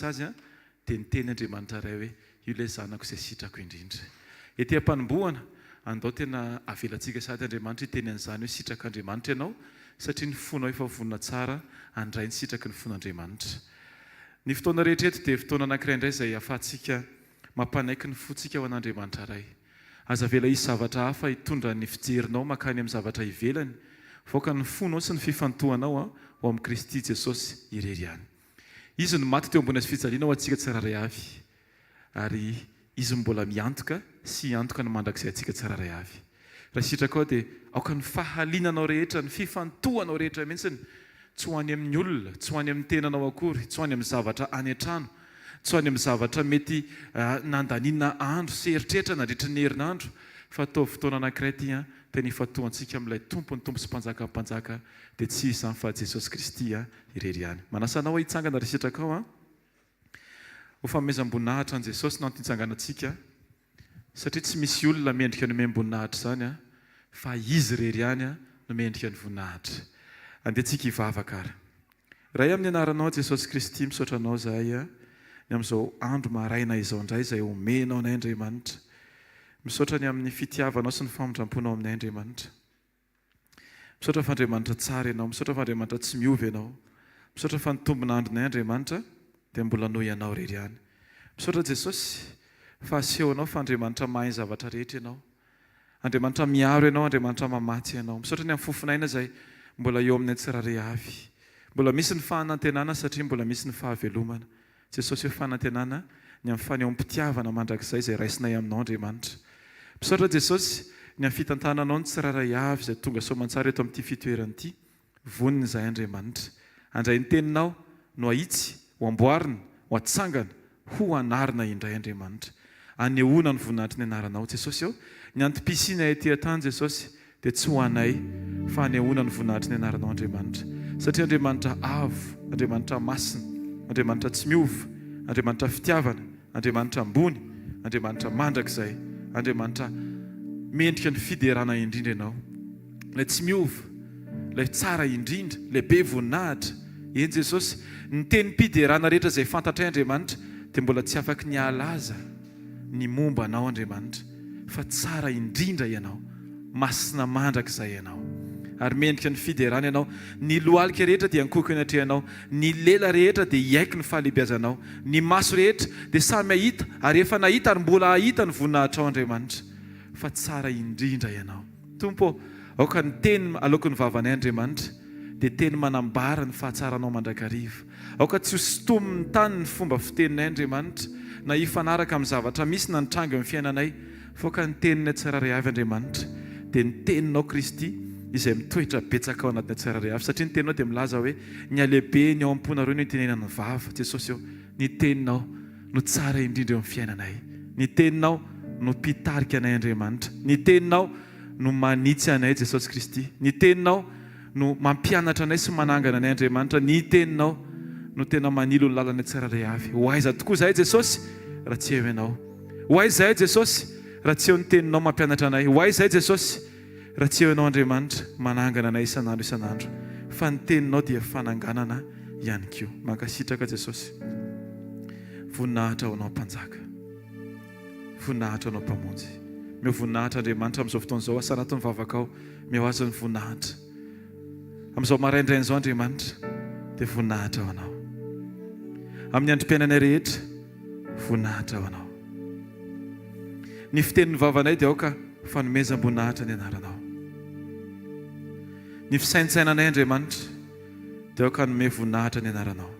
azy dia niteny Andriamanitra Ray hoe, Io ilay Zanako izay sitrako indrindra. Ety am-panombohana, andao tena avelantsika sahady Andriamanitra hiteny an'izany hoe sitrak'Andriamanitra ianao satria ny fonao efa vonona tsara handray ny sitraky ny fon'Andriamanitra. Ny fotoana rehetra eto dia fotoana anankiray indray izay ahafahantsika mampanaiky ny fontsika ho an'Andriamanitra Ray. Aza avela hisy zavatra hafa hitondra ny fijerinao mankany amin'ny zavatra ivelany, fa aoka ny fonao sy ny fifantohanao ho amin'i Kristy Jesosy irery ihany. Izy no maty teo ambony hazofijaliana ho antsika tsirairay avy, ary Izy no mbola miantoka sy hiantoka ny mandrakizay antsika tsirairay avy. Raha sitrakao dia aoka ny fahalinanao rehetra, ny fifantohanao rehetra mihitsy, tsy ho any amin'ny olona, tsy ho any amin'ny tenanao akory, tsy ho any amin'ny zavatra any an-trano, tsy ho any amin'ny zavatra mety nandaniana andro sy eritreritra nandritra ny herinandro, fa ataovy fotoana anankiray ity an, tena ifantohantsika amin'ilay Tompon'ny tompo sy Mpanjakan'ny mpanjaka, dia tsy iza izany fa Jesosy Kristy irery ihany. Manasa anao aho hitsangana ry sitrakao an. Ho fanomezam-boninahitra an'i Jesosy no antony itsanganantsika, satria tsy misy olona mendrika ny omem-boninahitra izany fa Izy irery ihany no mendrika ny voninahitra. Andeha tsika hivavaka ary. Ray amin'ny anaranao Jesosy Kristy misaotra anao izahay ny amin'izao andro maraina izao indray izay omenao anay Andriamanitra. Misaotra ny amin'ny fitiavanao sy ny famindramponao aminay Andriamanitra. Misaotra fa Andriamanitra tsara Ianao, misaotra fa Andriamanitra tsy miova Ianao, misaotra fa ny tombon'andronay Andriamanitra dia mbola noho Ianao irery ihany. Misaotra Jesosy fa asehonao fa Andriamanitra mahay ny zavatra rehetra Ianao. Andriamanitra miaro Ianao, Andriamanitra mamatsy Ianao. Misaotra ny amin'ny fofon'aina izay mbola eo aminay tsirairay avy. Mbola misy ny fahanantenana satria mbola misy ny fahavelomana. Jesosy ho fanantenana ny amin'ny fanehoam-pitiavana mandrakizay izay raisinay aminao Andriamanitra. Misaotra Jesosy ny amin'ny fitantananao ny tsirairay avy izay tonga soamantsara eto amin'ity fitoerana ity. Vonona izahay Andriamanitra. Handray ny teninao, no hahitsy, ho amboarina, ho atsangana, ho anarina indray Andriamanitra. Anehoana ny voninahitry ny anaranao. Jesosy ô, ny antom-pisianay ety an-tany Jesosy dia tsy ho anay fa hanehoana ny voninahitry ny anaranao Andriamanitra. Satria Andriamanitra avo, Andriamanitra masina, Andriamanitra tsy miova, Andriamanitra fitiavana, Andriamanitra ambony, Andriamanitra mandrakizay, Andriamanitra mendrika ny fiderana indrindra Ianao. Ilay tsy miova, ilay tsara indrindra, ilay be voninahitra. Eny Jesosy, ny tenim-piderana rehetra izay fantatray Andriamanitra dia mbola tsy afaky ny hahalaza ny momba Anao Andriamanitra fa tsara indrindra Ianao, masina mandrakizay Ianao. Ary mendrika ny fiderana Ianao. Ny lohalika rehetra dia hankohoko eo anatrehanao, ny lela rehetra dia hiaiky ny fahalehibiazanao, ny maso rehetra dia samy hahita ary efa nahita ary mbola hahita ny voninahitrao Andriamanitra fa tsara indrindra Ianao. Tompo ô, aoka ny teny aloaky ny vavanay Andriamanitra dia teny manambara ny fahatsaranao mandrakariva. Aoka tsy ho sintomin'ny tany ny fomba fiteninay Andriamanitra, na hifanaraka amin'ny zavatra misy na nitranga eo amin'ny fiainanay, fa aoka ny teninay tsirairay avy Andriamanitra dia ny teninao Kristy izay mitoetra betsaka ao anatinay tsirairay avy, satria ny teninao dia milaza hoe ny halehibeny ao am-ponareo no itenenan'ny vava. Jesosy ô, ny teninao no tsara indrindra eo amin'ny fiainanay. Ny teninao no mpitarika anay Andriamanitra. Ny teninao no manitsy anay Jesosy Kristy. Ny teninao no mampianatra anay sy manangana anay Andriamanitra. Ny teninao no tena manilo ny lalanay tsirairay avy. Ho aiza tokoa izahay Jesosy raha tsy eo Ianao? Ho aiza izahay Jesosy raha tsy eo ny teninao mampianatra anay? Ho aiza izahay Jesosy raha tsy eo Ianao Andriamanitra manangana anay isan'andro isan'andro? Fa ny teninao dia fananganana ihany koa. Mankasitraka Jesosy. Voninahitra ho Anao Mpanjaka. Voninahitra ho Anao Mpamonjy. Meo voninahitra Andriamanitra amin'izao fotoana izao. Asarato ny vavakao. Meo Azy ny voninahitra. Amin'izao maraindraina izao Andriamanitra dia voninahitra ho Anao. Amin'ny androm-piainanay rehetra, voninahitra ho Anao. Ny fitenin'ny vavanay dia aoka fanomezam-boninahitra ny anaranao. Ny fisaintsainanay Andriamanitra dia aoka hanome voninahitra ny anaranao.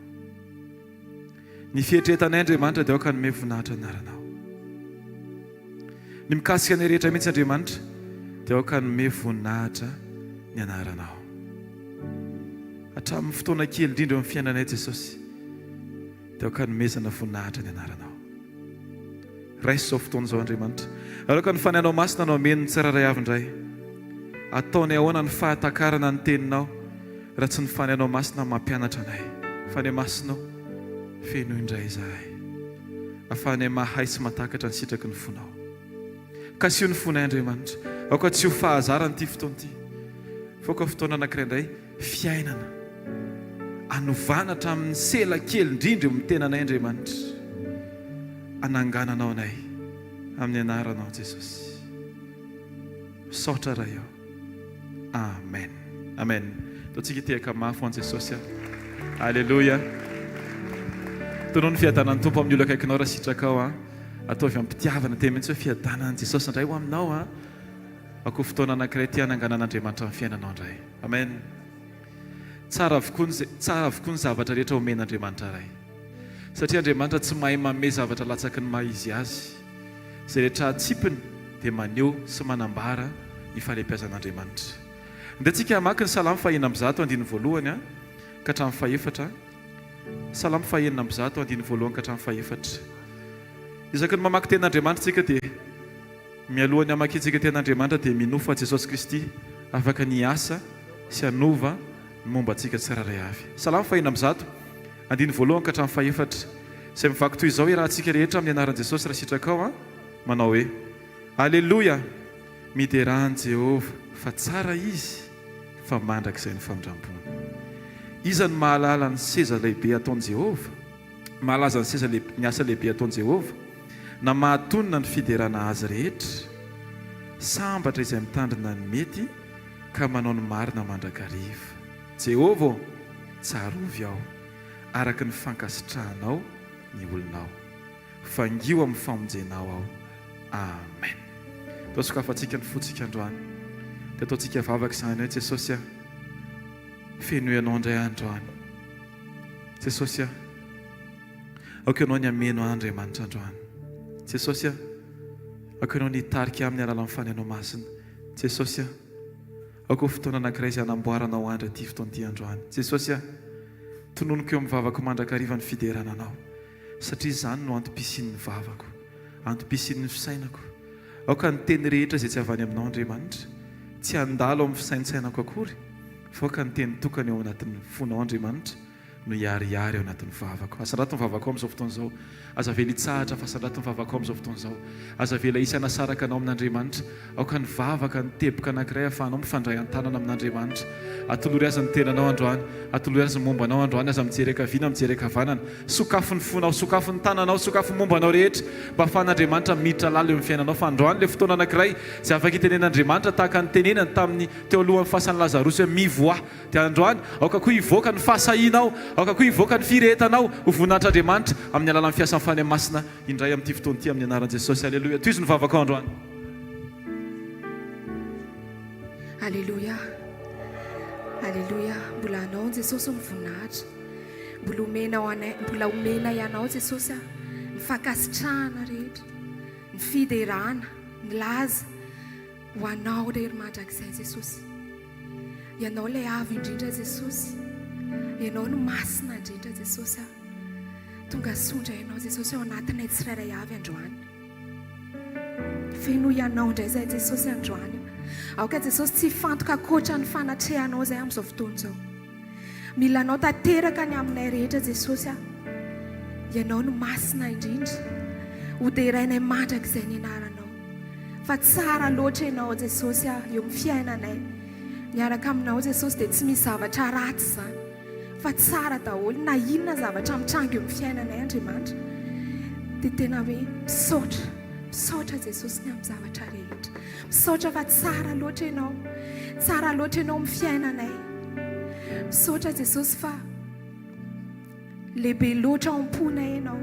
Ny fieritreretanay Andriamanitra dia aoka hanome voninahitra ny anaranao. Ny mikasika anay rehetra mihitsy Andriamanitra dia aoka hanome voninahitra ny anaranao. Hatramin'ny fotoana kely indrindra eo amin'ny fiainanay Jesosy dia aoka hanomezana voninahitra ny anaranao. Raiso izao fotoana izao Andriamanitra. Ary aoka ny Fanahinao Masina no hameno ny tsirairay avy indray. Ataonay ahoana ny fahatakarana ny Teninao raha tsy ny Fanahinao Masina mampianatra anay. Fanahy Masina ô, fenoy indray izahay. Afahanay mahay sy mahatakatra ny sitraky ny fonao. Kasiho ny fonay Andriamanitra. Aoka tsy ho fahazarana ity fotoana ity. Fa aoka fotoana anankiray indray fiainana. Hanovana hatramin'ny sela kely indrindra eo amin'ny tenanay Andriamanitra. Hanangananao anay amin'ny anaranao Jesosy. Misaotra Ray o. Amen. Amen. Ataontsika tehaka mafy ho an'i Jesosy a. Aleloia. Tonony ny fiadanan'ny Tompo amin'ny olona akaikinao raha sitrakao a. Ataovy am-pitiavana teny mihitsy hoe fiadanan'i Jesosy indray ho aminao a. Akoho fotoana anankiray ity hananganan'Andriamanitra ny fiainanao indray. Amen. Tsara avokoa ny tsara avokoa ny zavatra rehetra omen'Andriamanitra Ray. Satria Andriamanitra tsy mahay manome zavatra latsaky ny maha izy azy. Izay rehetra atsipiny dia maneho sy manambara ny fahalehibiazan'Andriamanitra. Ndeha tsika hamaky ny Salamo faha 106 andininy voalohany ka hatramin'ny fahefatra. Salamo faha 106 andininy voalohany ka hatramin'ny fahefatra. Isaky ny mamaky tenin'Andriamanitra tsika dia Mialoha ny hamakiantsika Tenin'Andriamanitra dia minoa fa Jesosy Kristy afaka ny hiasa sy hanova ny momba antsika tsirairay avy. Salamo faha-106, andininy voalohany ka hatramin'ny fahefatra, izay mivaky toy izao, Iarahantsika rehetra amin'ny anaran'i Jesosy raha sitrakao an, manao hoe, Aleloia! Miderà an'i Jehovah, fa tsara Izy, fa mandrakizay ny famindram-pony. Iza no mahalala ny seza lehibe ataon'i Jehovah? Mahalaza ny seza lehibe, ny asa lehibe ataon'i Jehovah, na mahatonina ny fiderana azy rehetra. Sambatra izay mitandrina ny mety ka manao ny marina mandrakariva. Jehovah ô, tsarovy aho, araka ny fankasitrahanao ny olonao. Vangio amin'ny famonjenao aho. Amen. Atao sokafantsika ny fontsika androany. Dia ataontsika vavaka izany hoe, Jesosy a, fenoy Anao indray aho androany. Jesosy a, aoka Ianao ny hameno ahy Andriamanitra androany. Jesosy a, aoka Ianao ny hitarika ahy amin'ny alalan'ny Fanahinao Masina. Jesosy a, aoka ho fotoana anankiray izay hanamboaranao ahy indray ity fotoana ity androany. Jesosy a, tononiko eo amin'ny vavako mandrakariva ny fiderana Anao, satria izany no antom-pisian'ny vavako, antom-pisian'ny fisainako. Aoka ny teny rehetra izay tsy avy any Aminao Andriamanitra, tsy handalo amin'ny fisaintsainako akory, fa aoka ny teny tokana eo anatin'ny fonao Andriamanitra no hiharihary ao anatin'ny vavako. Asandrato ny vavakao amin'izao fotoana izao. Aza avela hitsahatra fa asandrato ny vavakao amin'izao fotoana izao. Aza avela hisy hanasaraka anao amin'Andriamanitra. Aoka ny vavaka, ny teboka anankiray ahafahanao mifandray an-tanana amin'Andriamanitra. Atolory Azy ny tenanao androany. Atolory Azy ny momba anao androany. Aza mijery ankavia na mijery ankavanana. Sokafy ny fonao, sokafy ny tananao, sokafy ny momba anao rehetra mba ahafahan'Andriamanitra miditra lalina eo amin'ny fiainanao. Fa androany ilay fotoana anankiray izay afaka itenenan'Andriamanitra tahaka ny tenenany tamin'ny teo alohan'ny fasan'i Lazarosy hoe, Mivoaha. Dia androany, aoka koa hivoaka ny fahasahianao, aoka koa hivoaka ny firehetanao ho voninahitr'Andriamanitra amin'ny alalan'ny fiasan'ny Fanahy Masina indray amin'ity fotoana ity amin'ny anaran'i Jesosy. Aleloia. Tohizo ny vavakao androany. Aleloia. Aleloia. Mbola Anao Jesosy ny voninahitra. Mbola omenao anay, mbola omenay Anao Jesosy a, ny fankasitrahana rehetra, ny fiderana, ny laza ho Anao irery mandrakizay Jesosy. Ianao ilay avo indrindra Jesosy. Ianao no masina indrindra Jesosy a. Tonga soa indray Ianao Jesosy ao anatinay tsirairay avy androany. Fenoy Ianao indray izay Jesosy androany. Aoka Jesosy tsy hifantoka ankoatra ny fanatrehanao izay amin'izao fotoana izao. Mila Anao tanteraka ny aminay rehetra Jesosy a. Ianao no masina indrindra. Hoderainay mandrakizay ny anaranao. Fa tsara loatra Ianao Jesosy a eo amin'ny fiainanay. Miaraka aminao Jesosy dia tsy misy zavatra ratsy izany. Fa tsara daholo na inona zavatra mitranga eo amin'ny fiainanay Andriamanitra. Dia tena hoe misaotra, misaotra Jesosy ny amin'ny zavatra rehetra. Misaotra fa tsara loatra Ianao. Tsara loatra Ianao amin'ny fiainanay. Misaotra Jesosy fa lehibe loatra ao am-ponay Ianao.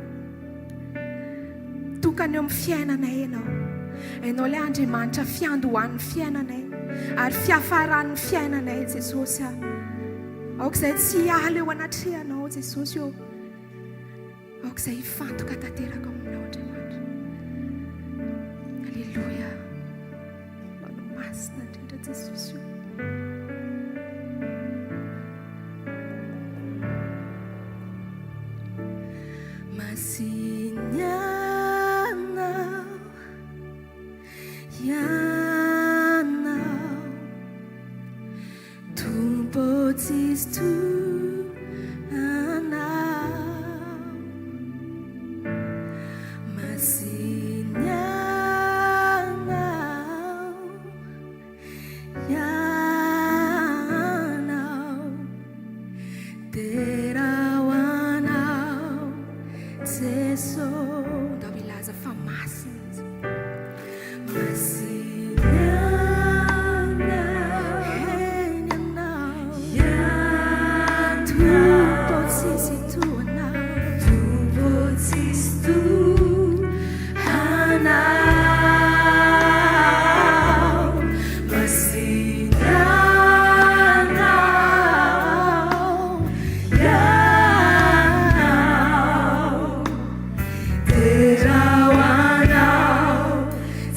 Tokana eo amin'ny fiainanay Ianao. Ianao ilay Andriamanitra fiandohan'ny fiainanay ary fiafaran'ny fiainanay Jesosy a. Aoka izay tsy hiala eo anatrehanao Jesosy ô. Aoka izay hifantoka tanteraka ao aminao Andriamanitra. Aleloia. Ianao no masina indrindra Jesosy o. Masina Ianao, Ianao. Tompo tsisy toa Anao, Masina Ianao, Ianao. Jeso. Ndao hilaza fa masina Izy. Masina Ianao. Eny Ianao. Tompo tsisy toa Anao. Tompo tsisy toa Anao. Masina Ianao. Ianao. Derao Anao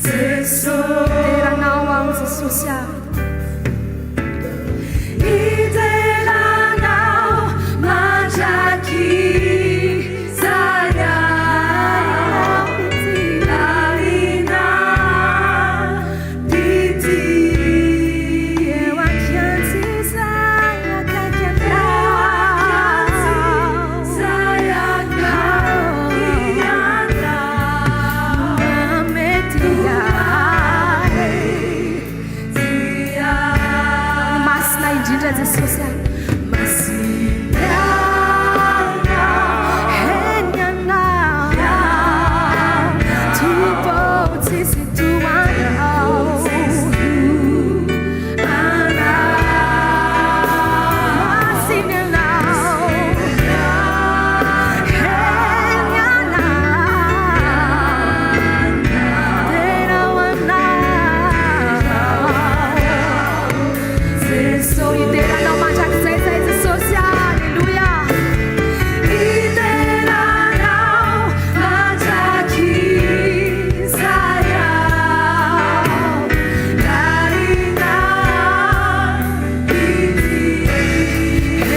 Jeso. Deranao aho Jesosy ah. Hidera Anao mandrakizay aho. Lalina pity. Eo ankianjizay akaiky Anao. Masina indrindra Jesosy a. Masina Eny Anao. Tompo tsisy toa Anao. Masina Ianao. Eny Anao. Derao Anao. Jeso, hidera Anao mandrakizay zahay Jesosy a. Aleloia. Hidera Anao mandrakizay aho. Lalina pity.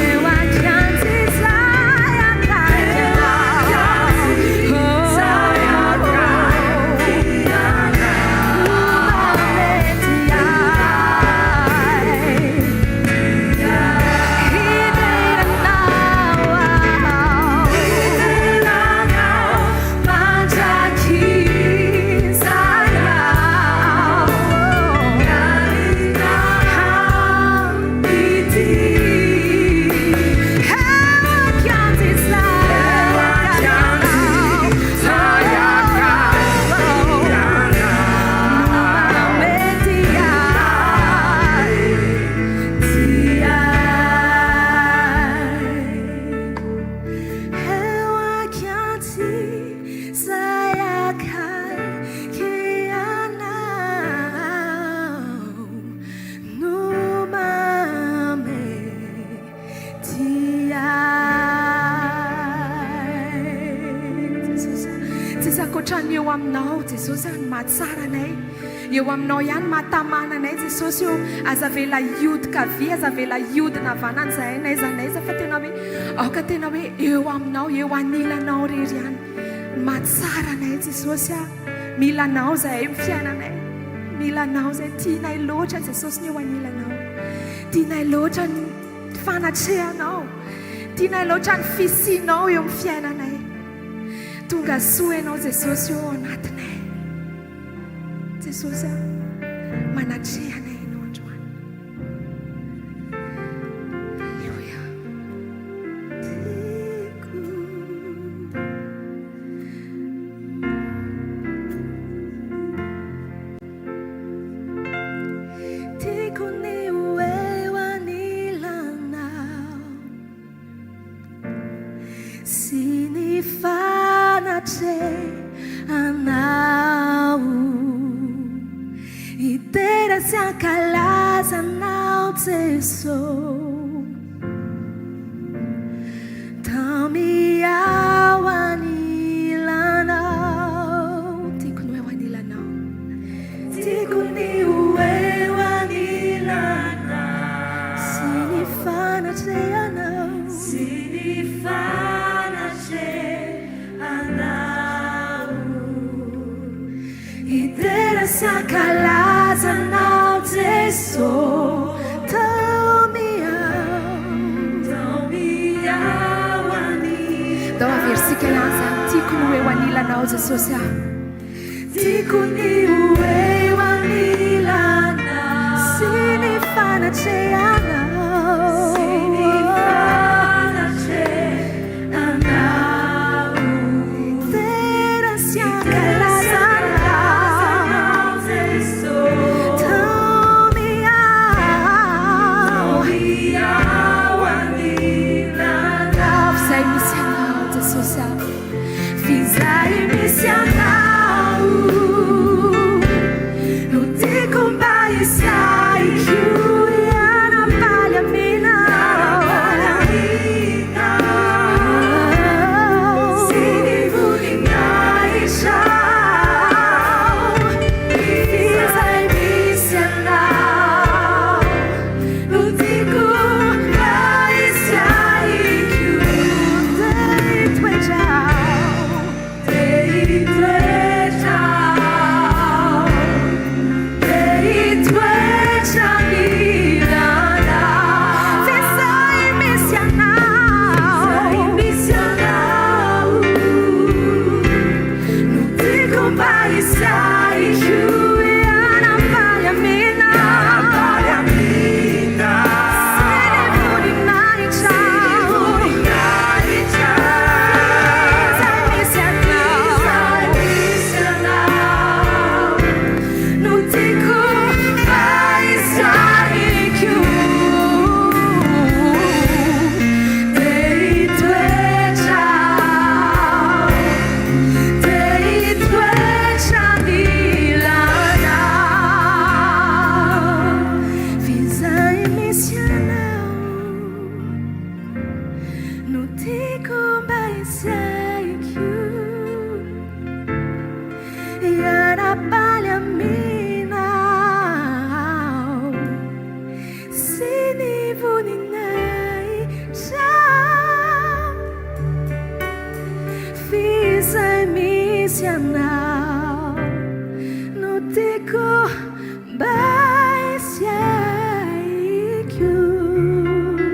Eo ankianjizay akaiky Anao. Mamety ahy. Hidera Anao aho. Hidera Anao mandrakizay aho. Lalina pity. Eo ankianjizay akaiky Anao. Mamety ahy. Tia ahy. Eo ankianjizay akaiky Anao. No mamety ahy. Jesosy, tsisy ankoatran'ny eo aminao Jesosy ny mahatsara anay. Eo aminao ihany mahatamana anay Jesosy io. Aza avela hiodika havia, aza avela hiodina havanana izahay n'aiza n'aiza fa tena hoe aoka tena hoe eo aminao, eo anilanao rery ihany. Mahatsara anay Jesosy a. Mila anao izahay amin'ny fiainanay. Mila anao izay tianay loatra Jesosy ny eo anilanao. Tianay loatra ny fanatrehanao. Tianay loatra ny fisianao eo amin'ny fiainanay. Tonga soa ianao Jesosy eo anatinay. Jesosy a, manatrehanay ianao androany. Alléluia. Tiako. Tiako ny ho eo anilanao sy ny fanatrehanao. Hidera sy hankalaza Anao Jeso. Tamy aho anilanao. Tiako ny ho eo anilanao. Tiako ny ho eo anilanao. Sy ny fanatrehanao. Sy ny fanatrehanao. Hidera sy hankalaza Anao Jeso. Tamy aho. Tamy aho anilanao. Ndao averisika ihany zany. Tiako ny ho eo anilanao Jesosy aho. Tiako ny ho eo anilanao. Sy ny fanatrehanao. Sy ny fanatrehanao. Hankalaza Anao. Taomy aho. F'izay misy Anao, Jesosy ah. F'izay misy Anao no tiako mba hisy ahy koa. Hiara-paly aminao. Sy ny voninahitrao. F'izay misy Anao no tiako mba hisy ahy koa. Te hitoetra aho. Te hitoetra aho. Te hitoetra anilanao. F'izay misy Anao. Izay misy Anao no tiako mba hisy ahy koa. Hiara-paly aminao. Sy ny voninahitrao. Izay misy Anao no tiako mba hisy ahy koa. Te hitoetra aho. Te hitoetra anilanao. F'izay misy Anao no tiako mba hisy ahy koa. Hiara-paly aminao sy ny voninahitrao. F'izay misy Anao no tiako mba hisy ahy koa.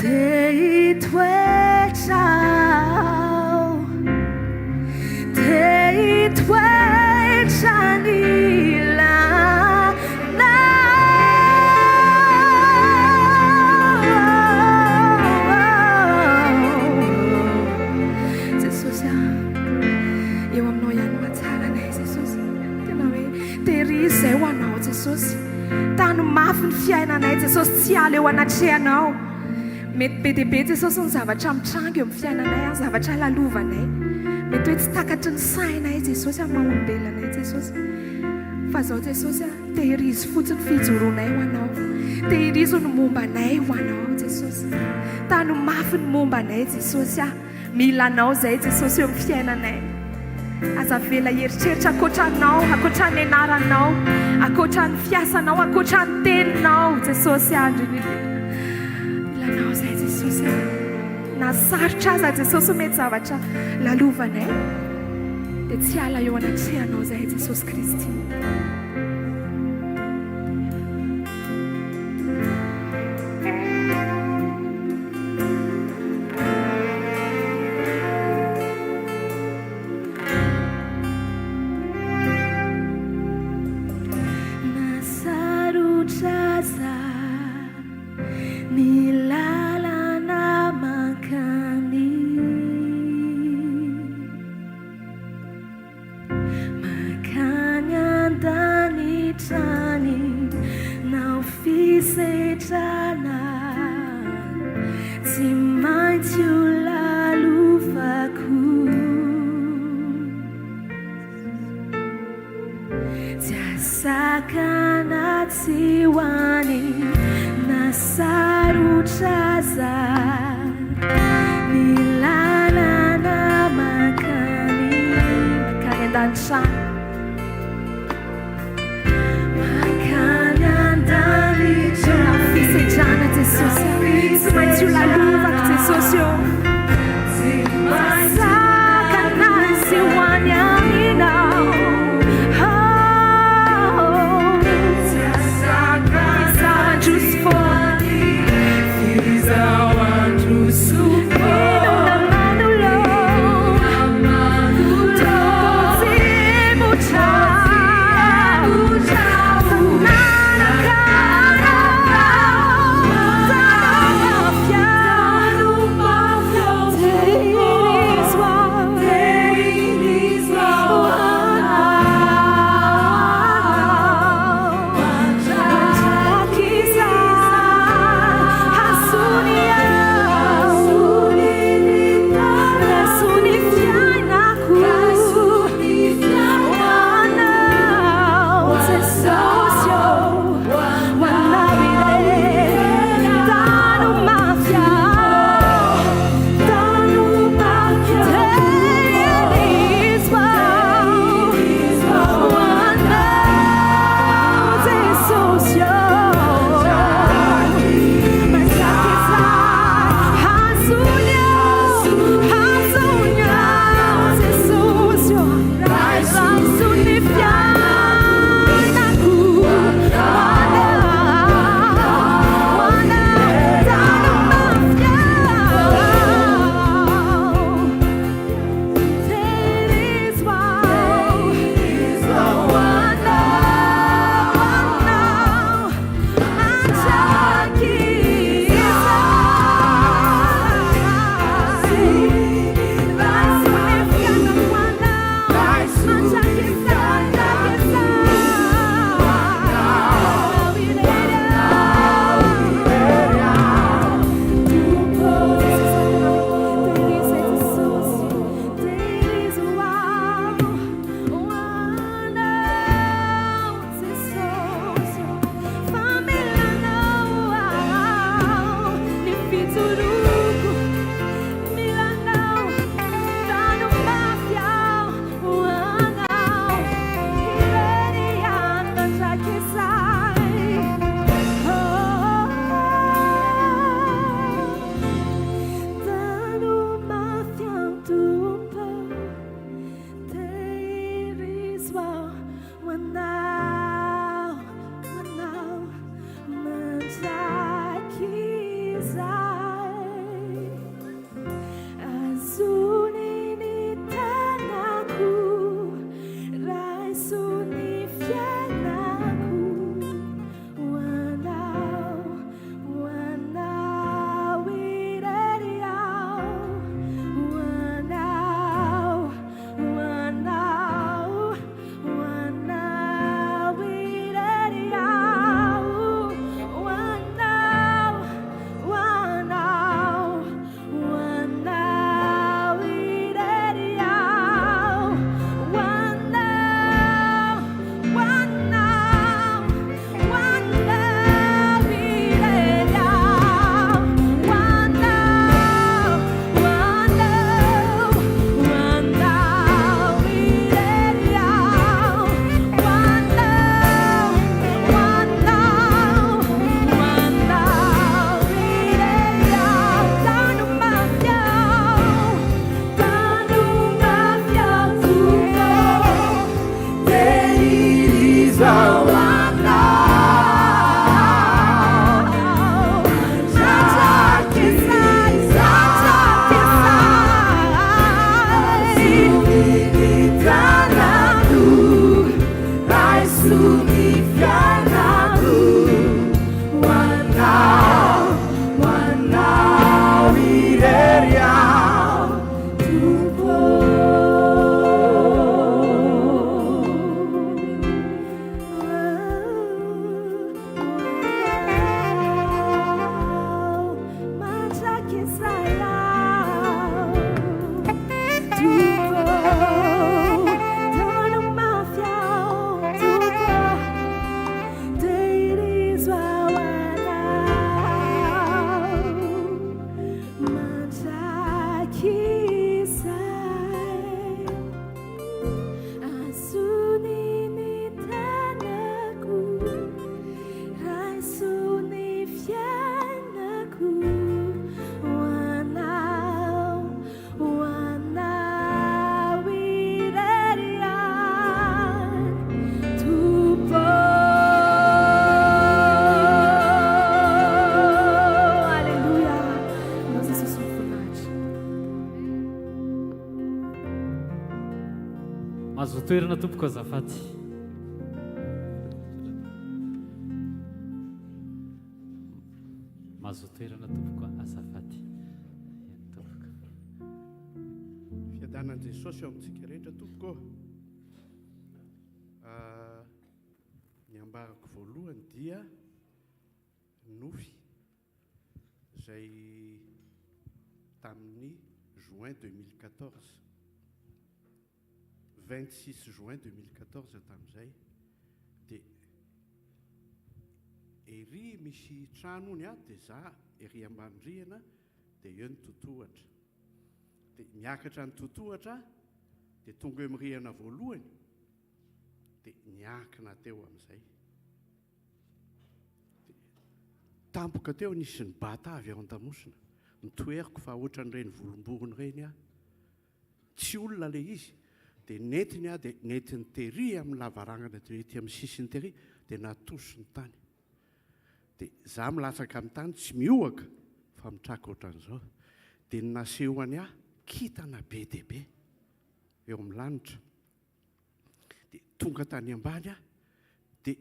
Te hitoetra aho. Te hitoetra anilanao. Jesosy ah, eo aminao ihany mahatsara anay Jesosy. Tena hoe tehirizo izay ho anao Jesosy. Tano mafy ny fiainanay Jesosy, tsy hiala eo anatrehanao. Mety be dia be Jesosy ny zavatra mitranga eo amin'ny fiainanay, ny zavatra lalovanay. Mety hoe tsy takatry ny sainay Jesosy amin'ny maha olombelona anay Jesosy. Fa izao Jesosy ah, tehirizo fotsiny fijoroanay ho anao. Tehirizo ny momba anay ho anao Jesosy. Tano mafy ny momba anay Jesosy ah. Mila anao izay Jesosy eo amin'ny fiainanay. Aza avela hieritreritra ankoatra anao, ankoatra ny anaranao, ankoatra ny fiasanao, ankoatra ny teninao Jesosy ah. Indrindra indrindra. Mila anao izay Jesosy ah. Na sarotra aza Jesosy mety zavatra lalovanay, dia tsy hiala eo anatrehanao izay Jesosy Kristy. Na sarotra aza ny lalana mankany, mankany an-danitra any, na ho fisedrana tsy maintsy ho lalovako. Tsy hahasakana tsy ho any, na sarotra aza ny lalana mankany. Mankany an-danitra any. Mankany an-danitra. Na fisedrana Jesosy, tsy maintsy ho lalovako Jesosy ô. Tsy hahasakana tsy ho any aminao. Oh, izaho handroso foana. Inona manoloana. Tompo tsy Mahazoa toerana tompoko azafady. Mahazoa toerana tompoko azafady. Eny tompoko. Fiadanan'i Jesosy eo amintsika rehetra tompoko ô. Ah, ny ambarako voalohany dia nofy izay tamin'ny juin 2014. 26 juin 2014 tamin'izay dia ery misy trano hono dia za ery ambany rihana dia eo ny totohatra. Dia miakatra ny totohatra dia tonga eo amin'ny rihana voalohany dia niankina teo amin'izay. Dia tampoka teo nisy nibata avy ao an-damosina. Nitoheriko fa ohatran'ireny volomborona ireny aho. Tsy olona ilay izy. Dia nentiny aho dia nentiny tery amin'ny lavarangana dia ety amin'ny sisiny tery dia natosiny tany. Dia za milatsaka amin'ny tany tsy mihohaka fa mitraka ohatran'izao. Dia ny nasehony ahy kintana be dia be eo amin'ny lanitra. Dia tonga tany ambany aho dia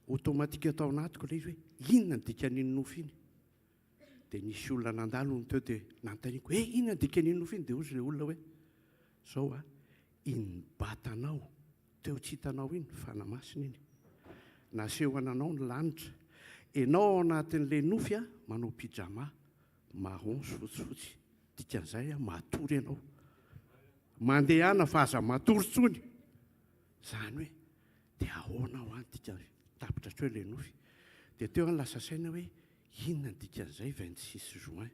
automatique tao anatiko ilay izy hoe inona ny dikan'iny nofy iny. Dia nisy olona nandalo hono teo dia nanontaniako hoe inona ny dikan'iny nofy iny? Dia hozy ilay olona hoe zao a, iny batanao teo tsy hitanao iny, Fanahy Masina iny. Nasehony anao ny lanitra. Enao ao anatin'ilay nofy a, manao pyjama marron sy fotsifotsy. Dikan'izay a, matory ianao. Mandehana fa aza matory intsony. Izany hoe dia ahoana hoa ny dikany? Tapitra hatreo ilay nofy. Dia teo aho lasa saina hoe inona ny dikan'izay 26 juin?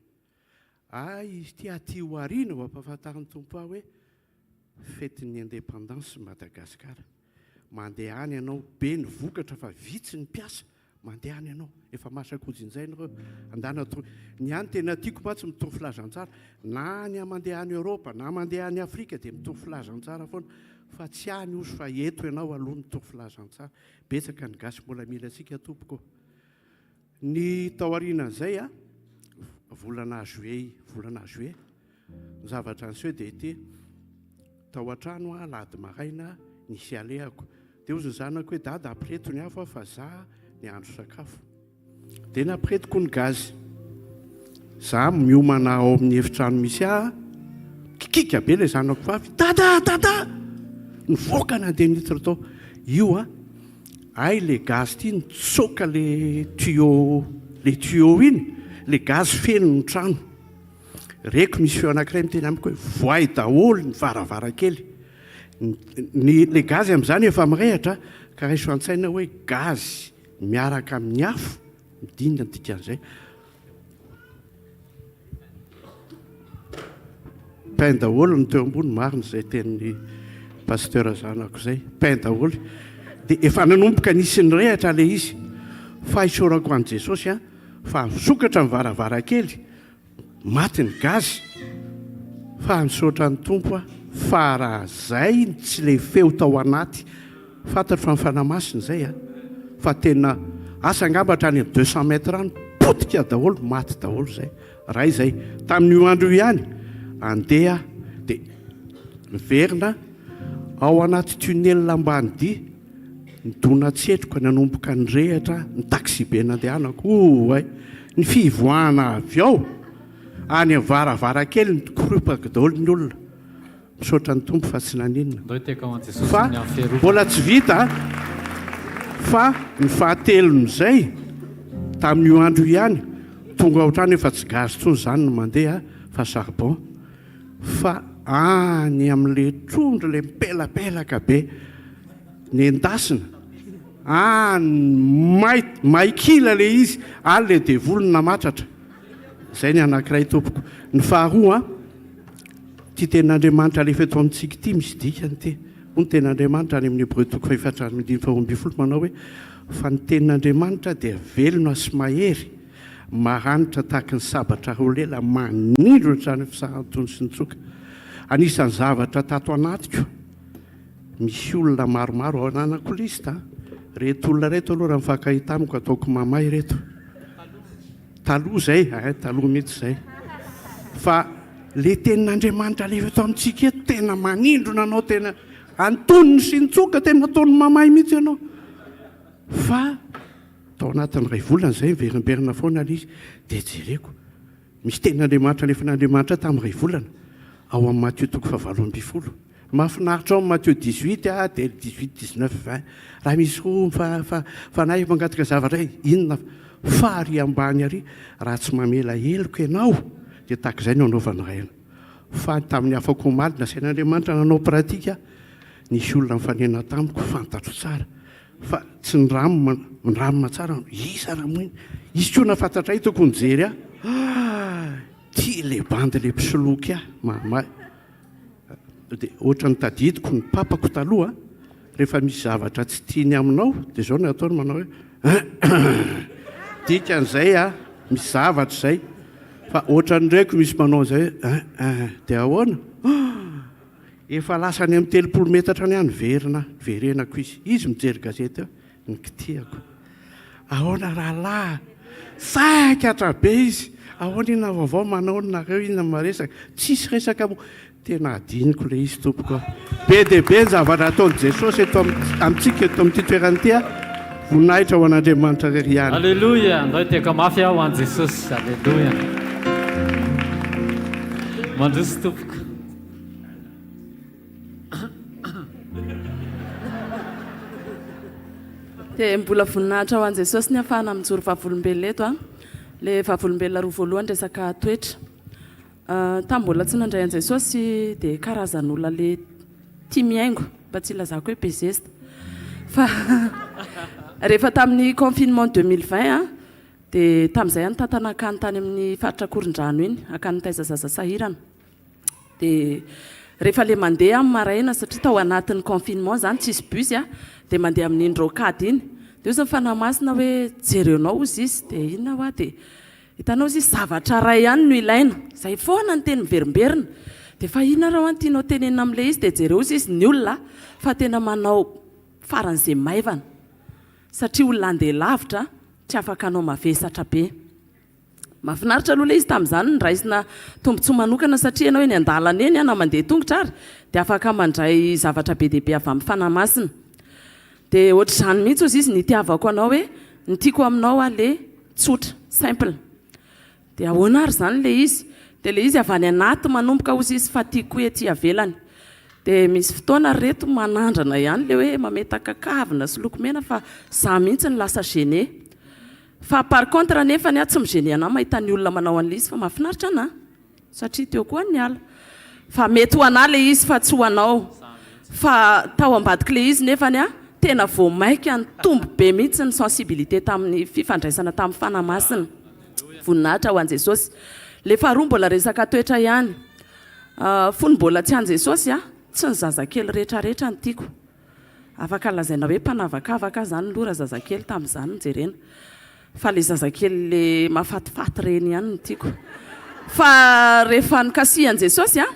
Hay izy ity aty aoriana vao ampahafantarin'ny Tompo ahy hoe fetin'ny indépendance Madagascar. Mandeha any ianao, be ny vokatra fa vitsy ny mpiasa. Mandeha any ianao, efa masaka hojinjaina ireo. Andana tory. Ny ahy ny tena tiako mantsy mitory filazantsara. Na any mandeha any Europe, na mandeha any Afrika dia mitory filazantsara foana. Fa tsy any ozy fa eto ianao aloha mitory filazantsara. Betsaka ny gasy mbola mila antsika tompoko ô. Ny tao aorianan'izay a, volana juillet, volana juillet, Ny zavatra niseho dia ity, tao an-trano aho alahady maraina, nisy alehako. Dia hozy ny zanako hoe, Dada ampireto ny afo aho fa za niandro sakafo. Dia nampiretiko ny gaz. Za miomana ao amin'ny efitrano misy ahy, kikika be ilay zanako vavy, Dada! Dada! Nivoaka nandeha niditra tao. Io an, hay le gaz ity nitsoaka le tuyau, le tuyau iny, le gaz feno ny trano. Reko misy feo anankiray miteny amiko hoe voay daholo ny varavarankely. Ny le gaz amin'izany efa mirehitra ka raiso an-tsaina hoe gaz miaraka amin'ny afo, midinina ny dikan'izay. Pain daholo ny teo ambony, marina izay tenin'ny pasteur zanako izay, pain daholo. Dia efa nanomboka nisy nirehitra ilay izy. Fa isaorako an'i Jesosy an, fa nisokatra ny varavarankely, Maty ny gaz fa misaotra ny Tompo aho fa raha zay no tsy le feo tao anaty fantatro fa ny Fanahy Masina zay a fa tena asa angamba hatrany amin'ny 200 mètres any potika daholo maty daholo zay ray zay tamin'io andro io ihany andeha dia miverina ao anaty tunnel ambany dia Nidona-tsetroka nanomboka nirehitra ny taxibe nandehanako. Oay! Ny fivoahana avy ao, any amin'ny varavarankely nikoropaka daholo ny olona. Misaotra ny Tompo fa tsy naninona. Ndao hitehaka ho an'i Jesosy Fa ny amin'ny fiarovana. mbola tsy vita fa ny fahatelon'izay, tamin'io andro io ihany, tonga ao an-trano efa tsy gaz intsony izany no mandeha fa charbon. Fa any amin'ilay trondro ilay mipelapelaka be nendasina, any may may kila ilay izy, any ilay devoly no namatratra. Izay ny anankiray tompoko. Ny faharoa, ity tenin'Andriamanitra alefa eto amintsika ity misy dikany ity. Hoy ny tenin'Andriamanitra any amin'ny Hebreo toko fahefatra andininy faharoambinifolo manao hoe, fa ny tenin'Andriamanitra dia velona sy mahery, Maranitra tahaky ny sabatra roa lela manindrona hatrany fisahan-tony sy ny tsoka. Anisan'ny zavatra tato anatiko, misy olona maromaro ao ananako liste a. Reto olona reto aloha raha mifankahita amiko ataoko mamay reto. Taloha izay, eh, taloha mihitsy izay. Fa le tenin'Andriamanitra alefa eto amintsika eto tena manindrona anao tena. Antonony sy nitsoka tena ataony mamay mihitsy ianao. Fa tao anatin'ny iray volana izay miverimberina foana ilay izy dia jereko. Misy tenin'Andriamanitra alefan'Andriamanitra tamin'ny iray volana ao amin'ny Matio toko fahavalo ambin'ny folo. Mahafinaritra ao amin'ny Matio 18 a dia 18, 19, 20. Raha misy roa fanahy mangataka zavatra inona fa ary ambany ary raha tsy mamela heloka ianao dia tahaka izay no anaovan'ny Ray anao. Fa tamin'ny afako omaly nasain'Andriamanitra nanao pratique nisy olona nifanena tamiko fantatro tsara fa tsy niramina niramina tsara iza ramoina izy koa nahafantatra ahy tokony nijery ahy ah ty le bandy le mpisoloky ahy mamay dia ohatran'ny tadidiko ny papako taloha rehefa misy zavatra tsy tiany aminao dia zao no ataony manao hoe dikan'izay a misy zavatra izay fa ohatran'ireko misy manao an'izay hoe dia ahoana efa lasa any amin'ny 30 metatra any aho niverina verenako izy izy mijery gazety eo ny kitihako ahoana rahalahy saikatra be izy ahoana inona vaovao manao nareo inona maresaka tsisy resaka mo tena adiniko le izy tompoko be dia be ny zavatra ataon'i Jesosy eto amintsika eto amin'ity toerana ity a voninahitra ho an'Andriamanitra rery ihany. Alléluia! Andao hitehaka mafy aho ho an'i Jesosy. Alléluia! Mandroso tompoko. Dia mbola voninahitra ho an'i Jesosy ny afahana mijoro vavolombelona eto a. Le vavolombelona roa voalohany resaka toetra. Tamin'ny mbola tsy nandray an'i Jesosy dia karazan'olona le tia mihaingo, mba tsy hilazako hoe be zesta. Fa rehefa tamin'ny confinement 2020 dia tamin'izay aho nitantana akany tany amin'ny faritra Ankorondrano iny, akany nitaiza zaza sahirana. Dia rehefa le mandeha amin'ny maraina satria tao anatin'ny confinement izany tsisy bus a, dia mandeha amin'iny rocade iny. Dia hoy ny Fanahy Masina hoe jereonao hozy izy, dia inona hoa dia Hitanao izy zavatra iray ihany no ilaina. Izay foana ny teny miverimberina. Dia fa inona ary hoa no tianao tenenina amin'ilay izy? Dia jereo izy izy ny olona fa tena manao faran'izay maivana. Satria olona handeha lavitra tsy afaka hanao mavesatra be. Mahafinaritra aloha ilay izy tamin'izany noraisina tombontsoa manokana satria ianao eny an-dalana eny na mandeha tongotra ary dia afaka mandray zavatra be dia be avy amin'ny Fanahy Masina. Dia ohatr'izany mihitsy hozy izy ny itiavako anao hoe ny tiako aminao aho le tsotra, simple. Dia ahoana ary izany ilay izy? Dia ilay izy avy any anaty manomboka hozy izy fa tiako koa ety avelany. Dia misy fotoana ry reto manandrana ihany ilay hoe mametaka kavina sy lokomena fa za mihitsy no lasa gêné. Fa par contre anefany aho tsy mi-gêné anah mahita ny olona manao an'ilay izy fa mahafinaritra anah. Satria teo koa ny niala. Fa mety ho anah le izy fa tsy ho anao. Fa tao ambadik'le izy nefany a, tena vao maika nitombo be mihitsy ny sensibilité tamin'ny fifandraisana tamin'ny Fanahy Masina. Voninahitra ho an'i Jesosy. Le faharoa mbola resaka toetra ihany. Fony mbola tsy an'i Jesosy a, tsy ny zazakely retraretra no tiako. Afaka lazaina hoe mpanavakavaka aho zany aloha raha zazakely tamin'izany no jerena. Fa le zazakely le mahafatifaty reny ihany no tiako. Fa rehefa nokasihan'i Jesosy an,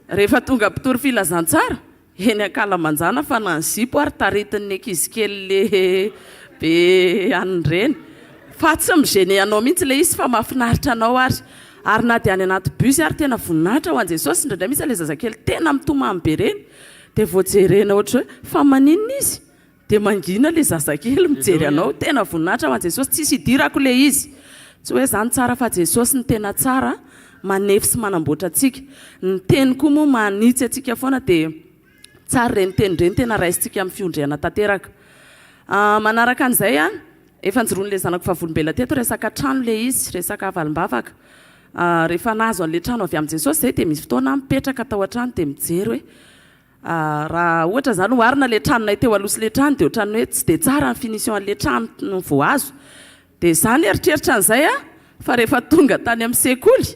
rehefa tonga mpitory filazantsara, eny ankalamanjana fa na ny zipo ary taritin'ny ankizy kely le be an'ny reny. Fa tsy mi-gêner anao mihitsy le izy fa mahafinaritra anao ary. Ary na dia any anaty bus ary tena voninahitra ho an'i Jesosy, indraindray mihitsy le zazakely tena mitomany be reny, dia vao jerena ohatry hoe fa maninona izy? Dia mangina le zazakely mijery anao, tena voninahitra ho an'i Jesosy, tsisy idirako le izy, tsy hoe za no tsara fa Jesosy no tena tsara, manefy sy manamboatra antsika, ny teny koa moa manitsy antsika foana dia tsara ireny teny ireny tena raisintsika amin'ny fiondrehana tanteraka. Manaraka an'izay an, efa nijoroan'ilay zanako vavolombelona teto resaka trano le izy, resaka valimbavaka, rehefa nahazo an'ilay trano avy amin'i Jesosy zay dia misy fotoana aho mipetraka tao an-trano dia mijery hoe Raha ohatra izany oharina ilay tranonay teo aloha sy ilay trano dia ohatran'ny hoe tsy dia tsara ny finition an'ilay trano vao azo. Dia izaho nieritreritra an'izay aho fa rehefa tonga tany amin'ny sekoly,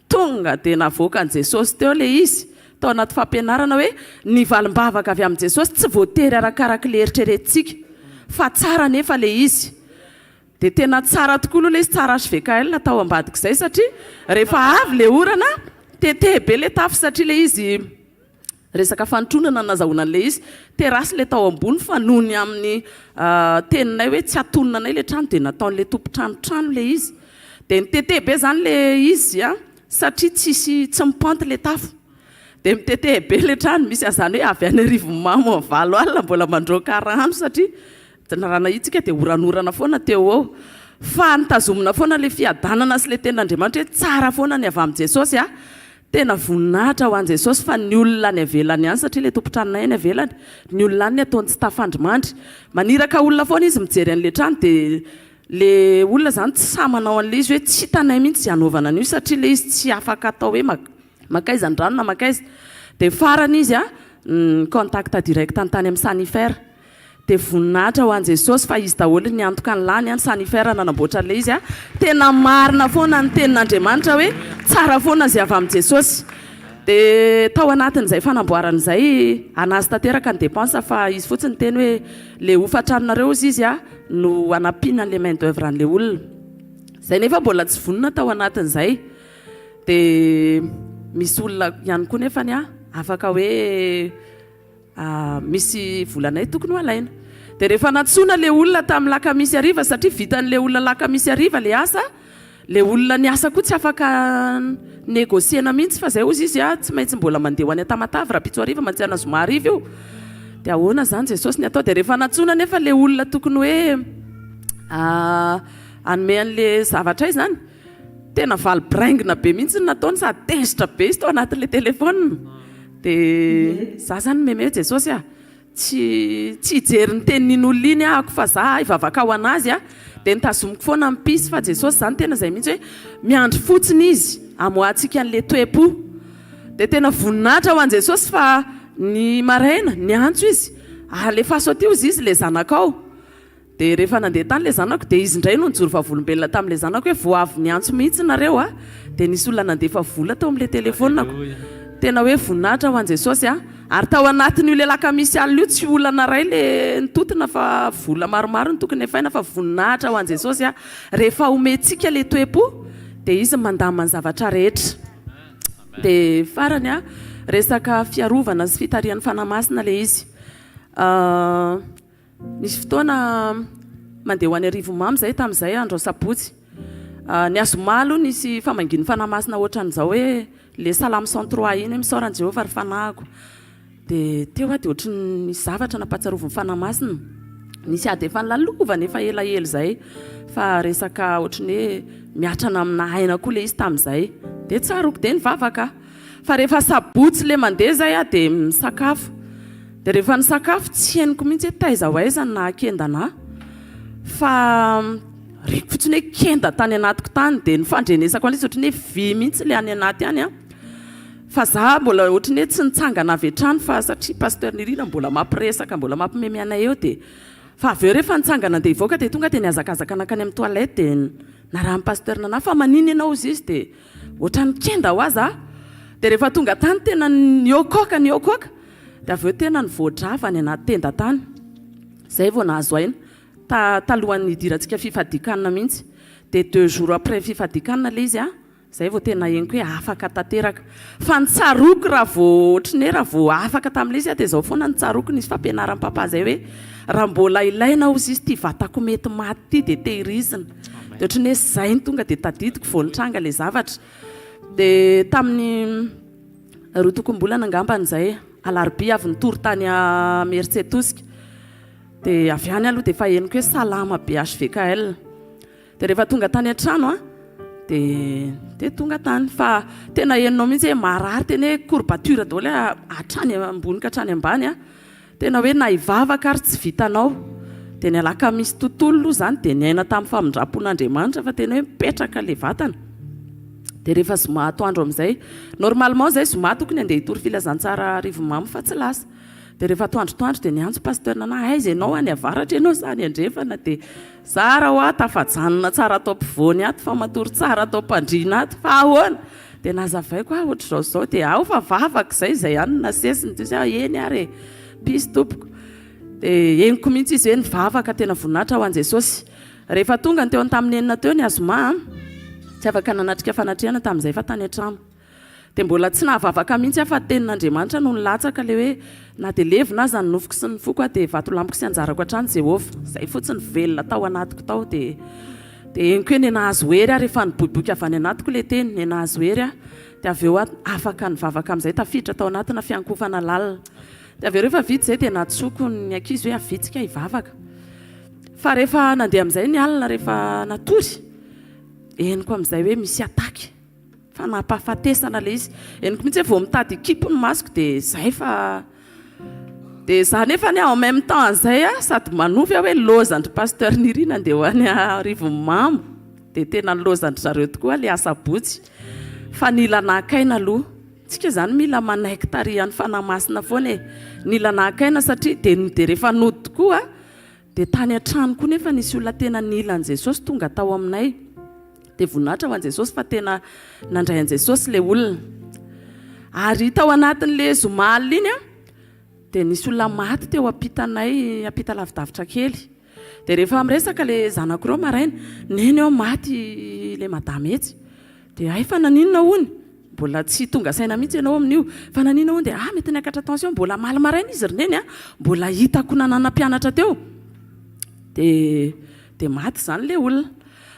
tonga dia navoakan'i Jesosy teo ilay izy, tao anaty fampianarana hoe ny valim-bavaka avy amin'i Jesosy tsy voatery arakarak'ilay eritreretintsika fa tsara anefa ilay izy. Dia tena tsara tokoa aloha ilay izy, tsara HVKL tao ambadik'izay satria rehefa avy ilay orana, tete be ilay tafo satria ilay izy resaka fanotronana no nazahoana an'ilay izy. Terrasse ilay tao ambony fa noho ny amin'ny teninay hoe tsy hatonina anay ilay trano dia nataon'ilay tompon-trano trano ilay izy. Dia nitete be izany ilay izy satria tsisy tsy mi-pente ilay tafo. Dia mitete be ilay trano, misy an'izany hoe avy any Arivonimamo amin'ny valo alina mbola mandroaka rano satria raha nahitsika dia oranorana foana teo ho eo. Fa notazomina foana ilay fiadanana sy ilay tenin'Andriamanitra hoe tsara foana ny avy amin'i Jesosy a. Tena voninahitra ho an'i Jesosy fa ny olona any ivelany ihany satria ilay tompon-tranonay any ivelany, ny olona any ny ataony tsy tafandrimandry. Maniraka olona foana izy mijery an'ilay trano dia ilay olona izany tsy sahy manao an'ilay izy hoe tsy hitanay mihitsy izay hanaovana an'io satria ilay izy tsy afaka atao hoe mankaiza ny rano na mankaiza. Dia farany izy ni-contact direct ny tany amin'ny Sanifer. Dia voninahitra ho an'i Jesosy fa izy daholo niantoka ny lany an, Sanifer nanamboatra an'ilay izy an, tena marina foana ny tenin'Andriamanitra hoe tsara foana izay avy amin'i Jesosy. Dia tao anatin'izay fanamboarana izay anazy tanteraka ny dépense fa izy fotsiny niteny hoe le hofan-tranonareo hozy izy an no hanampiana an'ilay main d'oeuvre an'ilay olona. Izay nefa mbola tsy vonona tao anatin'izay. Dia misy olona ihany koa nefany an afaka hoe Misy volanay tokony ho alaina. Dia rehefa nantsoina ilay olona tamin'ny lakamisy hariva, satria vitan'ilay olona lakamisy hariva ilay asa, ilay olona niasa koa tsy afaka negocier-na mihitsy fa izay hozy izy tsy maintsy mbola mandeha ho any Tamatave rahampitso hariva, mantsy zoma hariva io. Dia ahoana izany Jesosy ny atao? Dia rehefa nantsoina anefa ilay olona tokony hoe hanome an'ilay zavatra izany, tena valy braingina be mihitsy ny nataony sady tezitra be izy tao anatin'ilay téléphone. Dia za zany meme Jesosy a, tsy tsy hijery ny tenin'iny olona iny ahako fa za hivavaka ho an'azy a, dia notazomiko foana ny pisy fa Jesosy zany tena izay mihitsy hoe miandry fotsiny izy hamoahantsika an'ilay toe-po. Dia tena voninahitra ho an'i Jesosy fa ny maraina niantso izy, alefaso aty hozy izy ilay zanakao. Dia rehefa nandeha tany ilay zanako dia izy indray no nijoro vavolombelona tamin'ilay zanako hoe vao avy niantso mihitsy nareo a! Dia nisy olona nandefa vola tao amin'ilay telefaoniko. Tena hoe voninahitra ho an'i Jesosy a! Ary tao anatin'io ilay alakamisy alina io tsy olana iray ilay nitontona fa vola maromaro no tokony hefaina fa voninahitra ho an'i Jesosy a! Rehefa omentsika ilay toe-po dia izy mandamina ny zavatra rehetra. Dia farany a, resaka fiarovana sy fitarihan'ny Fanahy Masina ilay izy. Nisy fotoana mandeha ho any Arivonimamo izahay tamin'izay andro asabotsy. Ny azoma aloha nisy famangian'ny Fanahy Masina ohatran'izao hoe le Salamo 103 iny hoe misaora an'i Jehovah ry fanahiko. Dia teo aho dia ohatran'ny nisy zavatra nampahatsiarovin'ny Fanahy Masina. Nisy ady efa nolalovana efa elaela izay fa resaka ohatran'ny hoe miatrana amina aina koa ilay izy tamin'izay. Dia tsaroako dia nivavaka aho. Fa rehefa sabotsy le mandeha zay aho dia misakafo. Dia rehefa nisakafo tsy henoko mihitsy hoe taiza ho aiza no nahakenda anah. Fa reko fotsiny hoe kenda tany anatiko tany dia ny fandrenesako an'ilay izy ohatran'ny hoe vy mihitsy le any anaty any an. Fa za mbola ohatran'ny hoe tsy nitsangana avy hatrany fa satria Pasteur Nirina mbola mampiresaka mbola mampimemy anay eo dia fa avy eo rehefa nitsangana andeha hivoaka dia tonga dia nihazakazaka nankany amin'ny toilette dia narahan'i Pasteur Nana fa manina ianao hozy izy dia Ohatran'ny kenda hoa za. Dia rehefa tonga tany tena nihoakoaka nihoakoaka dia avy eo tena nivoadrava any anaty tenda tany. Zay vao nahazo aina. Ta talohan'ny nidirantsika fifadian-kanina mihitsy. Dia deux jours après fifadian-kanina ilay izy an, zay vao tena henoko hoe afaka tanteraka. Fa ny tsaroako raha vao ohatran'ny hoe raha vao afaka tamin'ilay izy aho dia izao foana no tsaroako nisy fampianaran'i papa zay hoe raha mbola ilaina hozy izy ity vatako mety maty ity dia tehirizina. Dia ohatran'ny hoe izay no tonga dia tadidiko vao nitranga ilay zavatra. Dia tamin'ny roa tokom-bolana angambany izay, alarobia avy nitory tany Imerintsiatosika. Dia avy any aloha dia efa henoko hoe salama be HVKL. Dia rehefa tonga tany an-trano aho, dia dia tonga tany. Fa tena henonao mihitsy hoe marary, tena hoe courbature daholo hatrany ambony ka hatrany ambany an. Tena hoe na hivavaka ary tsy vitanao. Dia ny alakamisy tontolo aloha izany dia niaina tamin'ny famindram-pon'Andriamanitra fa tena hoe mipetraka ilay vatana. Dia rehefa zoma atoandro amin'izay, normalement izay zoma tokony handeha hitory filazantsara Arivonimamo fa tsy lasa. Dia rehefa atoandrotoandro dia niantso Pasteur Nana, aiza ianao, any avaratra ianao sa any andrefana? Dia zara hoa tafajanona tsara ato ampovoany ato fa matory tsara ato am-pandriana ato fa ahoana? Dia nazavaiko aho ohatr'izao sy izao dia ao fa vavaka izay, izay ihany no nasesiny, dia hoy aho eny ary e, peace tompoko. Dia henoko mihitsy izy hoe nivavaka tena voninahitra ho an'i Jesosy. Rehefa tonga ny teo tamin'ny enina teo ny azoma, tsy afaka nanatrika fanatrehana tamin'izay fa tany an-trano. Dia mbola tsy nahavavaka mihitsy aho fa tenin'Andriamanitra no nilatsaka ilay hoe na dia levona aza ny nofoko sy ny foko aho dia vatolampiko sy anjarako hatrany Jehovah. Izay fotsiny velona tao anatiko tao dia Dia henoko hoe niha-nahazo hery aho rehefa niboiboika avy any anatiko ilay teny, niha-nahazo hery aho. Dia avy eo aho afaka nivavaka amin'izay tafiditra tao anatina fiankohofana lalina. Dia avy eo rehefa vita izay dia nantsoiko ny ankizy hoe avitsika hivavaka. Fa rehefa nandeha amin'izay ny alina rehefa natory, henoko amin'izay hoe misy attaque. Fa nampahafatesana ilay izy. Henoko mihitsy hoe vao mitady hikipy ny masoko dia izay fa dia za nefa anie en même temps an'izay aho sady manofy aho hoe lozan-dry Pasteur Nirina andeha ho any Arivonimamo. Dia tena lozan-dry zareo tokoa ilay asabotsy. Fa nila naka aina aloha. Tsika izany mila manaiky tarihan'ny Fanahy Masina foana e. Nila naka aina satria dia dia rehefa nody tokoa dia tany an-trano koa nefa nisy olona tena nila an'i Jesosy tonga tao aminay. Dia voninahitra ho an'i Jesosy fa tena nandray an'i Jesosy ilay olona. Ary tao anatin'ilay zoma alina iny an, dia nisy olona maty teo ampitanay, ampita lavidavitra kely. Dia rehefa miresaka ilay zanako ireo maraina, neny aho maty ilay madama etsy. Dia hay fa naninona hono? Mbola tsy tonga saina mihitsy ianao amin'io. Fa naninona hono? Dia ah mety niakatra tension, mbola omaly maraina izy ry neny a, mbola hitako nanana mpianatra teo. Dia dia maty izany ilay olona.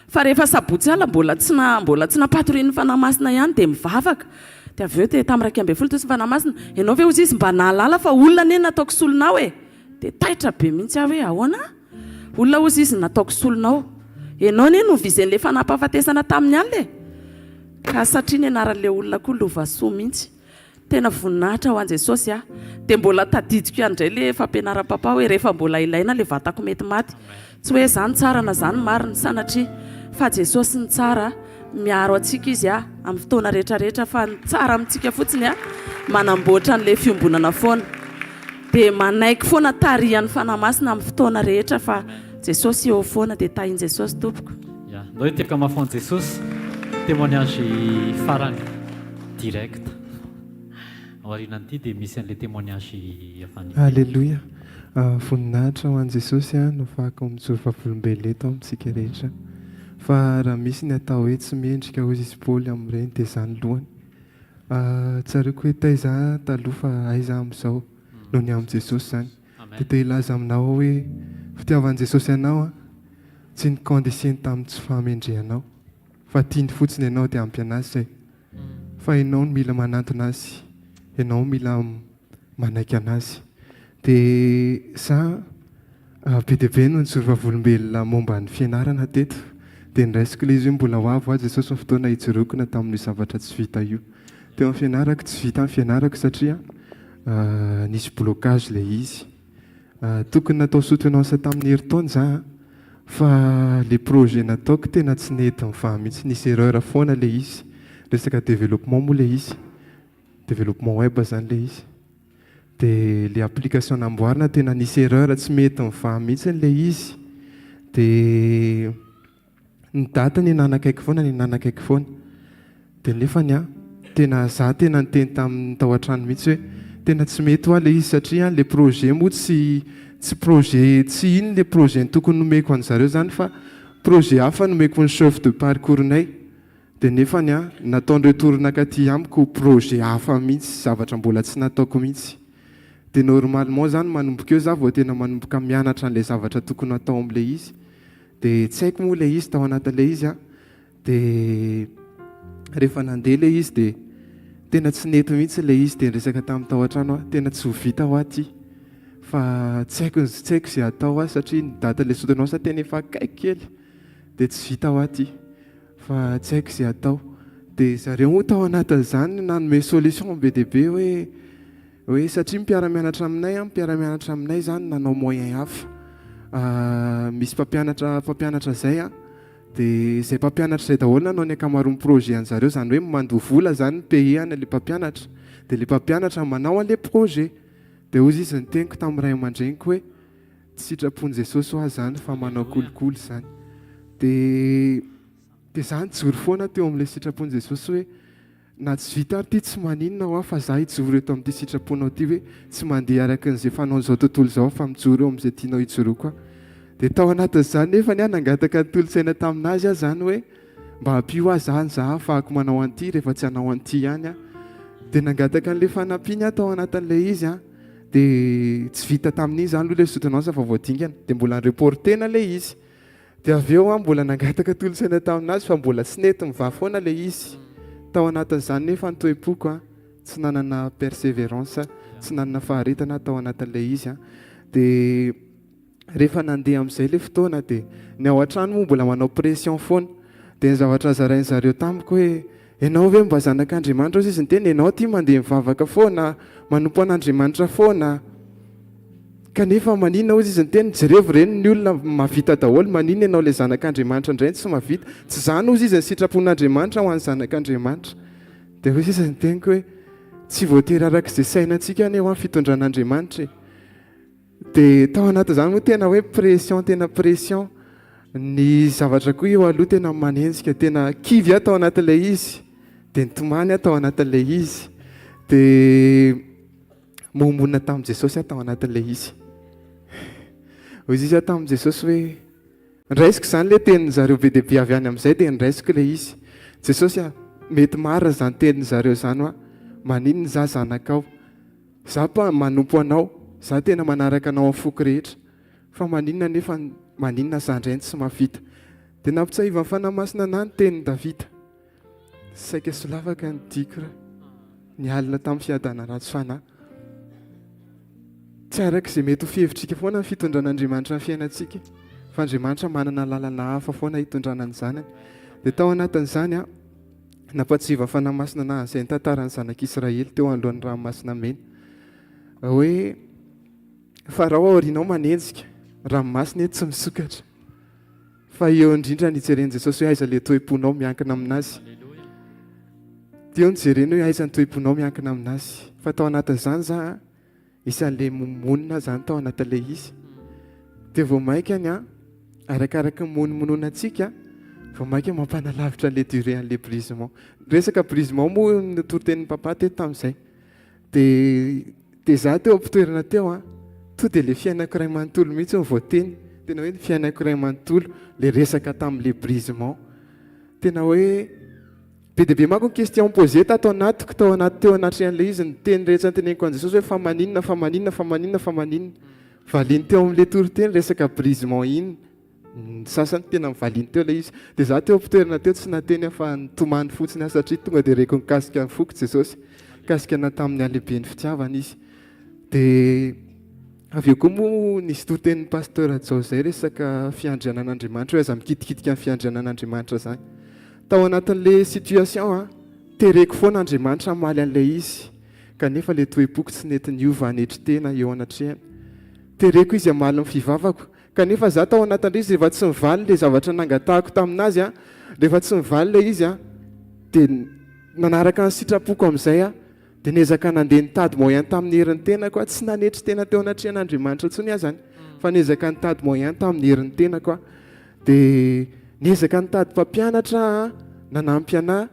Fa rehefa sabotsy alina mbola tsy na mbola tsy nampatorian'ny Fanahy Masina ihany dia mivavaka. Dia avy eo dia tamin'ny 11 teo sy ny Fanahy Masina, ianao ve hozy izy mba nahalala fa olona anie nataoko solonao e? Dia taitra be mihitsy aho hoe ahoana? Olona hozy izy nataoko solonao. Ianao anie no vizen'ilay fanampahafatesana tamin'ny alina e! Ka satria ny anaran'ilay olona koa Lovasoa mihitsy. Tena voninahitra ho an'i Jesosy a! Dia mbola tadidiko ihany indray ilay fampianaran'i Papa hoe rehefa mbola ilaina ilay vatako mety maty. Tsy hoe izaho no tsara na izaho no marina, sanatria. Fa Jesosy no tsara, miaro antsika Izy a, amin'ny fotoana rehetra rehetra fa ny tsara amintsika fotsiny a, manamboatra an'ilay fiombonana foana. Dia manaiky foana tarihan'ny Fanahy Masina amin'ny fotoana rehetra fa Jesosy eo foana dia tahin'i Jesosy tompoko. Ya, ndao hitehaka mafy ho an'i Jesosy. Témoignage farany direct. Aorianan'ity dia misy an'ilay témoignage avy any ivelany. Aleloia! Voninahitra ho an'i Jesosy no afahako mijoro vavolombelona eto amintsika rehetra. Fa raha misy ny atao hoe tsy mendrika hozy izy Paoly amin'ireny dia izany lohany. Tsaroako hoe taiza aho taloha fa aiza aho amin'izao noho ny amin'i Jesosy izany. Dia te hilaza aminao aho hoe fitiavan'i Jesosy anao an, tsy ni-condiseny tamin'ny tsy fahamendrehanao fa tiany fotsiny ianao dia ampy an'azy izay. Fa ianao no mila manantona azy, ianao mila manaiky an'azy. Dia za be dia be no nijoro vavolombelona momba ny fianarana teto, dia noraisiko ilay izy hoe mbola ho avy hoa Jesosy ny fotoana hijoroako na tamin'io zavatra tsy vita io. Teo amin'ny fianarako, tsy vita ny fianarako satria nisy blocage ilay izy. Tokony natao soutenance tamin'ny herintaona za fa le projet nataoko tena tsy nety nivaha mihitsy, nisy erreur foana ilay izy, resaka développement moa ilay izy, développement web zany ilay izy. Dia le application namboarina tena nisy erreur tsy mety mivaha mihitsy ilay izy. Dia ny date ny nanakaiky foana ny nanakaiky foana. Dia nefany an, tena za tena niteny tamin'ny tao an-trano mihitsy hoe tena tsy mety hoa ilay izy satria le projet moa tsy tsy projet tsy iny le projet tokony nomeko an'zareo zany fa projet hafa nomeko ny chef de parcours-nay. Dia nefany an, nataony retour nakaty amiko projet hafa mihitsy, zavatra mbola tsy nataoko mihitsy. Dia normalement zany manomboka eo za vao tena manomboka mianatra an'ilay zavatra tokony hatao amin'ilay izy. Dia tsy haiko moa ilay izy tao anatin'ilay izy an. Dia rehefa nandeha ilay izy dia tena tsy nety mihitsy ilay izy dia niresaka tamin'ny tao an-trano aho, tena tsy ho vita hoa ity. Fa tsy haiko tsy haiko izay hatao aho satria ny date ilay soutenance tena efa akaiky kely. Dia tsy vita hoa ity. Fa tsy haiko izay atao. Dia zareo moa tao anatin'izany nanome solution be dia be hoe hoe satria mpiara-mianatra aminay an, mpiara-mianatra aminay izany nanao moyen hafa. Misy mpampianatra mpampianatra izay an, dia izay mpampianatra izay daholo nanao ny ankamaroan'ny projet an'zareo, izany hoe mandoa vola izany mi-payer an'ilay mpampianatra, dia ilay mpampianatra manao an'ilay projet. Dia hozy izy niteniko tamin'ny ray aman-dreniko hoe Tsy sitrapon'i Jesosy hoa zany fa manao kolikoly zany. De de za nijoro foana teo amin'ilay sitrapon'i Jesosy hoe na tsy vita ary ity tsy maninona hoa fa za hijoro eto amin'ity sitraponao ity hoe tsy mandeha araka an'izay fanaon'izao tontolo izao aho fa mijoro eo amin'izay tianao hijoroako aho. De tao anatin'izany nefany aho nangataka ny tolo-tsaina tamin'azy aho zany hoe mba ampio aho zany za ahafahako manao an'ity rehefa tsy hanao an'ity ihany aho. De nangataka an'ilay fanampiany aho tao anatin'ilay izy an. Dia tsy vita tamin'iny izany aloha ilay soutenance fa vao dingana. Dia mbola ni-reporter-na ilay izy. Dia avy eo aho mbola nangataka tolo-tsaina tamin'azy fa mbola tsy nety nivaha foana ilay izy. Tao anatin'izany nefa ny toe-poko an, tsy nanana persévérance, tsy nanana faharetana aho tao anatin'ilay izy an. Dia rehefa nandeha amin'izay ilay fotoana dia ny ao an-trano moa mbola manao pression foana. Dia ny zavatra zarain'ny zareo tamiko hoe ianao ve mba zanak'Andriamanitra hozy izy niteny, ianao ity mandeha mivavaka foana, manompo an'Andriamanitra foana. Kanefa maninona hozy izy niteny, jerevo ireny ny olona mahavita daholo, maninona ianao ilay zanak'Andriamanitra indray no tsy mahavita? Tsy izany hozy izy ny sitrapon'Andriamanitra ho an'ny zanak'Andriamanitra. Dia hozy izy niteniko hoe, tsy voatery araka izay sainantsika anie hoa ny fitondran'Andriamanitra e. Dia tao anatin'izany moa tena hoe pression, tena pression. Ny zavatra koa eo aloha tena manenjika, tena kivy aho tao anatin'ilay izy, dia nitomany aho tao anatin'ilay izy. Dia momomonina tamin'i Jesosy aho tao anatin'ilay izy. Hoy izy aho tamin'i Jesosy hoe, nraisiko izany ilay tenin'ny zareo be dia be avy any amin'izay dia nraisiko ilay izy. Jesosy a, mety marina izany tenin'ny zareo izany hoa, maninona izaho zanakao? Izaho mpa manompo anao, izaho tena manaraka anao amin'ny foko rehetra. Fa maninona nefa maninona izaho indray no tsy mahavita? Dia nampitsahivan'ny Fanahy Masina anà ny tenin'i Davida. Saika solafaka ny diako raha ny alina tamin'ny fiadana ratsy fanahy. Tsy araka izay mety ho fihevitrika foana ny fitondran'Andriamanitra ny fiainantsika, fa Andriamanitra manana lalana hafa foana hitondrana ny zanany. Dia tao anatin'izany aho, nampatsiva Fanahy Masina anah an'izay ny tantaran'ny zanak'Israely teo anoloan'ny ranomasina mena. Hoe Farao aorianao manenjika, ranomasina eto tsy misokatra. Fa eo indrindra ny hijeren'i Jesosy hoe aiza ilay toe-ponao miankina aminazy. Teo ny jereny hoe aiza ny toe-ponao miankina aminazy. Fa tao anatin'izany za, isan'ilay monina zany tao anatin'ilay izy. Dia vao mainka ny arakaraky ny monimonoana antsika, vao mainka mampanalavitra an'ilay durée an'ilay brisement. Resaka brisement moa no toritenin'i papa teto tamin'izay. Dia dia za teo am-pitoerana teo an, to dia le fiainako iray manontolo mihitsy no voateny, tena hoe ny fiainako iray manontolo, le resaka tamin'le brisement. Tena hoe be dia be manko ny question posée tato anatiko, tao anaty teo anatrehan'ilay izy, ny teny rehetra noteneniko an'i Jesosy hoe fa maninona, fa maninona, fa maninona, fa maninona. Valiany teo amin'le toriteny resaka brisement iny. Ny sasany tena nivaliany teo ilay izy. Dia izaho teo am-pitoerana teo tsy nahateny aho fa nitomany fotsiny aho satria tonga dia reko nikasika ny foko Jesosy. Nikasika anah tamin'ny halehiben'ny fitiavana Izy. Dia avy eo koa moa nisy toritenin'ny Pasteur Jao izay resaka fiandrianan'Andriamanitra hoe aza mikitikitika ny fiandrianan'Andriamanitra izany. Tao anatin'ilay situation an, tereko foana Andriamanitra hamaly an'ilay izy kanefa ilay toe-poko tsy nety niova hanetry tena eo anatrehany. Tereko Izy hamaly ny fivavako Kanefa za tao anatin'ilay izy rehefa tsy nivaly ilay zavatra nangatahako tamin'azy an, rehefa tsy nivaly ilay izy an, dia nanaraka ny sitrapoko amin'izay aho, dia niezaka nandeha nitady moyen tamin'ny herin'ny tenako aho, tsy nanetry tena teo anatrehan'Andriamanitra intsony aho izany, fa niezaka nitady moyen tamin'ny herin'ny tenako aho, dia niezaka nitady mpampianatra aho nanampy anah,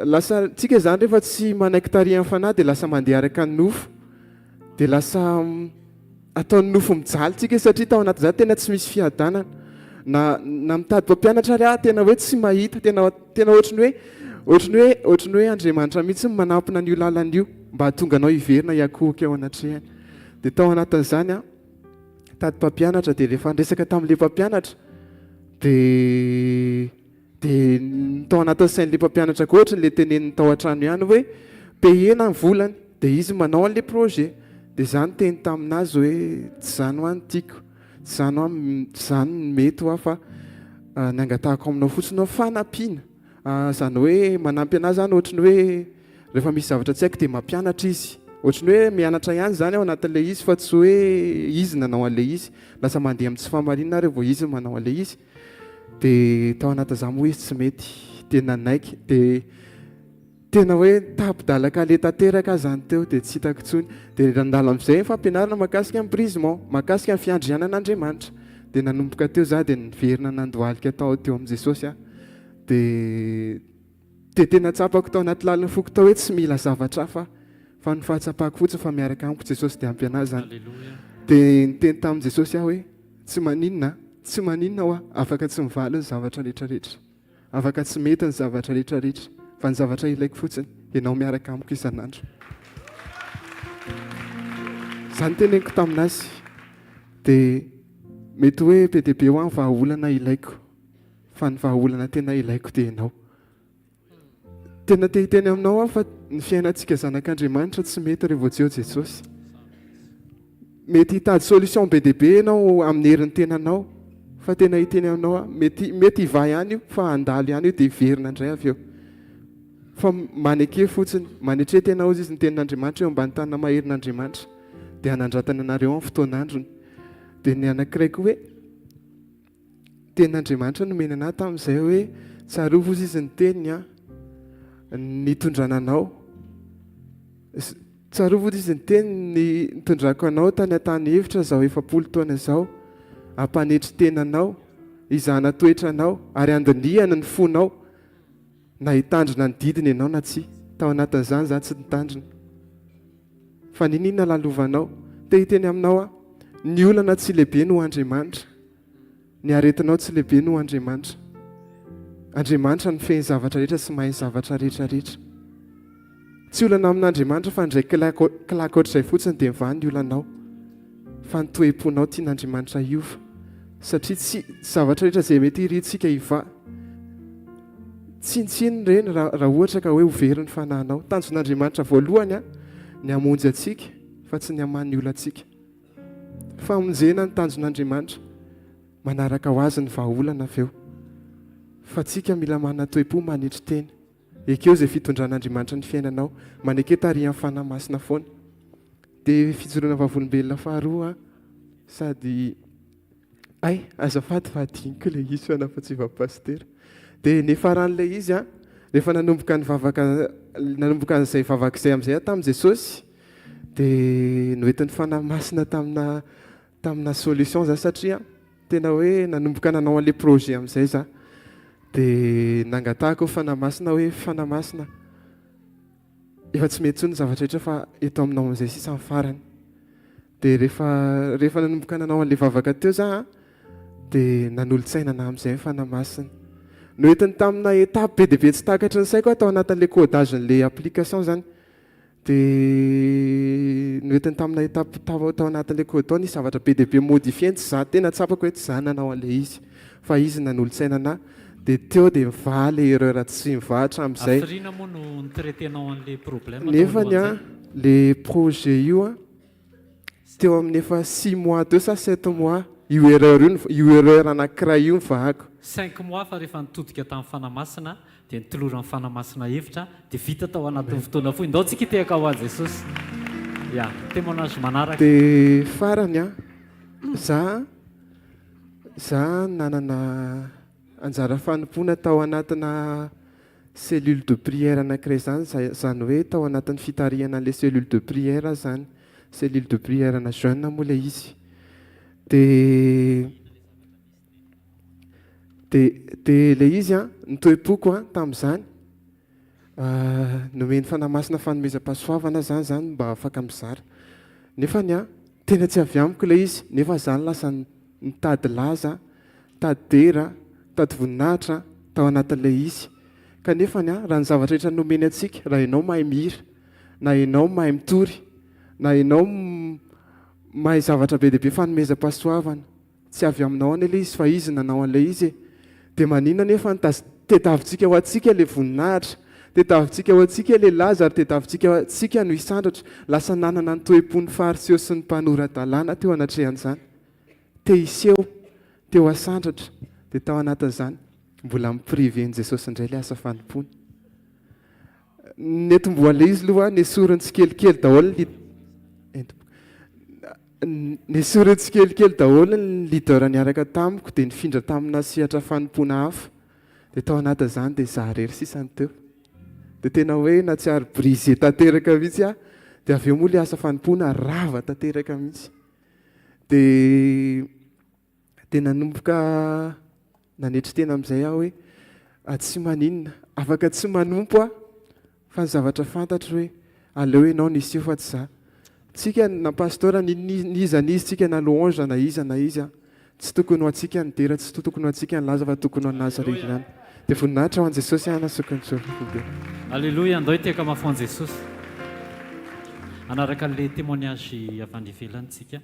lasa tsika izany rehefa tsy manaiky tarihan'ny fanahy dia lasa mandeha araka ny nofo, dia lasa ataon'ny nofo mijaly tsika satria tao anatin'izany tena tsy misy fiadanana, na na mitady mpampianatra ary aho tena hoe tsy mahita, tena tena ohatry ny hoe ohatry ny hoe ohatry ny hoe Andriamanitra mihitsy no manampina an'io lalana io mba hahatonga anao hiverina hiankohoka eo anatrehany. Dia tao anatin'izany aho nitady mpampianatra dia rehefa niresaka tamin'ilay mpampianatra dia Dia ny tao anatin'ny sain'ilay mpampianatra koa ohatry ny ilay teneniny tao an-trano ihany hoe payena ny volany dia izy manao an'ilay projet. Dia izaho niteny tamin'azy hoe tsy izany hoa no tiako, tsy izany hoa tsy izany no mety hoa fa ny angatahako aminao fotsiny hoa fanampiana. Izany hoe manampy an'ahy izany ohatry ny hoe rehefa misy zavatra tsy haiko dia mampianatra izy. Ohatry ny hoe mianatra ihany izany ao anatin'ilay izy fa tsy hoe izy nanao an'ilay izy. Lasa mandeha amin'ny tsy fahamarinana aho rehefa vao izy no manao an'ilay izy. Dia tao anatin'izany moa izy tsy mety, dia nanaiky, dia tena hoe tapi-dalaka aleha tanteraka aho izany teo, dia tsy hitako intsony. Dia nandalo amin'izay ny fampianarana mahakasika ny brisement, mahakasika ny fiandrianan'Andriamanitra. Dia nanomboka teo izaho dia niverina nandohalika tao teo amin'i Jesosy aho. Dia dia tena tsapako tao anaty lalin'ny foko tao hoe tsy mila zavatra hafa aho, fa ny fahatsapako fotsiny fa miaraka amiko Jesosy dia ampy an'ahy izany. Dia niteny tamin'i Jesosy aho hoe. Tsy maninona, tsy maninona hoa, afaka tsy mivaly ny zavatra rehetra rehetra, afaka tsy mety ny zavatra rehetra rehetra, fa ny zavatra ilaiko fotsiny, ianao miaraka amiko isan'andro. Izany teneniko tamin'azy, dia mety hoe be dia be hoa ny vahaolana ilaiko, fa ny vahaolana tena ilaiko dia ianao. Tena te hiteny aminao aho fa ny fiainantsika zanak'Andriamanitra tsy mety rehefa tsy eo Jesosy. Mety hitady solution be dia be ianao amin'ny herin'ny tenanao fa tena hiteny aminao aho, mety mety hivaha ihany io fa handalo ihany io dia hiverina indray avy eo. Fa maneke fotsiny, manetre tena hozy izy ny tenin'Andriamanitra eo ambany tanana maherin'Andriamanitra dia hanandratany anareo amin'ny fotoan'androny. Dia ny anankiray koa hoe Tenin'Andriamanitra nomeny anah tamin'izay hoe tsarovy hozy izy ny teniny an, nitondrana anao. Tsarovy hozy izy ny teniny nitondrako anao tany an-tany efitra izao 40 taona izao, hampanetry tena anao, hizahana toetra anao ary handinihana ny fonao na hitandrina ny didiny ianao na tsia. Tao anatin'izany izaho tsy nitandrina. Fa n'inon'inona lalovanao, te hiteny aminao aho, ny olana tsy lehibe noho Andriamanitra. Ny aretinao tsy lehibe noho Andriamanitra. Andriamanitra mifehy ny zavatra rehetra sy mahay ny zavatra rehetra rehetra. Tsy olana amin'Andriamanitra fa indray claque claque ohatr'izay fotsiny dia mivaha ny olanao. Fa ny toe-ponao tian'Andriamanitra hiova. Satria tsy zavatra rehetra izay mety irintsika hivaha. Tsinontsinona ireny raha ohatra ka hoe ho very ny fanahinao. Tanjon'Andriamanitra voalohany ny hamonjy antsika fa tsy ny hamaha ny olantsika. Famonjena ny tanjon'Andriamanitra. Manaraka ho azy ny vahaolana avy eo. Fa tsika mila manana toe-po manetry tena. Ekeo izay fitondran'Andriamanitra ny fiainanao. Maneke tarihan'ny Fanahy Masina foana. Dia fijoroana vavolombelona faharoa sady Hay, azafady fa adinoko ilay izy fa nampatsiva pasitera. Dia niafaran'ilay izy an, rehefa nanomboka nivavaka, nanomboka an'izay vavaka izay amin'izay aho tamin'i Jesosy, dia noentin'ny Fanahy Masina tamina tamina solution za satria tena hoe nanomboka nanao an'ilay projet amin'izay za. Dia nangatahako ny Fanahy Masina hoe Fanahy Masina, efa tsy mety intsony ny zavatra rehetra fa eto aminao amin'izay sisa ny farany. Dia rehefa rehefa nanomboka nanao an'ilay vavaka teo za an, dia nanolo-tsaina anah amin'izay ny Fanahy Masina. Noentiny tamina étape be dia be tsy takatry ny saiko aho tao anatin'ilay codage-n'ilay application izany. Dia noentiny tamina étape tao tao anatin'ilay code tao nisy zavatra be dia be modifier-ny, tsy za tena tsapako hoe tsy za nanao an'ilay izy fa izy nanolo-tsaina anah. Dia teo dia mivaha ilay erreur tsy mivaha hatramin'izay. Hafiriana moa no ni-traiter-nao an'ilay problème tao Nefany an, alohan'izay? ilay projet io an, teo amin'ny efa six mois teo sa sept mois io erreur io, io erreur anankiray io nivahako. Cinq mois fa rehefa nitodika tamin'ny Fanahy Masina dia nitoloran'ny Fanahy Masina hevitra dia vita tao anatin'ny fotoana fohy. Ndao tsika hitehaka ho an'i Jesosy. Ya, témoignage manaraka. Dia farany an, za za nanana anjara fanompoana tao anatina cellule de prière anankiray izany, izany hoe tao anatin'ny fitarihana an'ilay cellule de prière aho izany, cellule de prière ana jeune moa ilay izy. Dia dia dia ilay izy an, ny toe-poko an tamin'izany, nomen'ny Fanahy Masina fanomezam-pahasoavana aho izany, izany mba afaka mizara. Nefany an, tena tsy avy amiko ilay izy, nefa izaho no lasa nitady laza, nitady dera, nitady voninahitra tao anatin'ilay izy. Kanefa an, raha ny zavatra rehetra nomeny antsika, raha ianao mahay mihira, na ianao mahay mitory, na ianao mahay zavatra be dia be fanomezam-pahasoavana, Tsy avy aminao anie ilay izy fa izy nanao an'ilay izy e. Dia maninona anefa no tediavintsika ho antsika ilay voninahitra, tediavintsika ho antsika ilay laza ary tediavintsika ho antsika no hisandratra. Lasa nanana ny toe-pon'ny Fariseo sy ny mpanora-dalàna teo anatrehan'izany. Te hiseho, te ho asandratra. Dia tao anatin'izany, mbola mi-priver an'i Jesosy indray ilay asa fanompoana. Nentim-boa ilay izy aloha, nesoriny tsikelikely daholo ny Nesoriny tsikelikely daholo ny leader niaraka tamiko dia nifindra tamina sehatra fanompoana hafa. Dia tao anatin'izany dia izaho irery sisa no teo. Dia tena hoe nahatsiaro brisé tanteraka mihitsy aho. Dia avy eo moa ilay asa fanompoana rava tanteraka mihitsy. Dia Dia nanomboka nanetry tena amin'izay aho hoe, tsy maninona, afaka tsy manompo aho, fa ny zavatra fantatro hoe aleo ianao no hiseho fa tsy za. Tsika na pasteur n'iza n'iza tsika na louange na iza na iza, tsy tokony ho antsika ny dera, tsy tokony ho antsika ny laza fa tokony ho an'azy irery ihany. Dia voninahitra ho an'i Jesosy ana sokiny Jehovah. Aleloia, andao hitehaka mafy ho an'i Jesosy. Hanaraka an'ilay témoignage avy any ivelany tsika.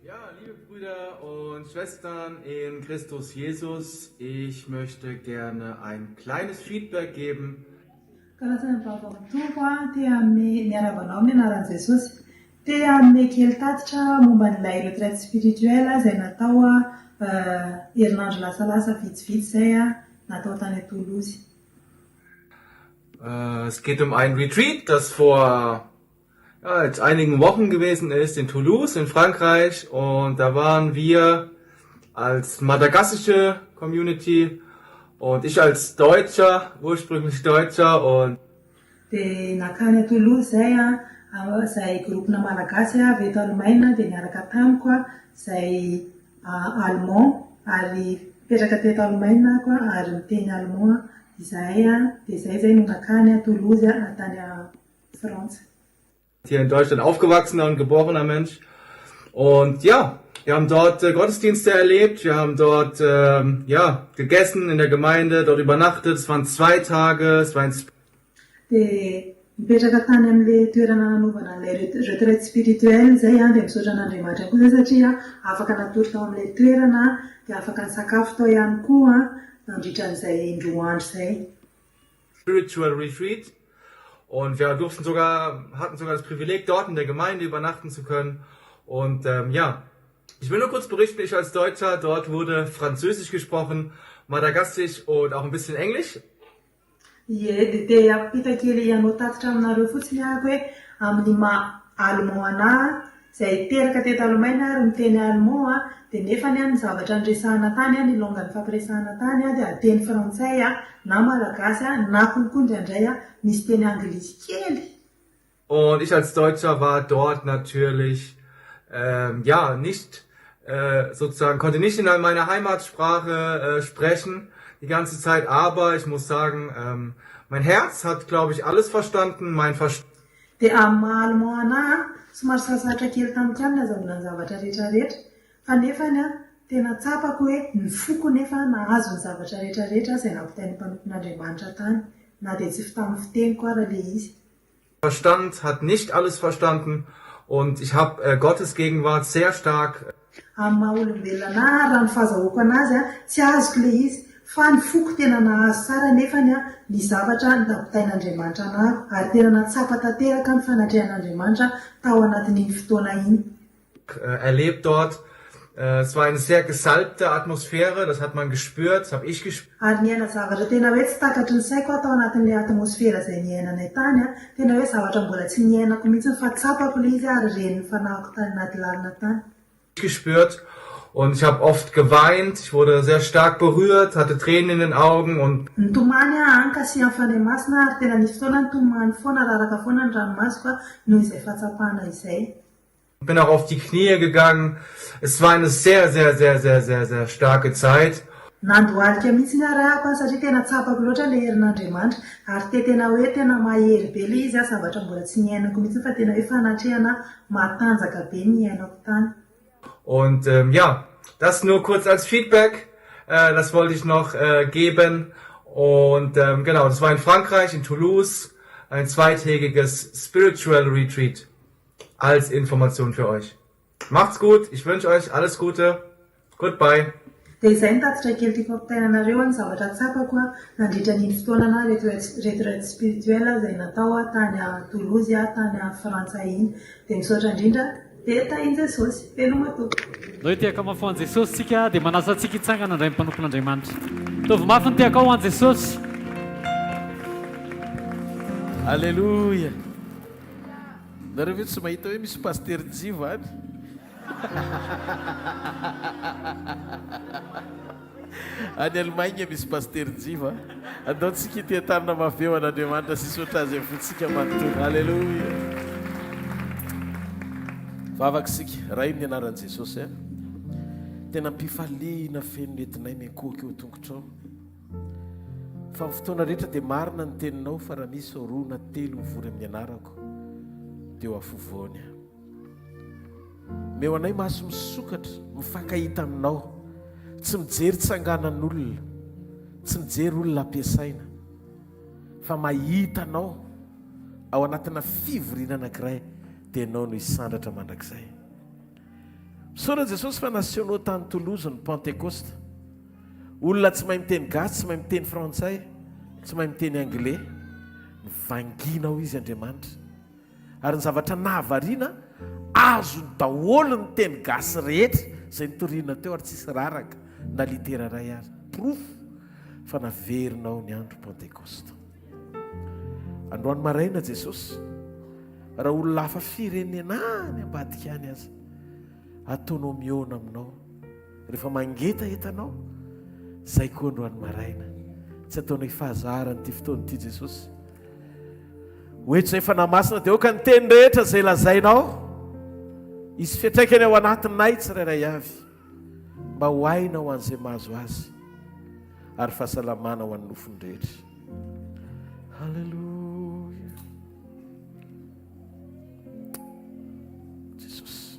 Ja, liebe Brüder. Brüder und Schwestern in Christus Jesus, ich möchte gerne ein kleines Feedback geben. Karazana vaovao Tompo a, te hanome, miarahaba anao amin'ny anaran'i Jesosy. Te hanome kely tatitra momba an'ilay retraite spirituelle izay natao herinandro lasalasa vitsivitsy izay natao tany Toulouse. Es geht um ein Retreat, das vor ja, jetzt einigen Wochen gewesen ist in Toulouse in Frankreich und da waren wir als madagassische Community und ich als Deutscher, ursprünglich Deutscher und Dia nankany à Toulouse izay an, izay groupe-na Malagasy avy eto Allemagne dia niaraka tamiko izay Allemand ary mipetraka teto Allemagne aho ary miteny Allemand izahay dia izay izay no nankany à Toulouse tany Frantsa. Hier in Deutschland aufgewachsener und geborener Mensch. Und ja, wir haben dort äh, Gottesdienste erlebt, wir haben dort ähm, ja, gegessen in der Gemeinde, dort übernachtet. Es waren zwei Tage, es war ein Dia nipetraka tany amin'ilay toerana nanaovana an'ilay retraite spirituelle izay an, dia misaotra an'Andriamanitra koa izay satria afaka natory tao amin'ilay toerana, dia afaka nisakafo tao ihany koa nandritra an'izay indroa andro izay. Spiritual Retreat und wir durften sogar, hatten sogar das Privileg, dort in der Gemeinde übernachten zu können. Und ähm, ja, ich will nur kurz berichten, ich als Deutscher, dort wurde Französisch gesprochen, Madagassisch und auch ein bisschen Englisch. Ie, dia te hampita kely hanao tatitra aminareo fotsiny aho hoe amin'ny maha Allemand anà, izay teraka teto Allemagne ary miteny Allemand an, dia nefany an ny zavatra niresahana tany an, ny langue nifampiresahana tany an dia teny frantsay an, na malagasy an, na konkoa indraindray an misy teny anglisy kely. Und ich als Deutscher war dort natürlich ähm, ja nicht äh, sozusagen konnte nicht in meiner Heimatsprache äh, sprechen die ganze Zeit, aber ich muss sagen, ähm, mein Herz hat glaube ich alles verstanden, mein Verstand Dia amin'ny maha Allemand anà an, somary sarosarotra kely tamiko ihany ny nazahoana ny zavatra rehetra rehetra, fa nefany an, tena tsapako hoe ny foko nefa nahazo ny zavatra rehetra rehetra izay nampitain'ny mpanompon'Andriamanitra tany, na dia tsy tamin'ny fiteniko ara ilay izy. Verstand hat nicht alles verstanden und ich habe äh, Gottes Gegenwart sehr stark Amin'ny maha olombelona anah ary raha ny fahazahoako anazy an, tsy azoko ilay izy, fa ny foko tena nahazo tsara nefany an, ny zavatra nampitain'Andriamanitra anah ary tena nahatsapa tanteraka ny fanatrehan'Andriamanitra tao anatin'iny fotoana iny. Erlebt dort. Es war eine sehr gesalbte Atmosphäre, das hat man gespürt, das habe ich gespürt. Ary niaina zavatra tena hoe tsy takatry ny saiko aho tao anatin'ilay atmosfera izay niainanay tany an, tena hoe zavatra mbola tsy niainako mihitsy fa tsapako ilay izy ary ren'ny fanahiko tany anaty lalina tany. Gespürt und ich habe oft geweint, ich wurde sehr stark berührt, hatte Tränen in den Augen und. Nitomany aho an, kasihan'ny Fanahy Masina ary tena nisy fotoana nitomany foana, raraka foana ny ranomasoko noho izay fahatsapana izay. Bin auch auf die Knie gegangen. Es war eine sehr, sehr, sehr, sehr, sehr, sehr starke Zeit. Nandohalika mihitsy ary aho an, satria tena tsapako loatra ilay herin'Andriamanitra, ary te tena hoe tena mahery be ilay izy an, zavatra mbola tsy niainako mihitsy fa tena hoe fanatrehana matanjaka be ny niainako tany. Und ähm, ja, das nur kurz als Feedback, äh, das wollte ich noch äh, geben. Und ähm, genau, das war in Frankreich, in Toulouse, ein zweitägiges Spiritual Retreat als Information für euch. Macht's gut, ich wünsche euch alles Gute. Goodbye. Dia izay ny tatitra kely tiako ampitaina anareo ny zavatra tsapako nandritra an'iny fotoana na retraite spirituelle izay natao tany Toulouse tany Frantsa iny. Dia misaotra indrindra dia tahin'i Jesosy. Veloma tompoko. Ndao hitehaka mafy ho an'i Jesosy tsika dia manasa antsika hitsangana indray ny mpanompon'Andriamanitra. Ataovy mafy ny tehakao ho an'i Jesosy. Aleloia! Nareo ve tsy mahita hoe misy Pasitera Njiva any? Any Allemagne misy Pasitera Njiva. Andao tsika hiteha-tanana mafy be ho an'Andriamanitra sy hisaotra Azy amin'ny fontsika manontolo. Aleloia! Vavaka isika. Ray amin'ny anaran'i Jesosy a. Tena am-pifaliana feno ny entinay miankohoka eo an-tongotrao. Fa amin'ny fotoana rehetra dia marina ny teninao fa raha misy roa na telo mivory amin'ny anarako dia eo afovoany aho. Meo anay maso misokatra mifankahita aminao, tsy mijery tsanganan'olona, tsy mijery olona ampiasaina fa mahita anao ao anatina fivoriana anankiray dia ianao no hisandratra mandrakizay. Misaotra Jesosy fa nasehonao tany Toulouse ny Pentecoste. Olona tsy mahay miteny gasy, tsy mahay miteny frantsay, tsy mahay miteny anglais. Nivangiana ao izy Andriamanitra. Ary ny zavatra nahavariana, azony daholo ny teny gasy rehetra izay nitoriana teo ary tsisy raraka na litera iray ary. Porofo fa naverinao ny andro Pentekosta. Androany maraina Jesosy, raha olona hafa firenena any ambadika any aza, ataonao mihaona aminao. Rehefa mangetaheta anao, zay koa androany maraina. Tsy ataonay fahazarana ity fotoana ity Jesosy. Ho eto izay Fanahy Masina dia aoka ny teny rehetra izay lazainao hisy fiantraikany ao anatinay tsirairay avy mba ho aina ho an'izay mahazo azy ary fahasalamana ho an'ny nofony rehetra. Haleloia. Jesosy.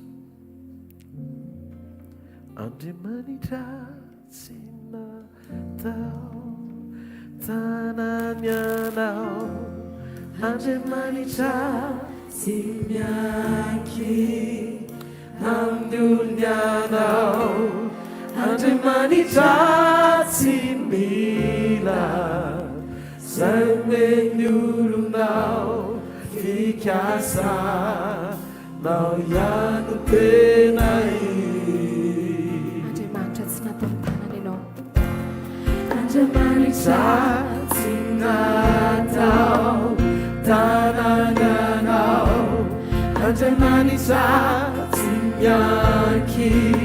Andriamanitra tsy natao tanany anao Andriamanitra tsy miankin amin'ny olony anao Andriamanitra tsy mila zay omen'ny olonao fikasa Nao ihany no tena izy. Andriamanitra tsy natao tanana ianao. Andriamanitra tsy natao tanana anao. Andriamanitra tsy miankina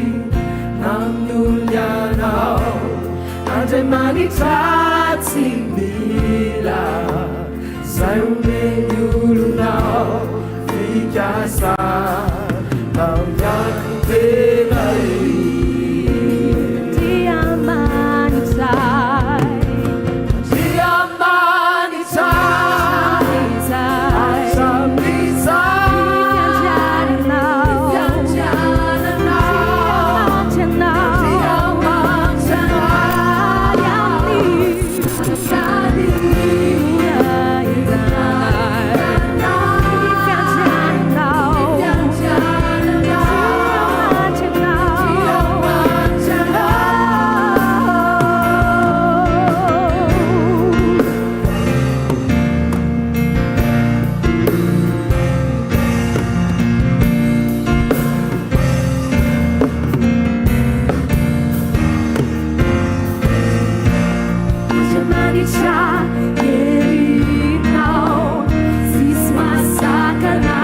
amin'ny olona ianao. Andriamanitra tsy mila izay omen'ny olonao. Fikasa nao ihany no tena izy. Andriamanitra. Andriamanitra. Hatramin'izay. Ny fiandriananao. Andriamanitra. Andriamanitra herinao tsisy mahasakana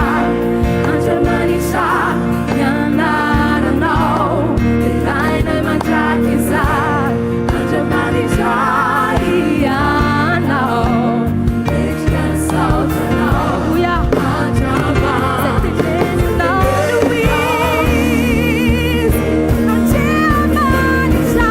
Andriamanitra ny anaranao derainay mandrakizay Andriamanitra ianao mendrika ny saotranao Andriamanitra teneninao no izy Andriamanitra.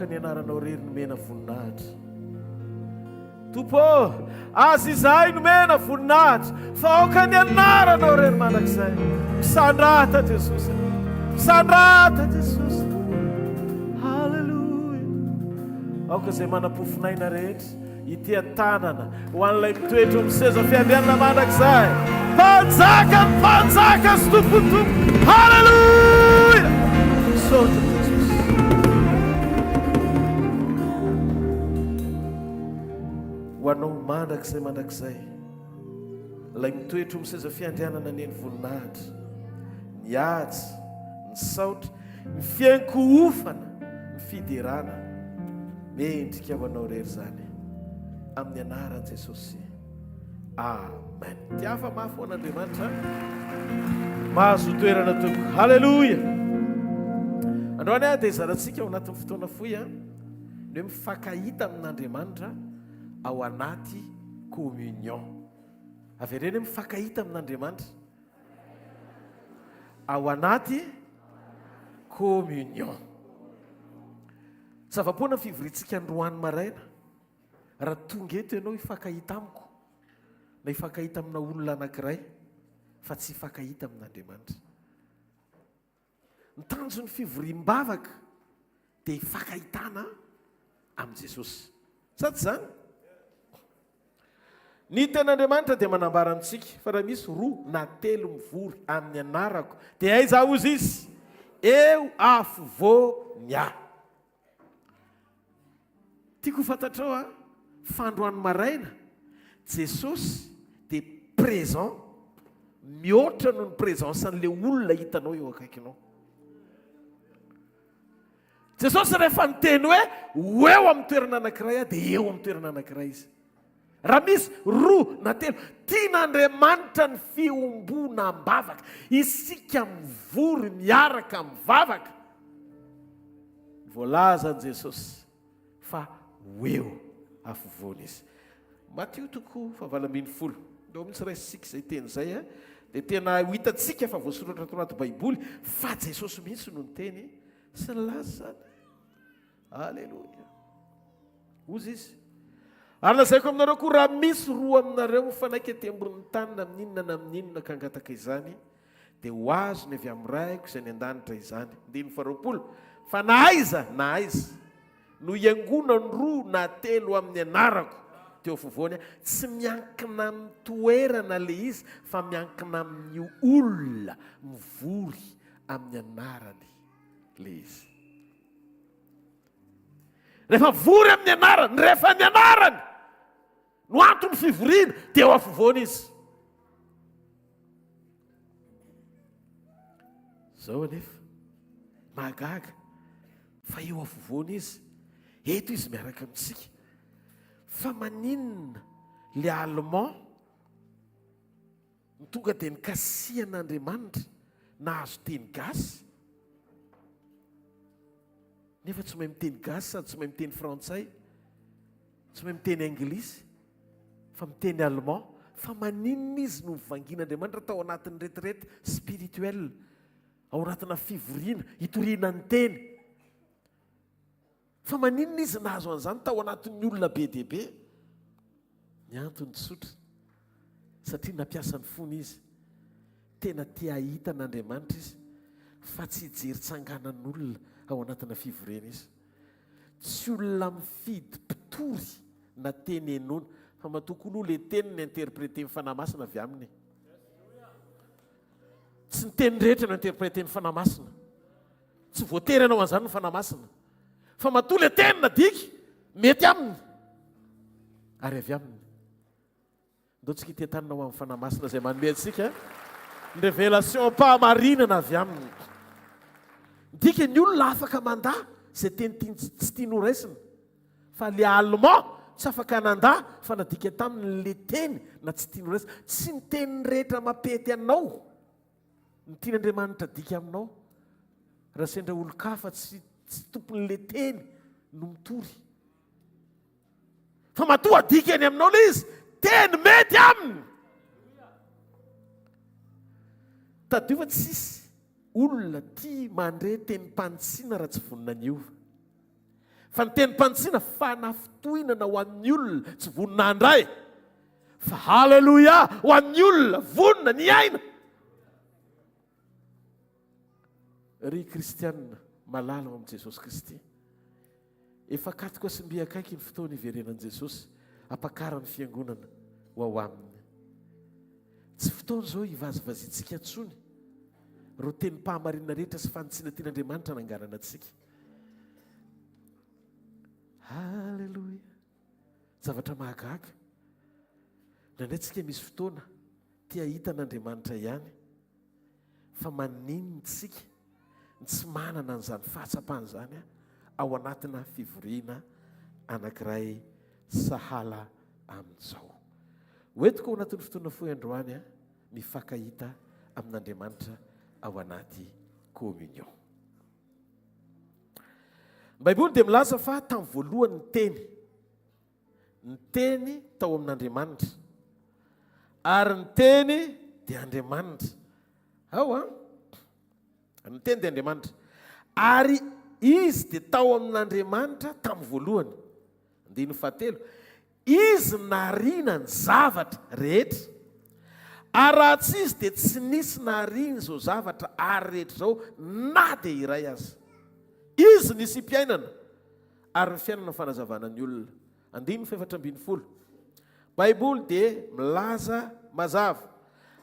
Aoka ny anaranao irery nomena voninahitra. Tompo ô, aza izahay nomena voninahitra, fa aoka ny anaranao irery mandrakizay. Misandrata Jesosy. Misandrata Jesosy. Haleloia. Aoka izay manam-pofonaina rehetra Ity-tanana ho an'ilay mitoetra eo amin'ny seza fiandrianana mandrakizay. Mpanjaka ny mpanjaka sy tompon'ny tompo. Haleloia! Misaotra Jesosy. Ho anao mandrakizay mandrakizay. Ilay mitoetra eo amin'ny seza fiandrianana anie ny voninahitra, ny haja, ny saotra, ny fiankohofana, ny fiderana. Mendrika ho anao irery izany. Amin'ny anaran'i Jesosy. Amen. Tiafa mafy ho an'Andriamanitra. Mahazo toerana tompoko. Haleloia. Androany aho dia zarantsika ao anatin'ny fotoana fohy a. Ny hoe mifankahita amin'Andriamanitra ao anaty communion. Avereno hoe mifankahita amin'Andriamanitra ao anaty communion. Zava-poana ny fivoriantsika androany maraina. Raha tonga eto ianao hifankahita amiko na hifankahita amina olona anankiray fa tsy hifankahita amin'Andriamanitra. Ny tanjon'ny fivoriam-bavaka dia hifankahitana amin'i Jesosy. Sa tsy izany? Ny Tenin'Andriamanitra dia manambara amintsika fa raha misy roa na telo mivory amin'ny anarako, dia aiza hozy izy? Eo afovoany ahy. Tiako ho fantatrao a, fa androany maraina Jesosy dia présent mihoatra noho ny présence an'ilay olona hitanao eo akaikinao. Jesosy rehefa niteny hoe ho eo amin'ny toerana anankiray aho dia eo amin'ny toerana anankiray izy. Raha misy roa na telo, tian'Andriamanitra ny fiombonam-bavaka. Isika mivory miaraka mivavaka. Voalazan'i Jesosy fa ho eo afovoany izy. Matio toko faha-18. Ndao mihitsy raisintsika izay teny izay a. Dia tena ho hitantsika fa voasoratra ato anaty Baiboly fa Jesosy mihitsy no niteny sy nilaza izany. Aleloia. Hozy izy. Ary lazaiko aminareo koa raha misy roa aminareo mifanaiky ety ambonin'ny tany na amin'inona na amin'inona ka hangataka izany dia ho azony avy amin'ny Raiko izay any an-danitra izany. Andininy faharoapolo. Fa na aiza na aiza no hiangonan'ny roa na telo amin'ny anarako teo afovoany aho. Tsy miankina amin'ny toerana ilay izy fa miankina amin'ny olona mivory amin'ny anarany ilay izy. Rehefa vory amin'ny anarany, rehefa ny anarany no anton'ny fivoriana dia eo afovoany izy. Zao anefa, mahagaga fa eo afovoany izy, eto izy miaraka amintsika. Fa maninona le allemand no tonga dia nikasihan'Andriamanitra nahazo teny gasy? Nefa tsy mahay miteny gasy sady tsy mahay miteny frantsay, tsy mahay miteny anglisy fa miteny allemand. Fa maninona izy no novangian'Andriamanitra tao anatin'ny retraite spirituelle, ao anatina fivoriana hitoriana ny teny? Fa maninona izy nahazo an'izany tao anatin'ny olona be dia be? Ny antony tsotra, satria nampiasa ny fony izy. Tena te hahita an'Andriamanitra izy, fa tsy hijery tsanganan'olona ao anatina fivoriana izy. Tsy olona mifidy mpitory na teny henoina, fa matoa koa aloha ilay teny no interpreter-n'ny Fanahy Masina avy aminy. Tsy ny teny rehetra no interpreter-n'ny Fanahy Masina. Tsy voatery hanao an'izany ny Fanahy Masina. Fa matoa ilay teny nadika, mety aminy ary avy aminy. Ndao tsika hitentanina ho amin'ny Fanahy Masina izay manome antsika ny révélation am-pahamarinana avy aminy. Midika ny olona afaka mandà izay teny tiany tsy tiany ho raisina. Fa le allemand tsy afaka nandà fa nadika taminy le teny na tsy tiany ho raisina. Tsy ny teny rehetra mampety anao no tian'Andriamanitra adika aminao. Raha sendra olon-kafa tsy tsy tompon'le teny no mitory. Fa matoa adika eny aminao ilay izy, teny mety aminy. Tadidio fa tsisy olona tia mandre tenim-panitsiana raha tsy vonona ny hiova. Fa ny tenim-panitsiana fanafintohinana ho an'ny olona tsy vonona handray. Fa haleloia ho an'ny olona vonona ny hiaina. Ry kristianina malala ao amin'i Jesosy Kristy, efa katoka sy mby akaiky ny fotoana hiverenan'i Jesosy hampakaran'ny fiangonana ho ao aminy. Tsy fotoana izao hivazivaziantsika intsony ireo tenim-pahamarinana rehetra sy fanitsiana tian'Andriamanitra hananganana antsika. Haleloia! Zavatra mahagaga. Indraindray tsika misy fotoana te hahita an'Andriamanitra ihany, fa maninona tsika ny tsy manana an'izany fahatsapana izany ao anatina fivoriana anankiray sahala amin'izao. Hoentiko ao anatin'ny fotoana fohy androany mifankahita amin'Andriamanitra ao anaty communion. Ny Baiboly dia milaza fa tamin'ny voalohany ny Teny. Ny Teny tao amin'Andriamanitra. Ary ny Teny dia Andriamanitra. Ao an? Ny Teny dia Andriamanitra. Ary Izy dia tao amin'Andriamanitra tamin'ny voalohany. Andininy fahatelo. Izy nahariana ny zavatra rehetra. Ary raha tsy Izy dia tsy nisy nahariana izao zavatra ary rehetra izao na dia iray aza. Izy nisiam-piainana, ary ny fiainana no fanazavana ny olona. Andininy 14. Baiboly dia milaza mazava.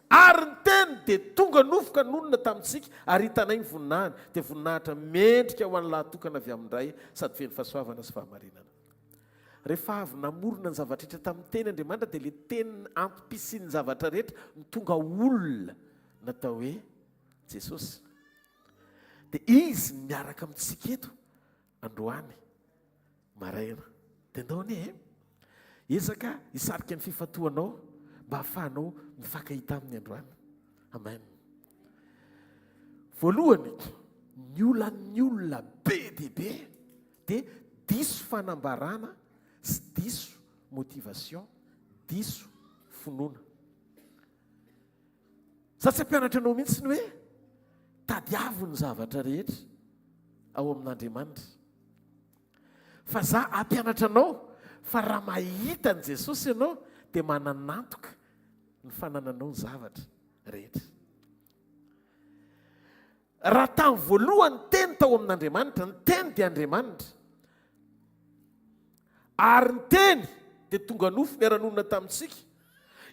Ary ny Teny dia tonga nofo ka nonina tamintsika, ary hitanay ny voninahiny, dia voninahitra mendrika ho an'ny lahatokana avy amin-dRay sady feno fahasoavana sy fahamarinana. Rehefa avy namorona ny zava-drehetra tamin'ny Teny Andriamanitra dia ilay Teny antom-pisian'ny zavatra rehetra no tonga olona natao hoe Jesosy. Dia Izy no miaraka amintsika eto androany maraina. Dia ndao anie e! Ezaka hisarika ny fifantohanao mba hahafahanao mifankahita Aminy androany. Amen. Voalohany, ny olan'ny olona be dia be dia diso fanambarana sy diso motivation, diso finoana. Za tsy hampianatra anao mihitsy ny hoe tadiavo ny zavatra rehetra ao amin'Andriamanitra. Fa za hampianatra anao fa raha mahita an'i Jesosy ianao dia manan'antoka ny fanananao ny zavatra rehetra. Raha tamin'ny voalohany ny Teny tao amin'Andriamanitra, ny Teny dia Andriamanitra. Ary ny Teny dia tonga nofo niara-nonina tamintsika.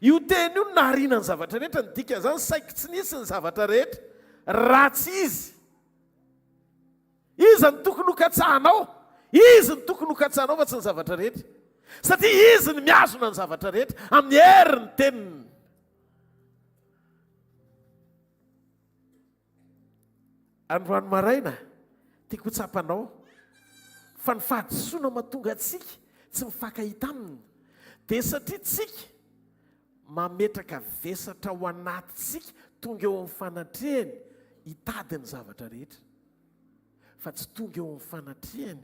Io Teny io no nahariana ny zavatra rehetra, ny dikan'izany saiky tsy nisy ny zavatra rehetra raha tsy Izy. Iza no tokony hokatsahanao? Izy no tokony hokatsahanao fa tsy ny zavatra rehetra. Satria Izy no mihazona ny zavatra rehetra amin'ny herin'ny Teniny. Androany maraina, tiako ho tsapanao fa ny fahadisoana mahatonga antsika tsy mifankahita aminy dia satria tsika mametraka vesatra ao anatintsika tonga eo amin'ny fanatrehany hitady ny zavatra rehetra fa tsy tonga eo amin'ny fanatrehany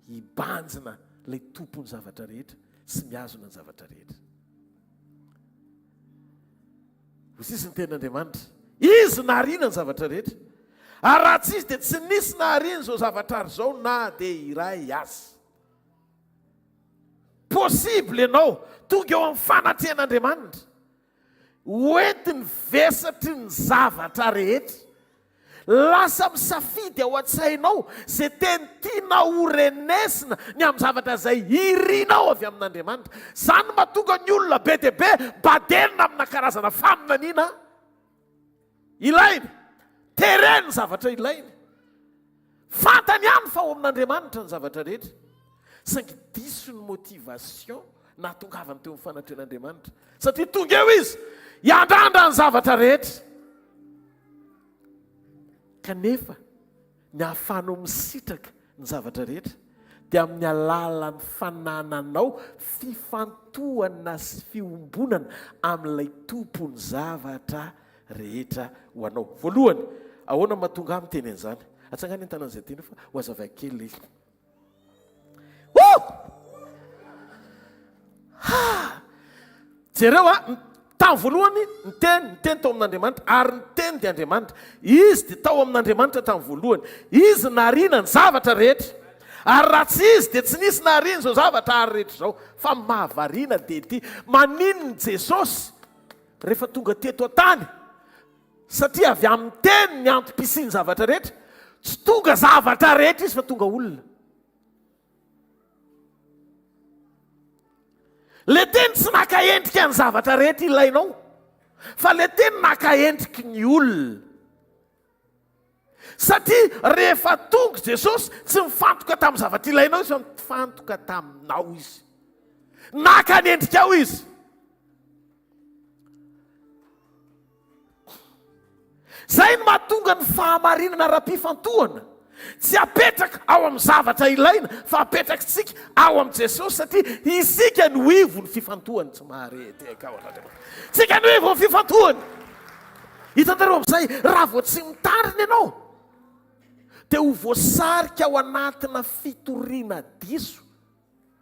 hibanjina ilay tompon'ny zavatra rehetra sy mihazona ny zavatra rehetra. Hoy sisa ny tenin'Andriamanitra, Izy nahariana ny zavatra rehetra, ary raha tsy Izy dia tsy nisy nahariana izao zavatra ary izao na dia iray aza. Possible ianao tonga eo amin'ny fanatrehan'Andriamanitra, hoentiny vesatry ny zavatra rehetra. Lasa misafidy ao an-tsainao izay teny tianao ho renesina ny amin'ny zavatra izay irinao avy amin'Andriamanitra. Izany no mahatonga ny olona be dia be badelina amina karazana faminaniana ilainy. Tereny ny zavatra ilainy. Fantany ihany fa ao amin'Andriamanitra ny zavatra rehetra, saingy diso ny motivation nahatongavany teo amin'ny fanatrehan'Andriamanitra, satria tonga eo izy hiandrandra ny zavatra rehetra. Kanefa ny ahafahanao misitraka ny zavatra rehetra dia amin'ny alalan'ny fanananao fifantohana sy fiombonana amin'ilay Tompon'ny zavatra rehetra ho anao. Voalohany, ahoana no mahatonga ahy miteny an'izany? Atsangano ny tanan'izay tianao fa ho hazavaiko kely ilay izy. Oh! Ha! Jereo a, tamin'ny voalohany ny teny, ny teny tao amin'Andriamanitra, ary ny teny dia Andriamanitra. Izy dia tao amin'Andriamanitra tamin'ny voalohany. Izy nahariana ny zavatra rehetra. Ary raha tsy Izy dia tsy nisy nahariana izao zavatra ary rehetra izao. Fa ny mahavariana dia ity, maninona Jesosy rehefa tonga teto an-tany, satria avy amin'ny Teny ny antom-pisian'ny zavatra rehetra, tsy tonga zavatra rehetra Izy fa tonga olona. Le Teny tsy naka endrika ny zavatra rehetra ilainao, fa le Teny naka endriky ny olona. Satria rehefa tonga Jesosy, tsy nifantoka tamin'ny zavatra ilainao Izy fa nifantoka taminao Izy. Naka ny endrikao Izy. Izay no mahatonga ny fahamarinana ara-pifantohana tsy apetraka ao amin'ny zavatra ilaina fa apetrakitsika ao amin'i Jesosy satria isika no ivon'ny fifantohany tsy mahare tehaka ao an'Andriamanitra. Tsika no ivon'ny fifantohany. Hitanareo amin'izay, raha vao tsy mitandrina ianao, dia ho voasarika ao anatina fitoriana diso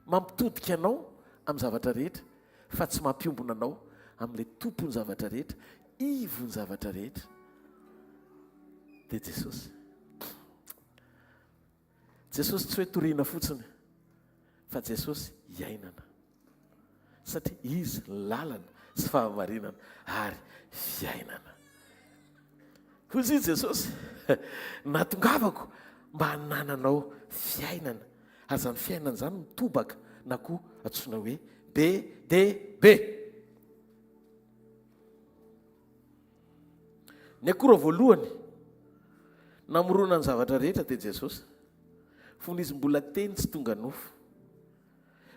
mampitodika anao amin'ny zavatra rehetra, fa tsy mampiombona anao amin'ilay Tompon'ny zavatra rehetra, ivon'ny zavatra rehetra, dia Jesosy. Jesosy tsy hoe toriana fotsiny, fa Jesosy iainana. Satria Izy lalana sy fahamarinana ary fiainana. Hoy izy Jesosy, Nahatongavako mba hanananao fiainana. Ary izany fiainana izany mitobaka na koa antsoina hoe be dia be. Ny akora voalohany namorona ny zavatra rehetra dia Jesosy. Fony izy mbola teny tsy tonga nofo.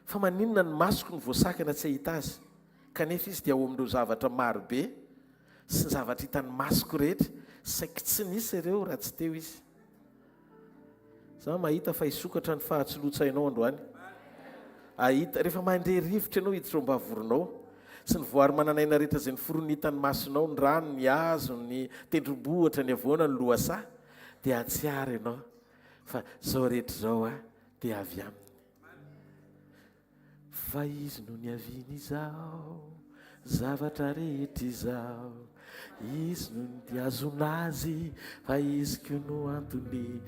Fa maninona ny masoko no voasakana tsy hahita azy, kanefa izy dia ao amin'ireo zavatra maro be sy ny zavatra hitan'ny masoko rehetra, saiky tsy nisy ireo raha tsy teo izy. Za mahita fa hisokatra ny fahatsiloan-tsainao androany. Ahita, rehefa mandre rivotra ianao hiditra ao am-bavoronao, sy ny voary manan'aina rehetra izay noforoniny hitan'ny masonao, ny rano, ny hazo, ny tendrombohitra, ny havoana, ny lohasaha, dia hahatsiaro ianao fa izao rehetra izao dia avy aminy. Fa izy no niavian'izao zavatra rehetra izao. Izy no nihazona azy, fa izy koa no antony.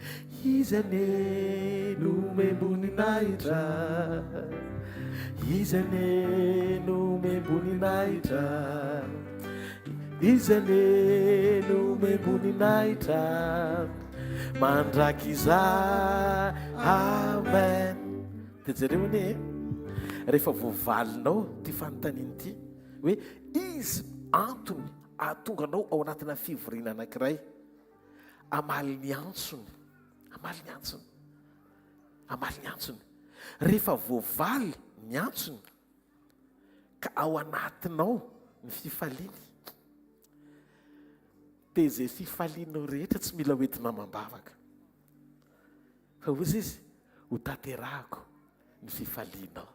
Izy anie no omem-boninahitra. Izy anie no omem-boninahitra. Izy anie no omem-boninahitra. Mandrakizay. Amen. Dia jereo anie e, rehefa voavalinao ity fanontaniana ity hoe iza antony ahatonga anao ao anatina fivoriana anankiray hamaly ny antsony, hamaly ny antsony, hamaly ny antsony. Rehefa voavaly ny antsony ka ao anatinao ny fifaliany, dia izay fifalianao rehetra tsy mila hoentina amam-bavaka. Fa hoy izy, Ho tanterahako ny fifalianao.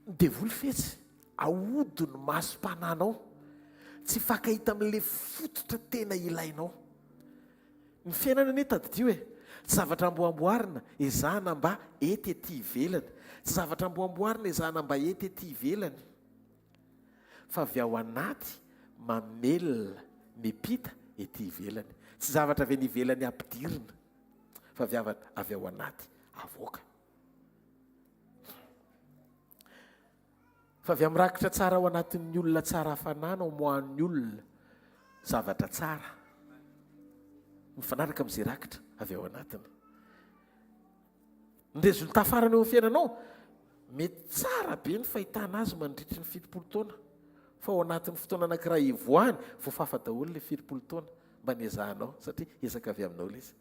Ny devoly fetsy, ahodiny ny masom-panahinao, tsy hifankahita amin'ilay fototra tena ilainao. Ny fiainana anie tadidio e, tsy zavatra amboamboarina ezahana mba hety ety ivelany, tsy zavatra amboamboarina ezahana mba hety ety ivelany. Fa avy ao anaty mamelona mipita ety ivelany. Tsy zavatra avy any ivelany ampidirina fa avy avy ao anaty avoaka. Fa avy amin'ny rakitra tsara ao anatin'ny olona tsara fanahy no amoahan'ny olona zavatra tsara mifanaraka amin'izay rakitra avy ao anatiny. Ny résultat farany eo amin'ny fiainanao, mety tsara be ny fahitana azy mandritry ny 70 taona, fa ao anatin'ny fotoana anankiray hivoahany, voafafa daholo ilay 70 taona mba niezahanao, satria ezaka avy aminao ilay izy.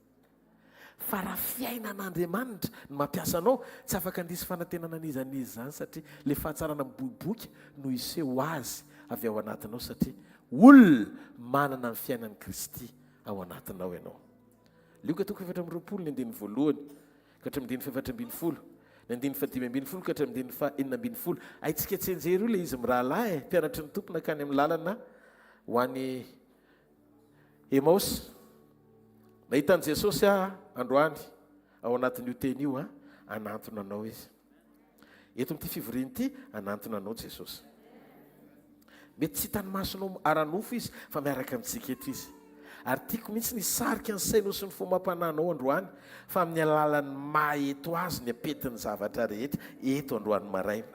Fa raha fiainan'Andriamanitra no mampiasa anao, tsy afaka handiso fanantenana an'iza n'iza izany, satria ilay fahatsarana miboiboika no hiseho azy avy ao anatinao, satria olona manana ny fiainan'i Kristy ao anatinao ianao. Lioka toko 24 ny andininy voalohany ka hatramin'ny andininy faha-14, ny andininy faha-15 ka hatramin'ny andininy faha-16. Haintsika tsianjery io ilay izy mirahalahy e, mpianatry ny Tompo nankany amin'ny lalana ho any Emaosy. Nahita an'i Jesosy aho androany ao anatin'io teny io, hanantona anao izy. Eto amin'ity fivoriana ity, hanantona anao Jesosy. Mety tsy hitan'ny masonao ara-nofo izy, fa miaraka amintsika eto izy. Ary tiako mihitsy ny hisarika ny sainao sy ny fo amam-panahinao androany fa amin'ny alalan'ny maha eto azy ny apetin'ny zavatra rehetra eto androany maraina.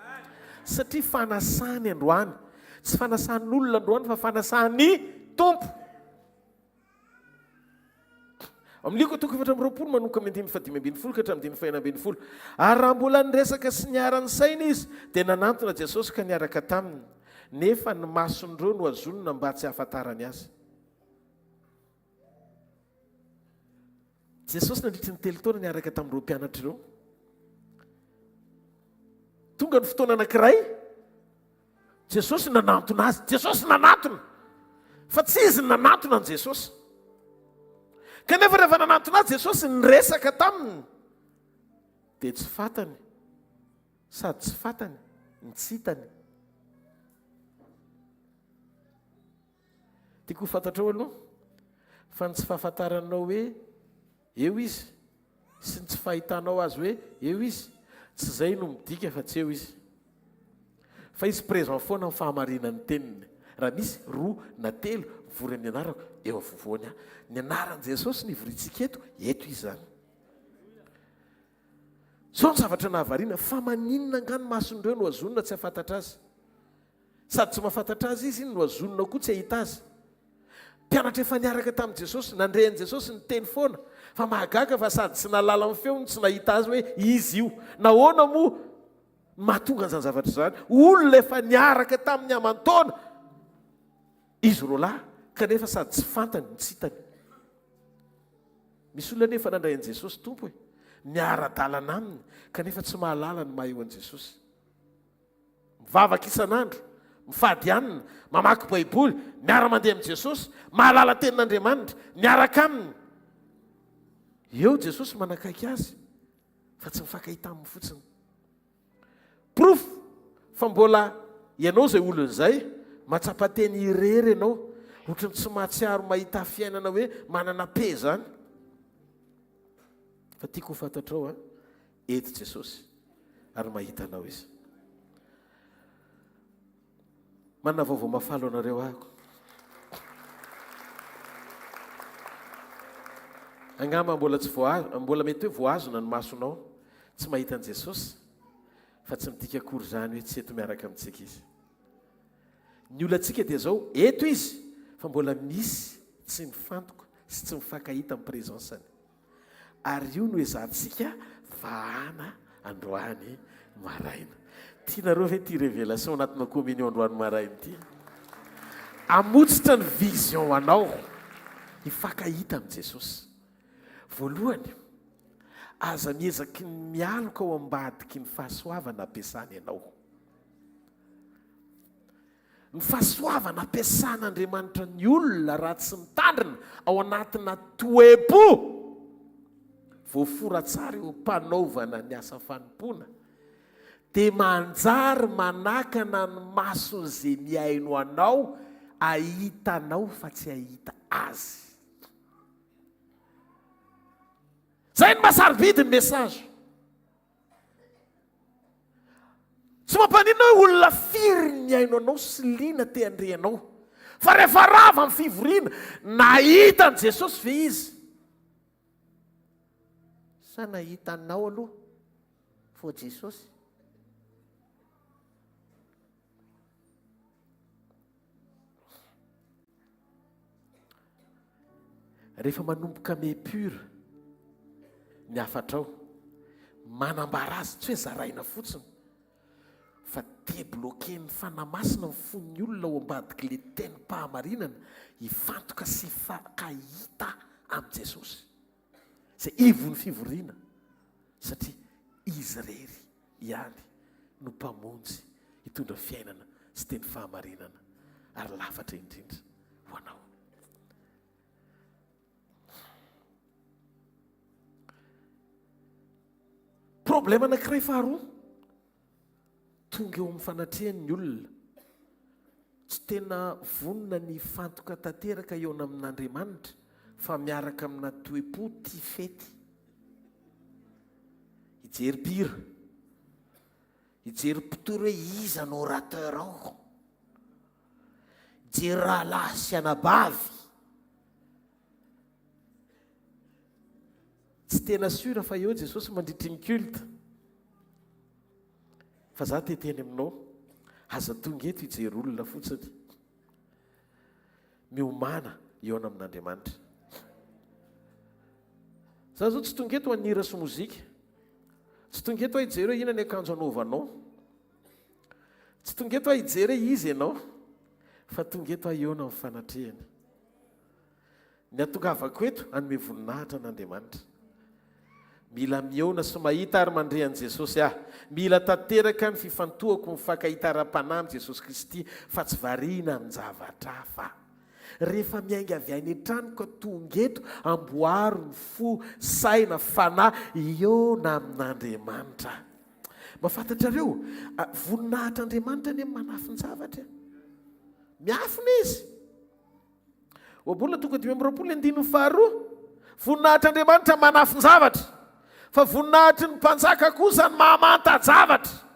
Satria fanasany androany. Tsy fanasan'olona androany fa fanasan'ny Tompo. Amin'ny Lioka toko 24 manomboka amin'ny andininy faha-15 ka hatramin'ny andininy faha-16. Ary raha mbola niresaka sy niara-nisaina izy, dia nanantona Jesosy ka niaraka taminy, nefa ny mason'ireo nohazonina mba tsy hahafantarany azy. Jesosy nandritry ny telo taona niaraka tamin'ireo mpianatra ireo. Tonga ny fotoana anankiray, Jesosy nanantona azy. Jesosy nanatona. Fa tsy izy nanatona an'i Jesosy. Kanefa rehefa nanantona azy Jesosy niresaka taminy dia tsy fantany sady tsy fantany ny tsy hitany. Tiako ho fantatrao aloha fa ny tsy fahafantaranao hoe eo izy sy ny tsy fahitanao azy hoe eo izy, tsy izay no midika fa tsy eo izy. Fa izy présent foana amin'ny fahamarinan'ny teniny. Raha misy roa na telo mivory amin'ny anarako, eo afovoany aho. Ny anaran'i Jesosy no ivoriantsika eto, eto izy izany. Izao ny zavatra nahavariana, fa maninona angaha ny mason'ireo no azonina tsy hahafantatra azy? Sady tsy mahafantatra azy izy no azonina koa tsy hahita azy. Mpianatra efa niaraka tamin'i Jesosy, nandre an'i Jesosy niteny foana, fa mahagaga fa sady tsy nahalala ny feony no tsy nahita azy hoe izy io. Nahoana moa no mahatonga an'izany zavatra izany? Olona efa niaraka taminy aman-taona izy roalahy, kanefa sady tsy fantany no tsy hitany. Misy olona anefa nandray an'i Jesosy Tompo e, miara-dalana aminy, kanefa tsy mahalala ny maha eo an'i Jesosy. Mivavaka isan'andro, mifady hanina, mamaky Baiboly, miara-mandeha amin'i Jesosy, mahalala tenin'Andriamanitra, miaraka aminy. Eo Jesosy manakaiky azy fa tsy mifankahita aminy fotsiny. Porofo fa mbola ianao izay olona izay, mahatsapa tena irery ianao, ohatran'ny tsy mahatsiaro mahita fiainana hoe manana paix izany. Fa tiako ho fantatrao an, eto Jesosy ary mahita anao Izy. Manana vaovao mahafaly ho anareo aho. Angamba mbola tsy voa, mbola mety hoe voahazona ny masonao tsy mahita an'i Jesosy, fa tsy midika akory izany hoe tsy eto miaraka amintsika Izy. Ny olantsika dia izao, eto Izy, fa mbola misy tsy mifantoka sy tsy mifankahita amin'ny présence-ny. Ary io no ezahantsika vahana androany maraina. Tianareo ve ity révélation anatina communion androany maraina ity? Hamotsitra ny vision anao hifankahita amin'i Jesosy. Voalohany, aza miezaky ny mialoka ao ambadiky ny fahasoavana ampiasany anao. Ny fahasoavana ampiasan'Andriamanitra ny olona raha tsy mitandrina ao anatina toe-po voafora tsara eo am-panaovana ny asa fanompoana dia manjary manakana ny mason'izay mihaino anao hahita anao fa tsy hahita azy. Izay no maha sarobidy ny message. Tsy mampaninona hoe olona firy ny mihaino anao sy liana te handre anao. Fa rehefa rava ny fivoriana, nahita an'i Jesosy ve izy? Sa nahita anao aloha vao Jesosy? Rehefa manomboka mepur ny hafatrao, manambara azy, tsy hoe zaraina fotsiny, fa debloquer-n'ny Fanahy Masina ny fon'ny olona ao ambadik'ilay tenim-pahamarinana hifantoka sy hifankahita amin'i Jesosy, izay ivon'ny fivoriana, satria Izy irery ihany no Mpamonjy hitondra fiainana sy teny fahamarinana ary lafatra indrindra ho anao. Problème anankiray faharoa, tonga eo amin'ny fanatrehany ny olona, tsy tena vonona ny hifantoka tanteraka eo amin'Andriamanitra fa miaraka amina toe-po tia fety. Hijery mpihira, hijery mpitory hoe iza no orateur ao, hijery rahalahy sy anabavy. Tsy tena sûr fa eo Jesosy mandritry ny culte. Fa za te hiteny aminao, aza tonga eto hijery olona fotsiny. Miomàna hihaona amin'Andriamanitra. Za zao tsy tonga eto ho an'ny hira sy mozika. Tsy tonga eto aho hijery hoe inona ny akanjo anaovanao. Tsy tonga eto aho hijery hoe iza ianao, fa tonga eto aho hihaona amin'ny fanatrehany. Ny hatongavako eto hanome voninahitra an'Andriamanitra. Mila mihaona sy mahita ary mandre an'i Jesosy aho. Mila tanteraka ny fifantohako mifankahita ara-panahy amin'i Jesosy Kristy fa tsy variana amin-javatra hafa. Rehefa miainga avy any an-trano ka tonga eto, amboaro ny fo, saina, fanahy hihaona amin'Andriamanitra. Mba fantatrareo, voninahitr'Andriamanitra anie manafin-javatra e. Miafina izy. Ohabolana toko 25 andininy faharoa, Voninahitr'Andriamanitra manafin-javatra, fa voninahitry ny mpanjaka kosa ny mahamanta-javatra.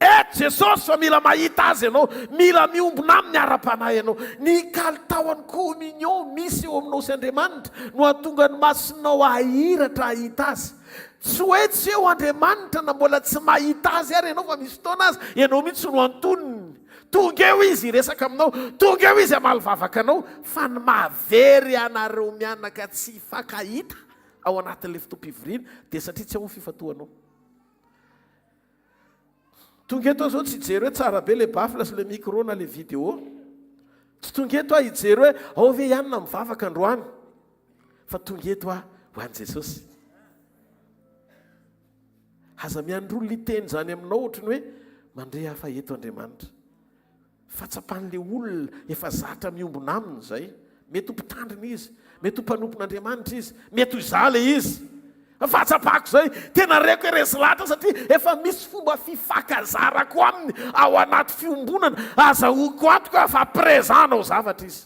Eto Jesosy fa mila mahita Azy ianao, mila miombona Aminy ara-panahy ianao. Ny kalitaon'ny communion misy eo aminao sy Andriamanitra no hahatonga ny masonao hahiratra hahita Azy. Tsy hoe tsy eo Andriamanitra na mbola tsy mahita Azy ary ianao fa misy fotoana aza ianao mihitsy no antonony. Tonga eo Izy hiresaka aminao, tonga eo Izy hamaly vavaka anao, fa ny mahavery anareo mianaka tsy hifankahita ao anatin'ilay fotoam-pivoriana dia satria tsy ao ny fifantohanao. Tonga eto aho izao tsy hijery hoe tsara be ilay baffle sy ilay micro na ilay vidéo. Tsy tonga eto aho hijery hoe ao ve i Anna mivavaka androany. Fa tonga eto aho ho an'i Jesosy. Aza miandry olona hiteny izany aminao ohatry ny hoe mandre aho fa eto Andriamanitra. Fahatsapan'ilay olona efa zatra miombona aminy izay. Mety ho mpitandrina izy, mety ho mpanompon'Andriamanitra izy, mety ho izaho ilay izy. Fahatsapako izay, tena reko hoe resy lahatra satria efa misy fomba fifankazarako aminy ao anaty fiombonana, azahoako antoka fa présent hanao zavatra izy.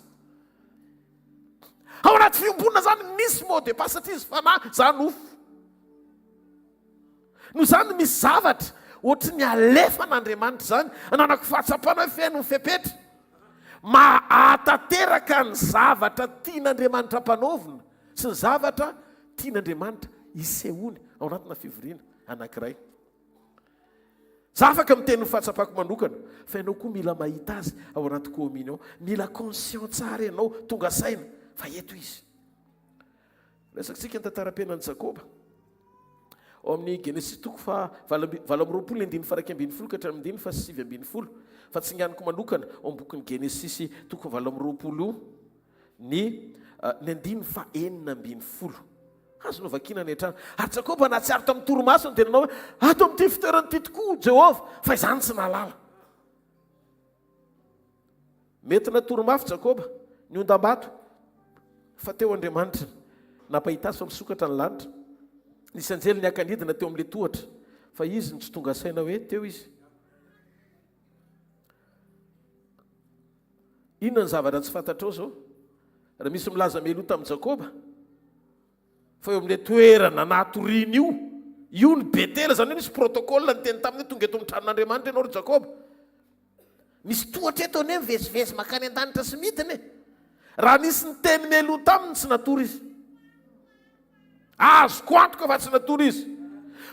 Ao anaty fiombonana izany misy mot de passe satria izy fanahy, izaho nofo. Noho izany misy zavatra ohatry ny alefan'Andriamanitra izany, ananako fahatsapana hoe feno ny fepetra mahatanteraka ny zavatra tian'Andriamanitra ampanaovina sy ny zavatra tian'Andriamanitra hisehoany ao anatina fivoriana anankiray. Za afaka miteny ny fahatsapako manokana fa ianao koa mila mahita azy ao anaty communion, mila conscient tsara ianao, tonga saina fa eto izy. Resakintsika ny tantaram-piainan'i Jakoba. Ao amin'ny Genesisy toko faha 28 andininy faha 11 ka hatramin'ny andininy faha 19. Fa tsinganiko manokana ao amin'ny bokin'ny Genesisy toko faha 28 io ny ny andininy faha 16. Azo novakina any an-trano. Ary Jakoba nahatsiaro tamin'ny torimasony dia nanao hoe, Ato amin'ity fitoerana ity tokoa Jehovah, fa izany tsy nahalala. Mety natory mafy Jakoba, niondam-bato, fa teo Andriamanitra, nampahita azy fa misokatra ny lanitra. Nisy anjely niaka-nidina teo amin'ilay tohatra, fa izy no tsy tonga saina hoe teo izy. Inona ny zavatra tsy fantatrao izao? Raha misy milaza mialoha tamin'i Jakoba, Fa eo amin'ilay toerana natoriany io, io ny Betela, izany hoe nisy protocole niteny taminy hoe tonga eto amin'ny tranon'Andriamanitra ianao ry Jakoba. Misy tohatra eto anie mivezivezy mankany an-danitra sy midina e. Raha nisy niteny mialoha taminy tsy natory izy. Azoko antoka fa tsy natory izy.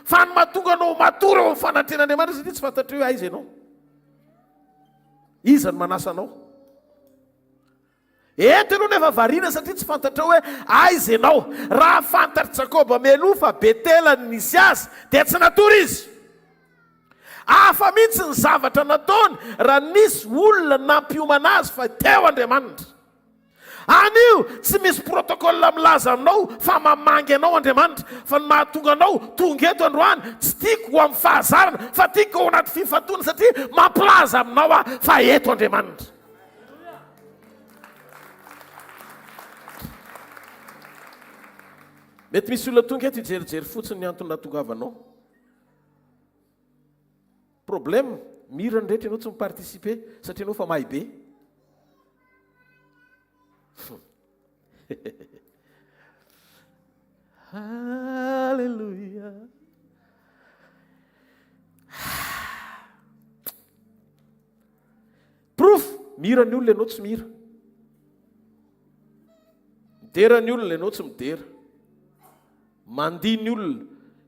Fa ny mahatonga anao matory eo amin'ny fanatrehan'Andriamanitra satria tsy fantatrao hoe aiza ianao. Iza no manasa anao? Eto ianao nefa variana satria tsy fantatrao hoe aiza ianao. Raha fantatr'i Jakoba mialoha fa Betela no nisy azy, dia tsy natory izy. Hafa mihitsy ny zavatra nataony raha nisy olona nampiomana azy fa teo Andriamanitra. Anio, tsy misy protocole milaza aminao fa mamangy anao Andriamanitra, fa ny mahatonga anao tonga eto androany, tsy tiako ho amin'ny fahazarana, fa tiako ao anaty fifantohana satria mampilaza aminao aho fa eto Andriamanitra. Mety misy olona tonga eto hijerijery fotsiny ny antony nahatongavanao. Problème, mira ny rehetra ianao tsy mi-participer satria ianao fa mahay be. Alléluia. Porofo, mihira ny olona ianao tsy mihira. Midera ny olona ianao tsy midera. Mandihy ny olona,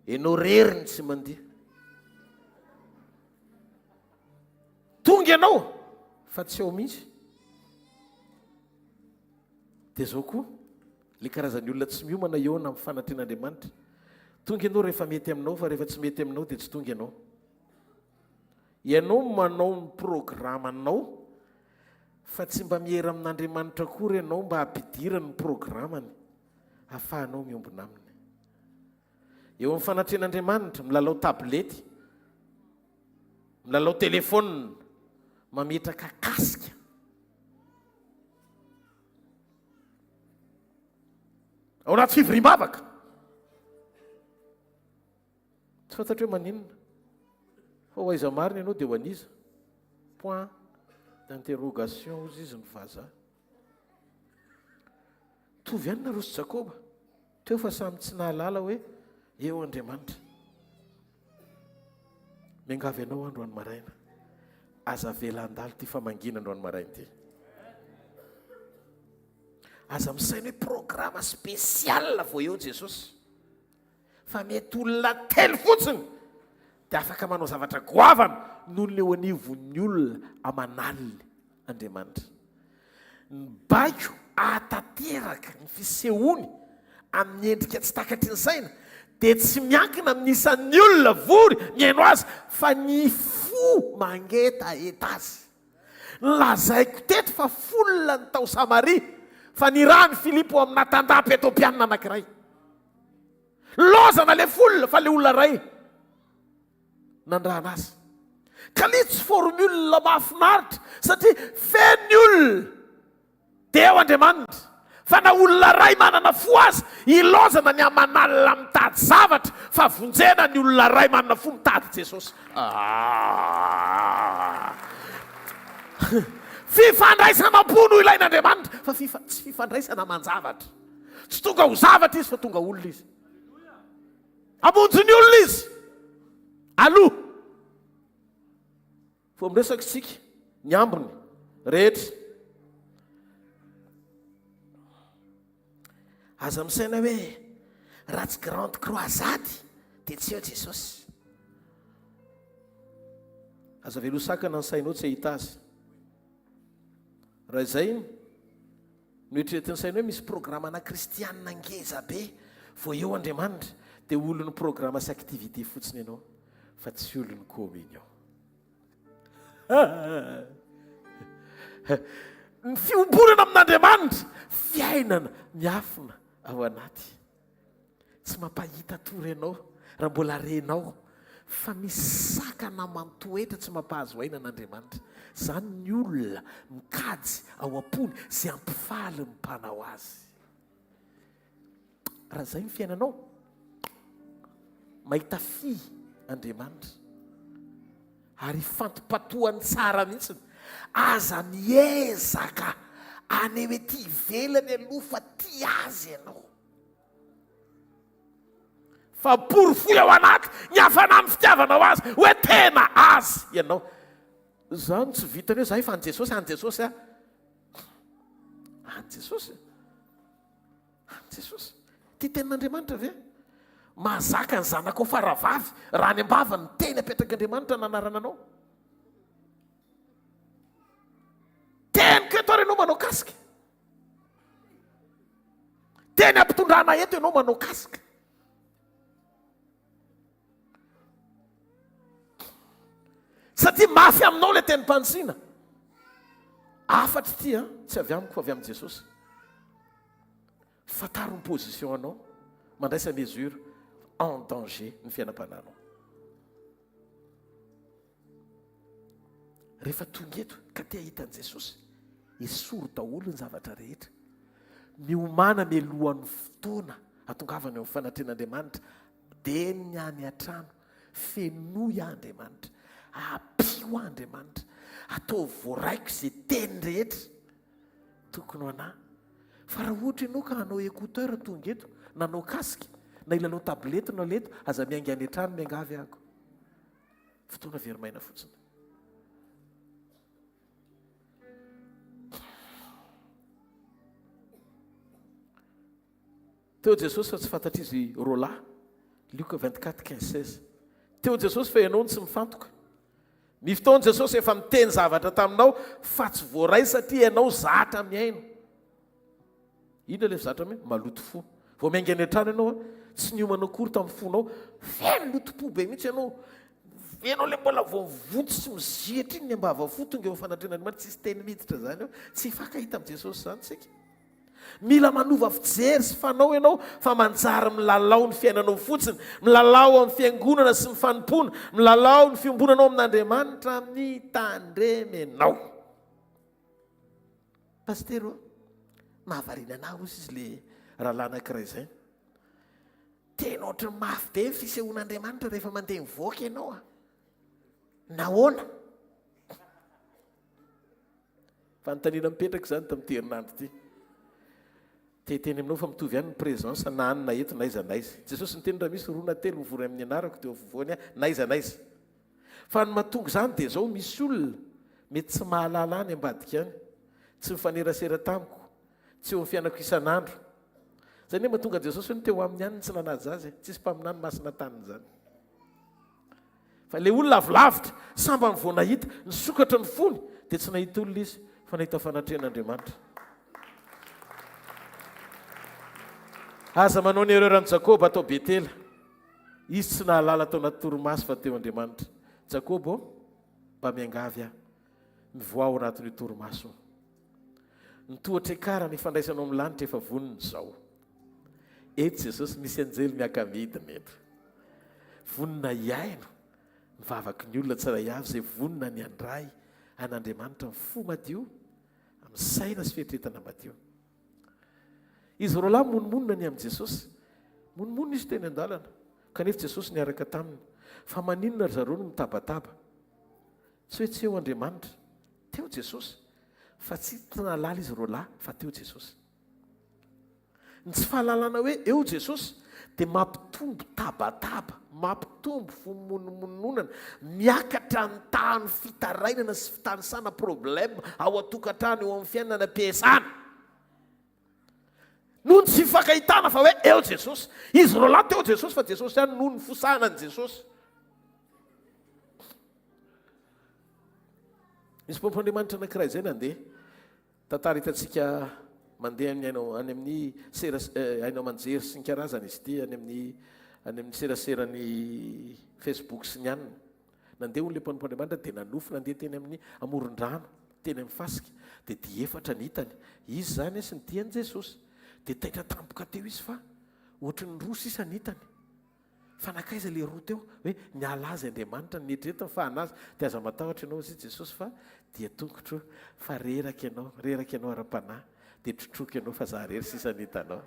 ianao rery no tsy mandihy. Tonga ianao fa tsy ao mihitsy. Dia izao koa, ilay karazan'ny olona tsy miomana eo na amin'ny fanatrehan'Andriamanitra. Tonga ianao rehefa mety aminao fa rehefa tsy mety aminao dia tsy tonga ianao. Ianao manao ny programanao fa tsy mba miera amin'Andriamanitra akory ianao mba hampidirany ny programany hahafahanao miombona aminy. Eo amin'ny fanatrehan'Andriamanitra, milalao tablety, milalao telefaonina, mametraka casque. Ao anaty fivoriam-bavaka. Tsy fantatro hoe maninona. Fa ho aiza marina ianao dia ho an'iza? Point d'interrogation hozy izy ny vazaha. Mitovy ihany nareo sy Jakoba. Teo fa samy tsy nahalala hoe eo Andriamanitra. Miangavy anao androany maraina. Aza avela handalo ity famangiana androany maraina ity. Aza misaina hoe programme spécial vao eo Jesosy. Fa mety olona telo fotsiny dia afaka manao zavatra goavana noho ny eo anivon'ny olona aman'aliny Andriamanitra. Ny baiko hahatanteraka ny fisehoany amin'ny endrika tsy takatry ny saina dia tsy miankina amin'ny isan'ny olona vory mihaino azy fa ny fo mangetaheta azy. Nolazaiko teto fa folona ny tao Samaria fa nirahan'i Filipo amina tandapa Etiopianina anankiray. Lozana le foule fa le olona ray nandrahana azy. Ka le tsy formule mahafinaritra satria feno ny olona de eo Andriamanitra. Fa na olona ray manana fo aza ilaozana ny aman'alina mitady zavatra fa vonjena ny olona ray manana fo mitady Jesosy. Ah! Fifandraisana am-po no ilain'Andriamanitra fa tsy fifandraisana aman-javatra. Tsy tonga ho zavatra izy fa tonga olona izy. Hamonjy ny olona izy. Aloha. Vao miresaka isika ny ambiny rehetra. Aza misaina hoe raha tsy grande croisade dia tsy eo Jesosy. Aza avela ho sakana ny sainao tsy hahita azy. Raha izay Noeritreretin'ny sainy hoe misy programana kristianina ngeza be vao eo Andriamanitra, dia olon'ny programa sy activité fotsiny ianao fa tsy olon'ny communion. Ny fiombonana amin'Andriamanitra, fiainana miafina ao anaty. Tsy mampahita tory anao raha mbola renao fa misy sakana aman-toetra tsy mampahazo aina an'Andriamanitra. Izany ny olona mikajy ao am-pony izay hampifaly ny mpanao azy. Raha izay ny fiainanao, mahita fy Andriamanitra ary ifantompatohany tsara mihitsy. Aza miezaka haneho ety ivelany aloha fa tia azy ianao. Fa porofoy ao anaty ny hafanan'ny fitiavanao azy hoe tena azy ianao. Izany tsy vitany hoe za efa an'i Jesosy, an'i Jesosy aho. An'i Jesosy. An'i Jesosy. Tia tenin'Andriamanitra ve? Mahazaka ny zanakao faravavy raha any am-bava ny teny apetrak'Andriamanitra nanarana anao. Teniko eto ary ianao manao casque. Teny ampitondrana eto ianao manao casque. Satria mafy aminao ilay tenim-pantsina. Hafatry ity an, tsy avy amiko fa avy amin'i Jesosy. Fantaro ny position anao, mandraisa mesure en danger ny fiainam-panahinao. Rehefa tonga eto ka te hahita an'i Jesosy, esory daholo ny zavatra rehetra. Miomàna mialohan'ny fotoana hatongavana eo amin'ny fanatrehan'Andriamanitra, dia ny any an-trano, fenoy ahy Andriamanitra, ampio ahy Andriamanitra, ataovy voaraiko izay teny rehetra tokony ho anà. Fa raha ohatra ianao ka hanao écouteur tonga eto, nanao casque, na hilalao tablette no aleto, aza miainga any an-trano miangavy aho. Fotoana very maina fotsiny. Teo Jesosy fa tsy fantatr'izy roalahy. Lioka 24, 15, 16. Teo Jesosy fa ianao no tsy mifantoka. Ny fotoana Jesosy efa niteny zavatra taminao fa tsy voaray satria ianao zatra mihaino. Inona ilay zatra mihaino? Maloto fo. Vao miainga any an-trano ianao, tsy niomana akory tamin'ny fonao, feno lotom-po be mihitsy ianao. Ianao ilay mbola vao mivonto sy mizihitra iny ny ambava fo tonga eo amin'ny fanatrehan'Andriamanitra, tsisy teny miditra izany eo. Tsy hifankahita amin'i Jesosy izany isika. Mila manova fijery sy fanao ianao fa manjary milalao ny fiainanao fotsiny, milalao amin'ny fiangonana sy ny fanompoana, milalao ny fiombonanao amin'Andriamanitra mitandrema ianao. Pasitera ô, mahavariana anah ozy izy le rahalahy anankiray izay. Tena ohatran'ny mafy be ny fisehoan'Andriamanitra rehefa mandeha mivoaka ianao a. Nahoana? Fanontaniana mipetraka izany tamin'ity herinandro ity. Te hiteny aminao fa mitovy ihany ny présence na any na eto na aiza na aiza. Jesosy niteny raha misy roa na telo mivory amin'ny anarako dia eo afovoany aho na aiza na aiza. Fa ny mahatonga izany dia izao misy olona mety tsy mahalala any ambadika any, tsy mifanerasera tamiko, tsy eo amin'ny fiainako isan'andro. Izay anie mahatonga an'i Jesosy hoe ny teo aminy ihany no tsy nanaja azy e. Tsisy mpaminany masina tanin'izany. Fa ilay olona avy lavitra, sambany vao nahita, nisokatra ny fony, dia tsy nahita olona izy, fa nahita fanatrehan'Andriamanitra. Aza manao ny erreur an'i Jakoba atao Betela. Izy tsy nahalala tao anaty torimaso fa teo Andriamanitra. Jakoba ô, mba miangavy aho, mivoaha ao anatin'io torimaso io. Ny tohatra ikarana ifandraisanao amin'ny lanitra efa vonona izao. Eto Jesosy misy anjely miaka-midina eto. Vonona hihaino ny vavaky ny olona tsiray avy izay vonona ny handray an'Andriamanitra amin'ny fo madio, amin'ny saina sy fieritreretana madio. Izy roalahy monomonona ny amin'i Jesosy. Monomonona izy teny an-dalana, kanefa Jesosy niaraka taminy. Fa maninona ry zareo no mitabataba? Tsy hoe tsy eo Andriamanitra. Teo Jesosy. Fa tsy nahalala izy roalahy fa teo Jesosy. Ny tsy fahalalana hoe eo Jesosy dia mampitombo tabataba, mampitombo fimonomononana, miakatra ny tahan'ny fitarainana sy fitanisana problème ao an-tokantrano, eo amin'ny fiainana, any am-piasana. Noho ny tsy fifankahitana fa hoe eo Jesosy. Izy roalahy teo Jesosy fa Jesosy ihany noho ny fosahana an'i Jesosy. Nisy mpanompon'Andriamanitra anankiray izay nandeha. Tantara hitantsika mandeha amin'ny haino any amin'ny sera haino aman-jery sy ny karazany izy ity any amin'ny any amin'ny seraseran'ny Facebook sy ny anona. Nandeha hono ilay mpanompon'Andriamanitra dia nanofy nandeha teny amin'ny amoron-drano, teny amin'ny fasika. Dia dia efatra ny hitany. Izy izany sy ny dian'i Jesosy. Dia taitra tampoka teo izy fa ohatry ny roa sisa ny hitany. Fa nankaiza ilay roa teo? Hoe niala azy Andriamanitra, neritreretiny fa hanazy. Dia aza matahotra ianao hozy Jesosy fa dia tongotro fa reraka ianao, reraka ianao ara-panahy. Dia trotroiko ianao fa za rery sisa no hitanao.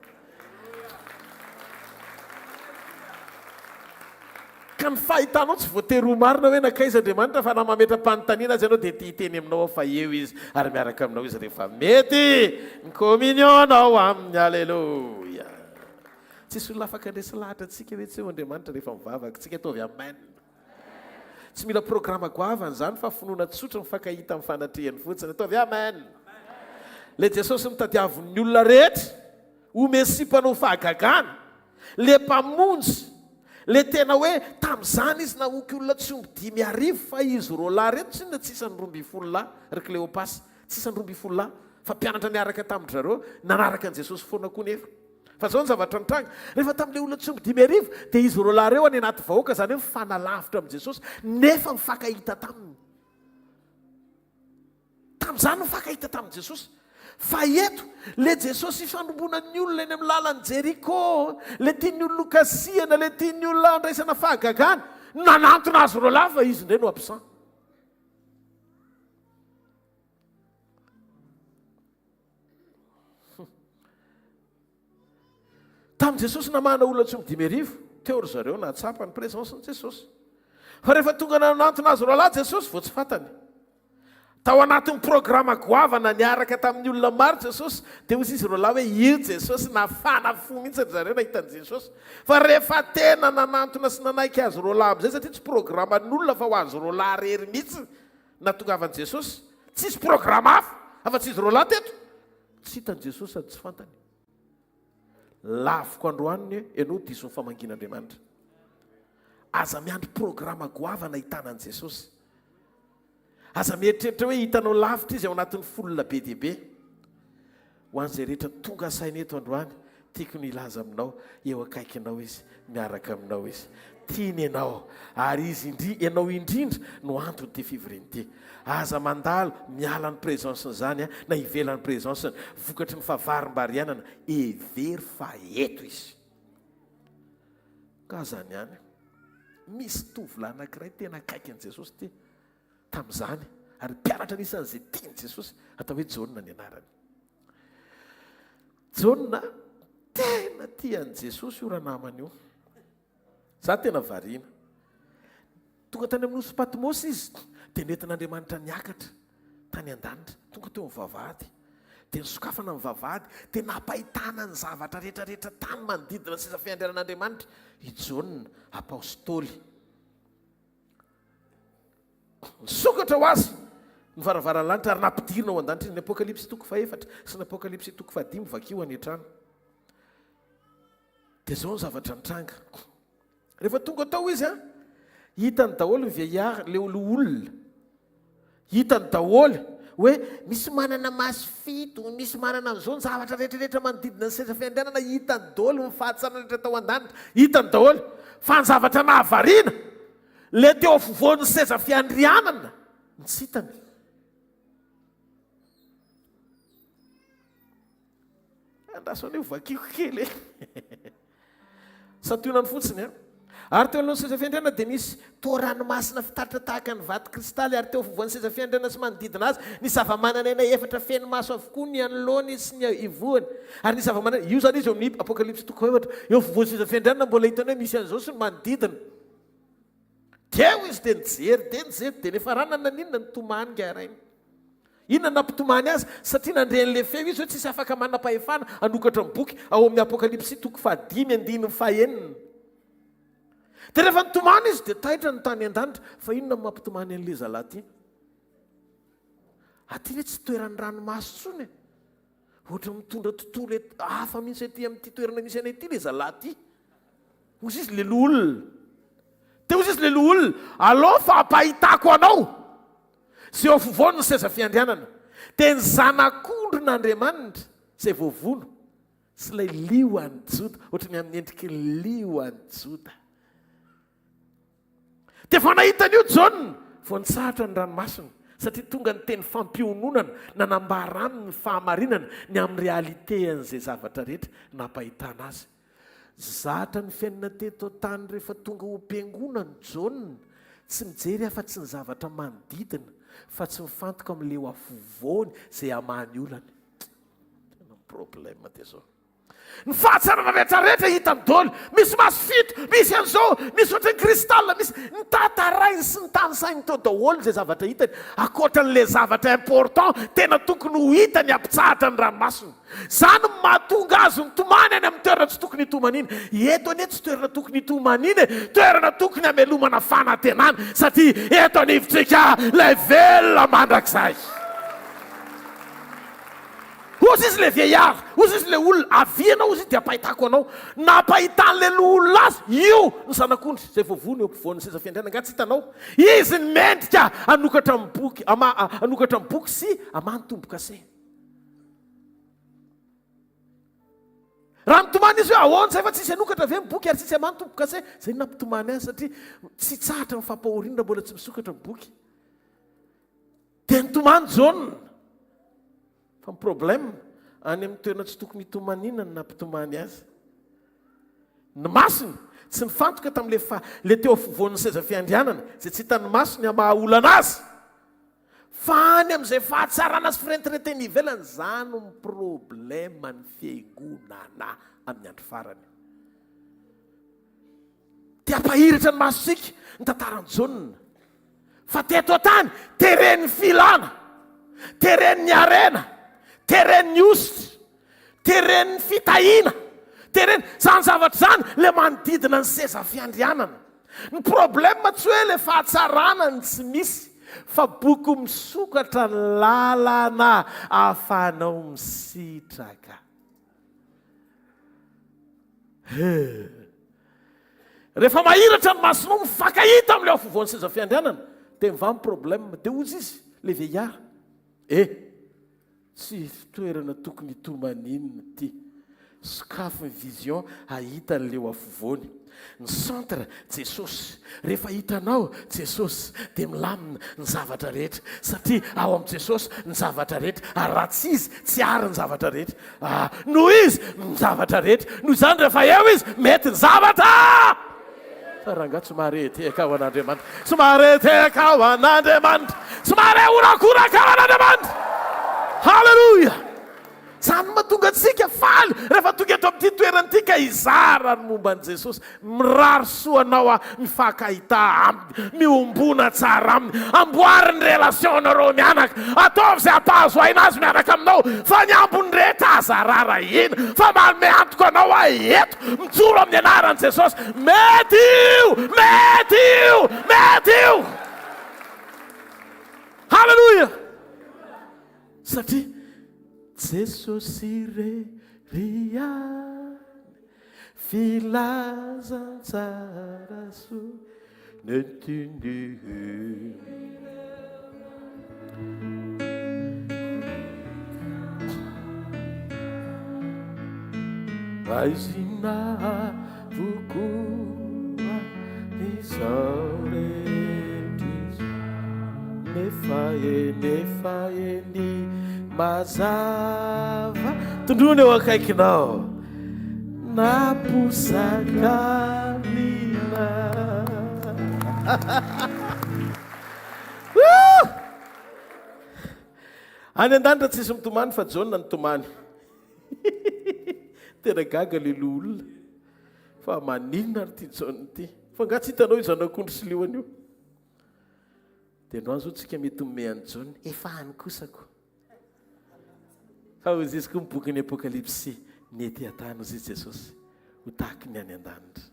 Ka ny fahitanao tsy voatery ho marina hoe nankaiza Andriamanitra fa na mametra-panontaniana aza ianao dia te hiteny aminao aho fa eo Izy ary miaraka aminao Izy rehefa mety ny communion-nao Aminy. Aleloia. Tsisy olona afaka handresy lahatra antsika hoe tsy eo Andriamanitra rehefa mivavaka. Tsika ataovy amen. Tsy mila programa goavana izany fa finoana tsotra mifankahita amin'ny fanatrehany fotsiny. Ataovy amen. Ilay Jesosy notadiavin'ny olona rehetra ho Mesia mpanao fahagagana, ilay Mpamonjy, ilay tena hoe tamin'izany izy nahoky olona tsy omby 5000 fa izy roalahy ireto tsinona tsy isan'ny 12 lahy ry Kleopasy, tsy isan'ny 12 lahy fa mpianatra niaraka tamin-dry zareo nanaraka an'i Jesosy foana koa nefa. Fa izao ny zavatra nitranga, rehefa tamin'ilay olona tsy omby 5000, dia izy roalahy ireo any anaty vahoaka, izany hoe mifanalavitra amin'i Jesosy, nefa mifankahita taminy. Tamin'izany mifankahita tamin'i Jesosy. Fa eto, ilay Jesosy ifandrombonan'ny olona eny amin'ny lalan'i Jeriko, ilay tian'ny olona hokasihana, ilay tian'ny olona handraisana fahagagana, nanantona azy roalahy fa izy indray no absent. Tamin'i Jesosy namahana olona tsy omby 5000, teo ry zareo nahatsapa ny présence-n'i Jesosy. Fa rehefa tonga nanantona azy roalahy Jesosy vao tsy fantany. Tao anatin'ny programa goavana niaraka tamin'ny olona maro Jesosy, dia hoy izy roalahy hoe io Jesosy nafana fo mihitsy ry zareo nahita an'i Jesosy. Fa rehefa tena nanantona sy nanaiky azy roalahy amin'izay, satria tsy programan'olona fa ho azy roalahy irery mihitsy nahatongavan'i Jesosy, tsisy programa hafa afa-tsy izy roalahy teto. Tsy hitan'i Jesosy sady tsy fantany. Laviko androany ny hoe ianao diso ny famangian'Andriamanitra. Aza miandry programa goavana ahitana an'i Jesosy. Aza mieritreritra hoe hitanao lavitra izy ao anatin'ny foule be dia be. Ho an'izay rehetra tonga saina eto androany, tiako ny hilaza aminao, eo akaikinao Izy, miaraka aminao Izy. Tiany ianao, ary Izy indri, ianao indrindra no anton'ity fivoriana ity. Aza mandalo miala ny présence-n'izany na ivelan'ny présence-ny, vokatry ny fahavarimbarianana, hevero fa eto Izy. Ka zany ihany. Misy tovolahy anankiray tena akaiky an'i Jesosy ity tamin'izany, ary mpianatra anisan'izay tian'i Jesosy, atao hoe Jaona ny anarany. Jaona tena tia an'i Jesosy io ranamana io. Za tena variana. Tonga tany amin'ny nosy Patmosy izy, dia nentin'Andriamanitra niakatra tany an-danitra, tonga teo amin'ny vavahady. Dia nisokafana ny vavahady, dia nampahitana ny zavatra rehetra rehetra tany manodidina ny seza fiandrianan'Andriamanitra i Jaona apostoly. Nisokatra ho azy ny varavaran'ny lanitra ary nampidirina ao an-danitra izy. Ny Apokalypsy toko fahefatra sy ny Apokalypsy toko fahadimy vakio any an-trano. Dia izao ny zavatra nitranga. Rehefa tonga tao izy an, hitany daholo ny vieillard, le olona. Hitany daholo hoe misy manana maso fito, misy manana an'izao, ny zavatra rehetra rehetra manodidina ny seza fiandrianana hitany daholo, ny fahatsarana rehetra tao an-danitra hitany daholo. Fa ny zavatra nahavariana, le teo afovoan'ny seza fiandrianana no tsy hitany. Andraso anie ho vakiko kely e. Santionany fotsiny an. Ary teo anoloan'ny seza fiandrianana dia nisy toa ranomasina fitaratra tahaka ny vato kristaly, ary teo afovoan'ny seza fiandrianana sy manodidina azy nisy zavamananaina efatra feno maso avokoa ny anoloany sy ny ivohony. Ary nisy zavamananaina, io izany izy eo amin'ny Apokalypsy toko fahefatra, eo afovoan'ny seza fiandrianana mbola hitany hoe misy an'izao sy ny manodidina. Teo izy dia nijery, dia nijery, dia niafarana naninona nitomany ingahy rainy. Inona no nampitomany azy? Satria nandre an'ilay feo izy hoe tsisy afaka manam-pahefana hanokatra ny boky ao amin'ny Apokalypsy toko fahadimy andininy fahenina. Dia rehefa nitomany izy dia taitra ny tany an-danitra. Fa inona no mampitomany an'ilay zalahy ity? Aty ve tsy toeran'ny ranomaso intsony e? Ohatran'ny mitondra tontolo hafa mihitsy aty amin'ity toerana misy anay ity ilay zalahy ity. Hozy izy le loholona. Dia hozy izy le loholona, alao fa ampahitako anao izay eo afovoany ny seza fiandrianana. Dia ny zanak'ondrin'Andriamanitra izay voavono sy ilay lioan'i Joda, ohatran'ny amin'ny endriky ny lioan'i Joda. Dia vao nahita an'io Jaona, vao nitsahatra ny ranomasony, satria tonga ny teny fampiononana nanambara aminy ny fahamarinana ny amin'ny réalité-an'izay zavatra rehetra nampahitana azy. Zatra ny fiainana teto an-tany rehefa tonga ao am-piangonana Jaona, tsy mijery afa-tsy ny zavatra manodidina fa tsy mifantoka amin'ilay eo afovoany izay hamaha ny olany. Tena problème dia zao. Ny fahatsarana rehetra rehetra hitany daholo. Misy maso fito, misy an'izao, misy ohatran'ny cristal, misy notantarainy sy notanisainy teo daholo izay zavatra hitany, ankoatra an'ilay zavatra important tena tokony ho hitany hampitsahatra ny ranomasina. Izany no mahatonga azy mitomany any amin'ny toerana tsy tokony hitomaniana. Eto anie tsy toerana tokony hitomaniana e, toerana tokony hamelomana fanantenana, satria eto anivontsika ilay velona mandrakizay. Hozy izy le vieillard, hozy izy le olona, avia ianao hozy izy dia ampahitako anao. Nampahitan'ilay loholona azy, io ny zanak'ondry izay voavono eo ampovoan'ny seza fiandrianana, angaha tsy hitanao? Izy ny mendrika hanokatra ny boky, hama, hanokatra ny boky sy hamaha ny tombo-kase. Raha nitomany izy hoe ahoana izay fa tsisy hanokatra ve ny boky ary tsisy hamaha ny tombo-kase? Izay no nampitomany azy satria tsy tsahatra ny fampahoriana raha mbola tsy misokatra ny boky. Dia nitomany Jaona. Fa ny problème, any amin'ny toerana tsy tokony hitomaniana no nampitomany azy. Ny masony tsy nifantoka tamin'ilay fa ilay teo afovoan'ny seza fiandrianana, izay tsy hitan'ny masony hamaha olana azy. Fa any amin'izay fahatsarana sy firentiretena ivelany, izany no problème ny fiangonana amin'ny andro farany. Dia hampahiratra ny masontsika ny tantaran'i Jaona. Fa teto an-tany, teren'ny filana, teren'ny harena, teren'ny hosotra, teren'ny fitahiana, tereny, izany zavatra izany ilay manodidina ny seza fiandrianana. Ny problème tsy hoe ilay fahatsarana no tsy misy, fa boky misokatra ny lalana ahafahanao misitraka. He! Rehefa mahiratra ny masonao mifankahita amin'ilay ao afovoan'ny seza fiandrianana, dia mivaha ny problème. Dia hozy izy, le vieillard, Eh! Tsy fitoerana tokony hitomaniana ity. Sokafy ny vision hahita an'ilay eo afovoany. Ny centre, Jesosy. Rehefa hitanao Jesosy dia milamina ny zavatra rehetra satria ao amin'i Jesosy ny zavatra rehetra ary raha tsy Izy tsy ary ny zavatra rehetra. Ah, noho Izy ny zavatra rehetra. Noho izany rehefa eo Izy mety ny zavatra. Fa rangahy tsy mahare tehaka ho an'Andriamanitra. Tsy mahare tehaka ho an'Andriamanitra. Tsy mahare horakoraka ho an'Andriamanitra. Haleloia! Izany no mahatonga antsika faly rehefa tonga eto amin'ity toerana ity ka hizara ny momba an'i Jesosy. Mirary soa anao aho, mifankahità aminy, miombona tsara aminy, amboary ny relation-nareo mianaka, ataovy izay hampahazo aina azy miaraka aminao, fa ny ambiny rehetra aza rarahina, fa manome antoka anao aho eto, mijoro amin'ny anaran'i Jesosy, mety io, mety io, mety io! Haleloia! Satria Jesosy irery ihany, filazantsara soa nentiny. Maizina avokoa izao rehetra izao, nefa eny, nefa eny mazava. Tondroina eo akaikinao, naposaka mina. Any an-danitra tsisy mitomany fa Jaona nitomany. Tena gaga le loholona. Fa maninona ary ity Jaona ity? Fa nga tsy hitanao io zanak'ondry sy liona io? Dia androany zao tsika mety mimehy an'i Jaona. Efa any kosa ko. Fa hoy izy koa ny bokin'ny Apokalypsy, ny ety an-tany hoy izy Jesosy, ho tahaky ny any an-danitra.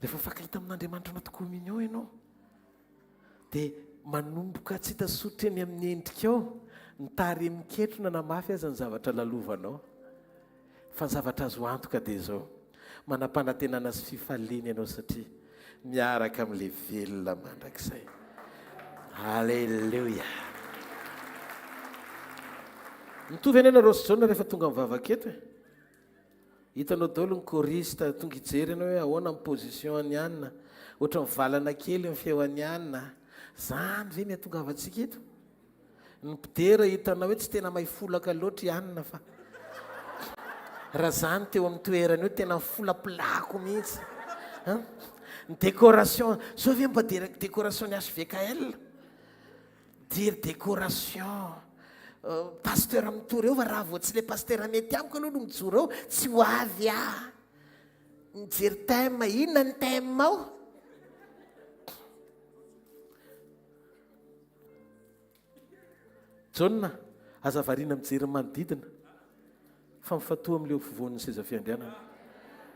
Rehefa mifankahita amin'Andriamanitra anaty communion ianao, Dia manomboka tsy hita soritra eny amin'ny endrikao ny tarehy miketrona na mafy aza ny zavatra lalovanao. Fa ny zavatra azo antoka dia izao, manam-panantenana sy fifaliana ianao satria miaraka amin'ilay velona mandrakizay. Aleloia! Mitovy anie nareo sy Jaona rehefa tonga mivavaka eto e. Hitanao daholo ny choriste, tonga hijery ianao hoe ahoana ny position an'i Anna, ohatran'ny mivalana kely ny feo an'i Anna, zany ve ny hatongavantsika eto? Ny mpidera hitanao hoe tsy tena mahay folaka loatra i Anna fa raha za no teo amin'ny toerany eo tena nifolapolako mihitsy an! Ny décoration, zao ve mba décoration ny HVKL? Jery décoration. Pasteur mitory eo fa raha vao tsy le pasteur mety amiko aloha no mijoro eo tsy ho avy aho. Mijery thème, inona ny thème ao? Jaona, aza variana mijery ny manodidina fa mifantoha amin'ilay eo afovoan'ny seza fiandrianana.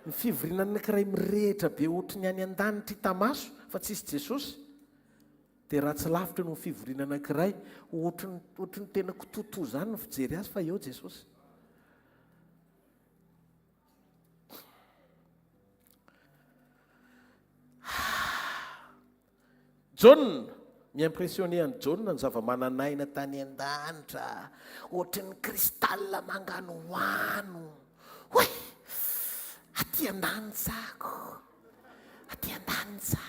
Ny fivoriana anankiray mirehitra be ohatry ny any an-danitra hita maso fa tsisy Jesosy. Dia ratsy lavitra noho ny fivoriana anankiray, ohatry ny ohatry ny tena kitoatoa izany ny fijery azy fa eo Jesosy. Jaona, mi-impressionner an'i Jaona ny zava-manan'aina tany an-danitra, ohatry ny cristal manganohano. Oay! Aty an-danitra ako. Aty an-danitra.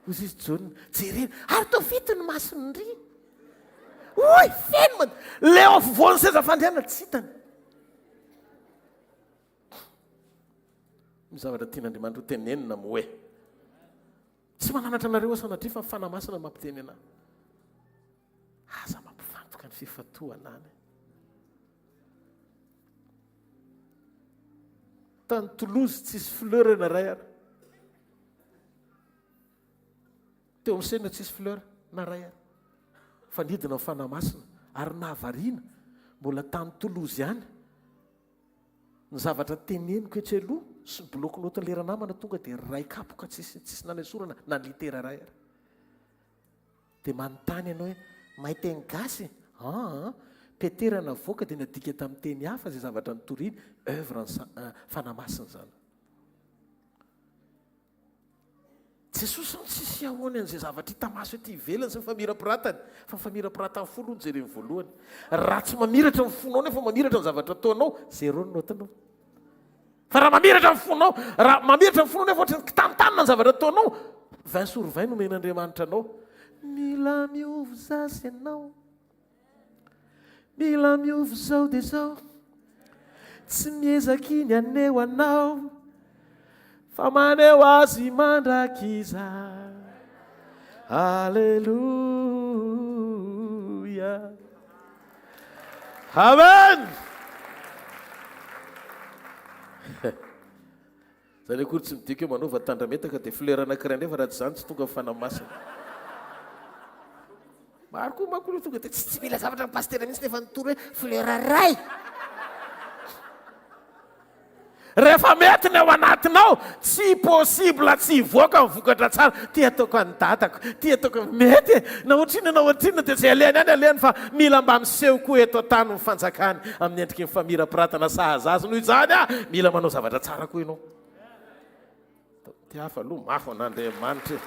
Hoy izy Jaona, jerena, ary toa fito ny masony ndry. Hoy, feno man. Le eo afovoan'ny seza fandrianana tsy hitany. Ny zavatra tian'Andriamanitra ho tenenina moe. Tsy mananatra anareo aho sanatria fa ny Fanahy Masina no mampiteny anahy. Aza mampifantoka ny fifantohana any. Tany Toulouse tsisy fleur na ray ary. Teo amin'ny scène tsisy fleur na ray ary. Fa nidina ny Fanahy Masina ary nahavariana mbola tany Toulouse ihany. Ny zavatra teneniko etsy aloha sy ny bloc note lera namana tonga dia ray kapoka tsisy tsisy nanesorana na litera ray ary. Dia manontany ianao hoe mahay teny gasy? Aa! Petera navoaka dia nadika tamin'ny teny hafa izay zavatra notoriny, oeuvre ny Fanahy Masina izany. Jesosy no tsisy ahoany an'izay zavatra hita maso ety ivelany sy ny famirapiratany, fa ny famirapiratan'ny fo aloha no jereny voalohany. Raha tsy mamiratra ny fonao nefa mamiratra ny zavatra ataonao, zéro ny note-nao. Fa raha mamiratra ny fonao, raha mamiratra ny fonao nefa ohatran'ny kitantanina ny zavatra ataonao, 20 sur 20 no omen'Andriamanitra anao. Mila miova zaza ianao. Mila miova zao dia zao. Tsy miezaka iny haneho anao fa maneho azy mandrakizay. Aleloia. Amen. Zany akory tsy midika hoe manova tandrametaka dia fleur anakiray indray fa raha tsy izany tsy tonga ny fanahy masina. Maro koa manko ireo tonga dia tsy tsy mila zavatra ny pasitera mihitsy nefa nitory hoe fleur iray. Rehefa mety ny ao anatinao, tsy possible tsy hivoaka ny vokatra tsara. Ty ataoko an'i dadako, ty ataoko, mety e! Na ohatrinona na ohatrinona dia izay alehany any alehany fa mila mba miseho koa eto an-tany ny fanjakany amin'ny endriky ny famirapiratana sahaza azy. Noho izany ah, mila manao zavatra tsara koa ianao. Ty hafa aloha mafy an'Andriamanitra e.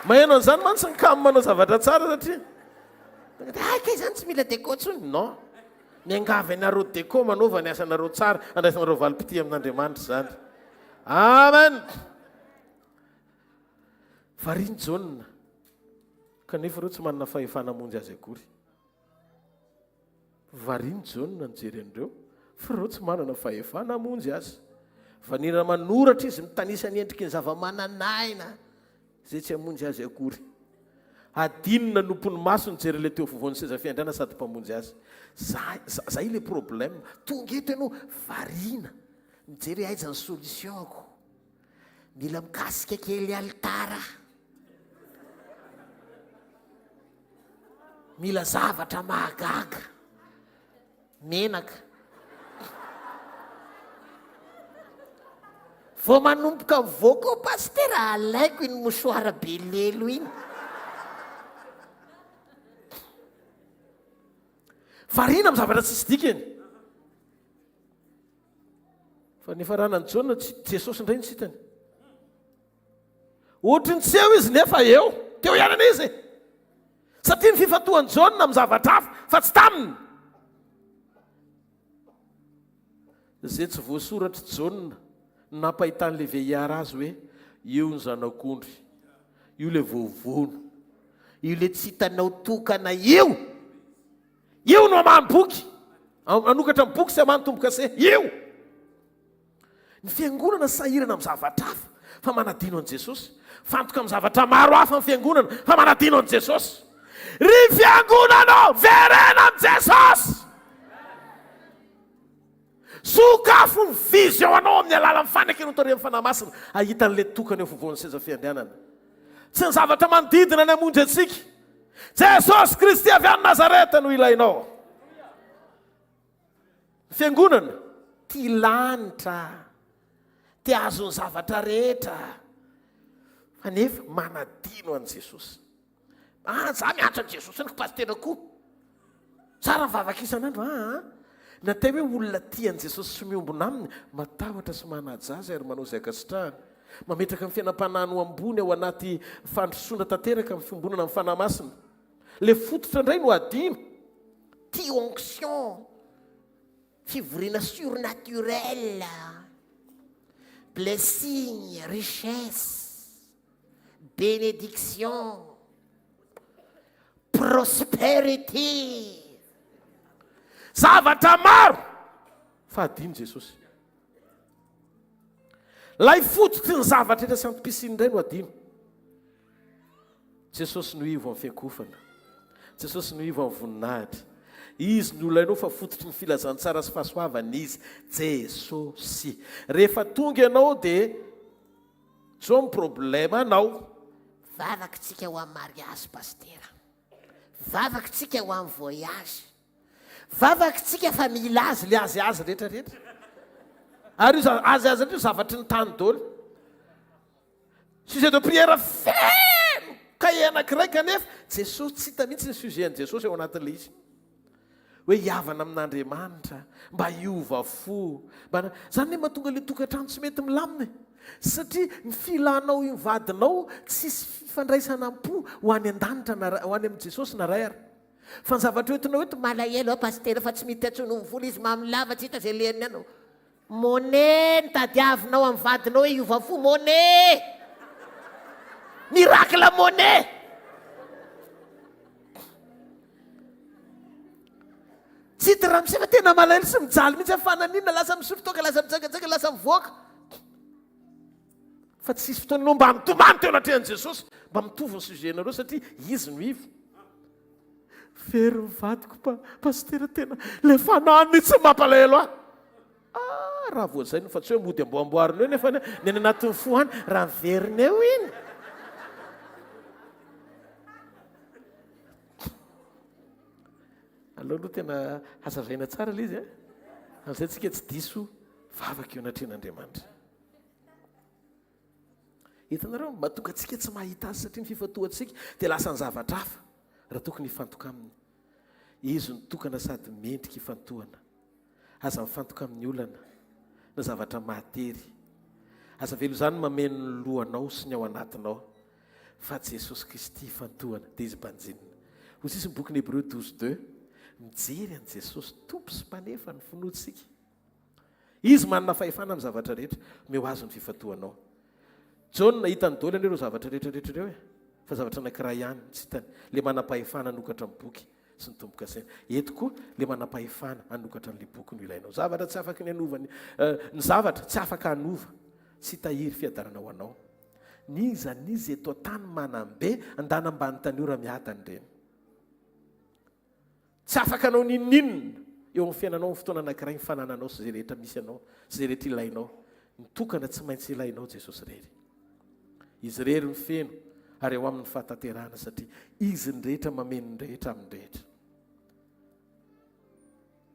Maheno an'izany mantsy ny kamo manao zavatra tsara satria hay kay izany tsy mila déco intsony. Non. Miangavy anareo déco manaova ny asanareo tsara, andraisanareo valim-pitia amin'Andriamanitra izany. Amen. Varian'i Jaona, kanefa ireo tsy manana fahefana hamonjy azy akory. Variana i Jaona nijery an'ireo, fa ireo tsy manana fahefana hamonjy azy. Vanila manoratra izy mitanisa ny endriky ny zava-manan'aina izay tsy hamonjy azy akory. Hadino nanompo ny maso nijery ilay teo afovoan'ny seza fiandriana sady mpamonjy azy. Zay, zay ilay problème. Tonga eto ianao, variana, mijery hoe aiza ny solution-ko. Mila mikasika kely alitara. Mila zavatra mahagaga. Menaka. Vao manomboka mivoaka ao pasitera alaiko iny mouchoir be lelo iny. Variana amin'ny zavatra tsisy dikany. Fa nifaranan'i Jaona tsy Jesosy indray no tsy hitany. Ohatry ny tsy eo izy nefa eo. Teo ihany anie izy e. Satria ny fifantohan'i Jaona amin'ny zavatra hafa fa tsy taminy. Izay tsy voasoratr'i Jaona no nampahitan'ilay veillard azy hoe io ny zanak'ondry, io ilay voavono, io ilay tsy hitanao tokana io. Io no hamaha ny boky, hanokatra ny boky sy hamaha ny tombo-kase. Io! Ny fiangonana sahirana amin'ny zavatra hafa fa manadino an'i Jesosy. Fantoka amin'ny zavatra maro hafa ny fiangonana fa manadino an'i Jesosy. Ry fiangonana ô, verena amin'i Jesosy! Sokafo ny vision anao amin'ny alalan'ny fanekena ho tarihan'ny Fanahy Masina hahita an'ilay tokana eo afovoan'ny seza fiandrianana. Tsy ny zavatra manodidina ny hamonjy antsika. Jesosy Kristy avy any Nazareta no ilainao. Ny fiangonana tia lanitra, te hahazo ny zavatra rehetra, fa nefa manadino an'i Jesosy. Ah, za miantso an'i Jesosy ny pasitera koa. Tsara mivavaka isan'andro, ah, ah. Ny atao hoe olona tia an'i Jesosy sy miombona aminy, matahotra sy manaja azy ary manao izay ankasitrahany. Mametraka ny fiainam-panahiny ho ambony ao anaty fandrosoana tanteraka amin'ny fiombonana amin'ny Fanahy Masina. Ilay fototra indray no adino. Tia onction, fivoriana surnaturel, blessing, richesse, bénédiction, prosperity. Zavatra maro fa adino Jesosy. Ilay fototry ny zavatra rehetra sy antom-pisiany indray no adino. Jesosy no ivo amin'ny fiankofana. Jesosy no ivo amin'ny voninahitra. Izy no ilainao fa fototry ny filazantsara sy fahasoavana Izy. Jesosy. Rehefa tonga ianao dia zao ny problème anao. Vavaka tsika ho amin'ny mariage pasitera. Vavaka tsika ho amin'ny voyage. Vavaka tsika fa mila azy le azy azy rehetra rehetra. Ary io azy azy rehetra io zavatry ny tany daholo. Sujet de prière feno cahier anankiray kanefa Jesosy tsy hita mihitsy ny sujet an'i Jesosy ao anatin'ilay izy. Hoe hihavana amin'Andriamanitra, mba hiova fo, mba Izany anie mahatonga ilay tokantrano tsy mety milamina e! Satria ny filanao io vadinao tsisy fifandraisana am-po ho any an-danitra na ho any amin'i Jesosy na Ray ary. Fa ny zavatra hoentinao eto, Malahelo aho pasitera fa tsy miditra intsony ny vola izy mamy lava tsy hita izay lehany any. Monnaie no tadiavinao amin'ny vadinao hoe hiova fo, monnaie! Miracle monnaie! Tsy hita ramose fa tena malahelo sy mijaly mihitsy aho fa naninona lasa misotro toaka lasa mijangajanga lasa mivoaka fa tsisy fotoana ianao mba mitomany teo anatrehan'i Jesosy mba mitovy ny sujet nareo satria izy no ivo. Very ny vadiko pa pasitera tena le fanahy mihitsy mampalahelo ahy. Ah raha vao zay no fa tsy hoe mody amboamboarina eo nefa ny any anatin'ny fo any raha miverina eo iny. Aleo aloha tena hazavaina tsara ilay izy a. Amin'izay tsika tsy diso vavaka eo anatrehan'Andriamanitra. Hitanareo, mahatonga antsika tsy mahita azy satria ny fifantohantsika dia lasa ny zavatra hafa raha tokony hifantoka aminy. Izy no tokana sady mendrika hifantohana. Aza mifantoka amin'ny olana na zavatra mahatery. Aza avela ho izany mameno ny lohanao sy ny ao anatinao fa Jesosy Kristy ifantohana dia Izy banjinina. Hoy sisa ny bokin'ny Hebreo 12 deux, Mijery an'i Jesosy Tompo sy Mpanefa ny finoantsika. Izy manana fahefana amin'ny zavatra rehetra. Omeo Azy ny fifantohanao. Jaona hitany daholo anie ireo zavatra rehetra rehetra ireo e. Fa zavatra anankiray ihany no tsy hitany, ilay manam-pahefana hanokatra ny boky sy ny tombo-kasena. Eto koa, ilay manam-pahefana hanokatra an'ilay boky no ilainao. Zavatra tsy afaky ny hanova ny, ny zavatra tsy afaka hanova sy hitahiry fiadanana ho anao. N'iza n'iza eto an-tany manam-be, andana ambany tany ora miadana ireny. Tsy afaka hanao n'inon'inona eo amin'ny fiainanao amin'ny fotoana anankiray ny fanananao sy izay rehetra misy anao sy izay rehetra ilainao. Ny tokana tsy maintsy ilainao Jesosy irery. Izy irery no feno ary eo aminy ny fahatanterahana satria Izy ny rehetra mameno ny rehetra amin'ny rehetra.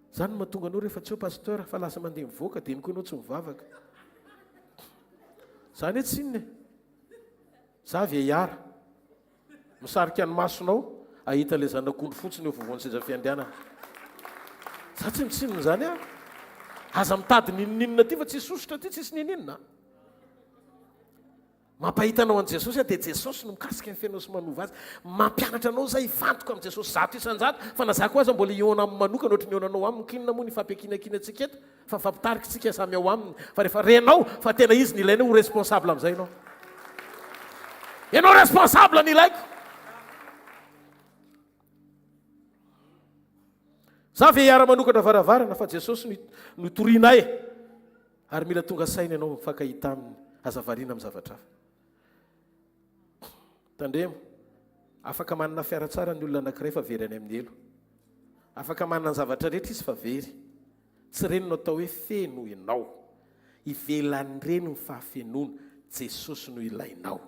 Izany no mahatonga anao rehefa tsy eo pasteur fa lasa mandeha mivoaka dia iny koa ianao tsy mivavaka. Izany hoe tsy inona e. Za vieillard. Misarika ny masonao ahita ilay zanak'ondry fotsiny eo afovoan'ny seza fiandrianana. Za tsy mitsinona izany aho. Aza mitady n'inon'inona aty fa tsisy sosotra aty, tsisy n'inon'inona. Mampahita anao an'i Jesosy aho dia Jesosy no mikasika ny fiainao sy manova azy. Mampianatra anao izay hifantoka amin'i Jesosy 100%, fa na za koa aza mbola hihaona aminy manokana ohatry ny hihaonanao aminy, k'inona moa ny hifampiankinankinantsika eto? Fa mifampitarika isika samy ao aminy fa rehefa renao fa tena izy no ilainao ho responsable amin'izay ianao. Ianao responsable no ilaiko. Za ve hiara-manokatra varavarana fa Jesosy no no torianay ary mila tonga saina ianao mifankahita aminy aza variana amin'ny zavatra hafa. Tandremo, afaka manana fiara tsara ny olona anankiray fa very any amin'ny helo. Afaka manana ny zavatra rehetra izy fa very. Tsy ireny no atao hoe feno ianao. Ivelan'ireny ny fahafenoana, Jesosy no ilainao.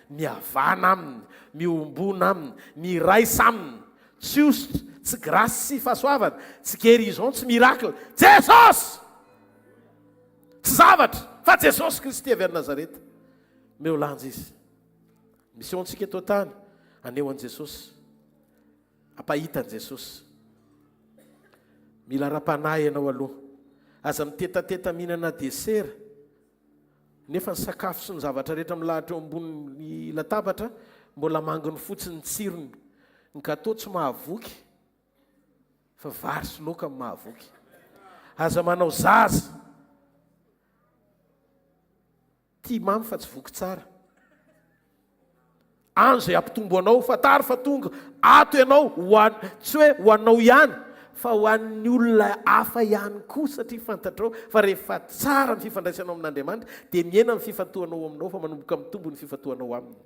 Mihavana Aminy, miombona Aminy, miraisa Aminy. Tsy hosotra, tsy grâce sy fahasoavana, tsy guérison, tsy miracle. Jesosy! Tsy zavatra, fa Jesosy Kristy avy any Nazareta. Omeo lanja Izy. Mission antsika eto an-tany, haneho an'i Jesosy. Hampahita an'i Jesosy. Mila ara-panahy ianao aloha. Aza mitetateta mihinana desera, nefa ny sakafo sy ny zavatra rehetra milahatra eo ambonin'ny latabatra mbola manginy fotsiny ny tsirony. Ny gâteau tsy mahavoky fa vary sy laoka no mahavoky. Aza manao zaza. Tia mamy fa tsy voky tsara. Any izay hampitombo anao, fantaro fa tonga ato ianao ho an, tsy hoe ho anao ihany fa ho an'ny olona hafa ihany koa satria fantatrao fa rehefa tsara ny fifandraisanao amin'Andriamanitra dia mihena ny fifantohanao aminao fa manomboka mitombo ny fifantohanao aminy.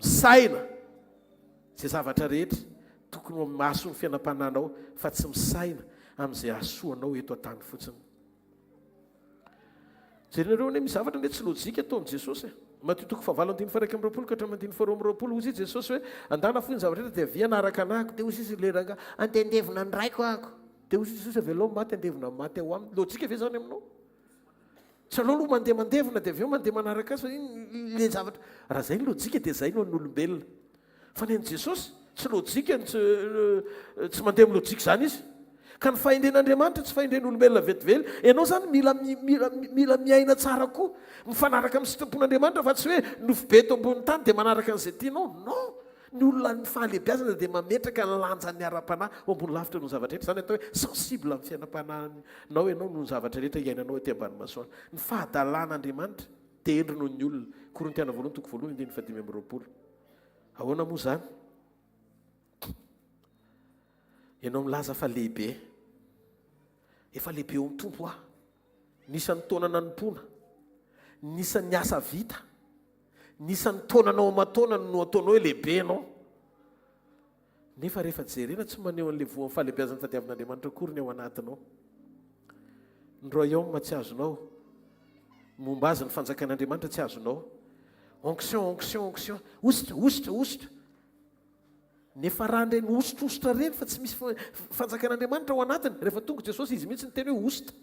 Misaina izay zavatra rehetra tokony ho mahasoa ny fiainam-panahinao fa tsy misaina amin'izay hahasoa anao eto an-tany fotsiny. Jerenareo anie, misy zavatra anie tsy lojika ataon'i Jesosy e. Matio toko fahavalo andininy faha 21 ka hatramin'ny andininy faha 22, hozy i Jesosy hoe, Andana fohy ny zavatra rehetra dia avia hanaraka anahako. Dia hozy izy, ilay rangahy, andeha handevina ny raiko ahako. Dia hozy i Jesosy, avelao ny maty handevina ny maty ao aminy. Lojika ve izany aminao? Tsy aleo aloha mandeha mandevina dia avy eo mandeha manaraka azy fa iny ilay zavatra. Raha izay ny lojika dia izay no an'ny olombelona. Fa ny an'i Jesosy? Tsy lojika ny tsy tsy mandeha amin'ny lojika izany izy. Ka ny fahendren'Andriamanitra tsy fahendren'olombelona vetively. Ianao izany mila mila mila miaina tsara koa, mifanaraka amin'ny sitrapon'Andriamanitra fa tsy hoe nofy be eto ambonin'ny tany dia manaraka an'izay tianao. Non! Ny olona ny fahalehibiazana dia mametraka ny lanjan'ny ara-panahy ho ambony lavitra noho ny zavatra rehetra. Izany atao hoe sensible amin'ny fiainam-panahinao ianao noho ny zavatra rehetra iainanao ety ambany masoandro. Ny fahadalan'Andriamanitra dia hendry noho ny olona. Korintiana voalohany toko voalohany andininy fahadimy amby roapolo. Ahoana moa izany? Ianao milaza fa lehibe. Efa lehibe eo amin'ny Tompo aho. Ny isan'ny taona nanompoana, ny isan'ny asa vita, ny isan'ny taonanao aman-taona no ataonao hoe lehibe ianao. Nefa rehefa jerena tsy maneho an'ilay voan'ny fahalehibeazana tadiavin'Andriamanitra akory ny ao anatinao. Ny royaume tsy azonao. Ny momba azy ny fanjakan'Andriamanitra tsy azonao. Onction, onction, onction. Hosotra, hosotra, hosotra. Nefa raha ireny hosotrosotra ireny fa tsy misy fanjakan'Andriamanitra ao anatiny, rehefa tonga Jesosy izy mihitsy niteny hoe hosotra.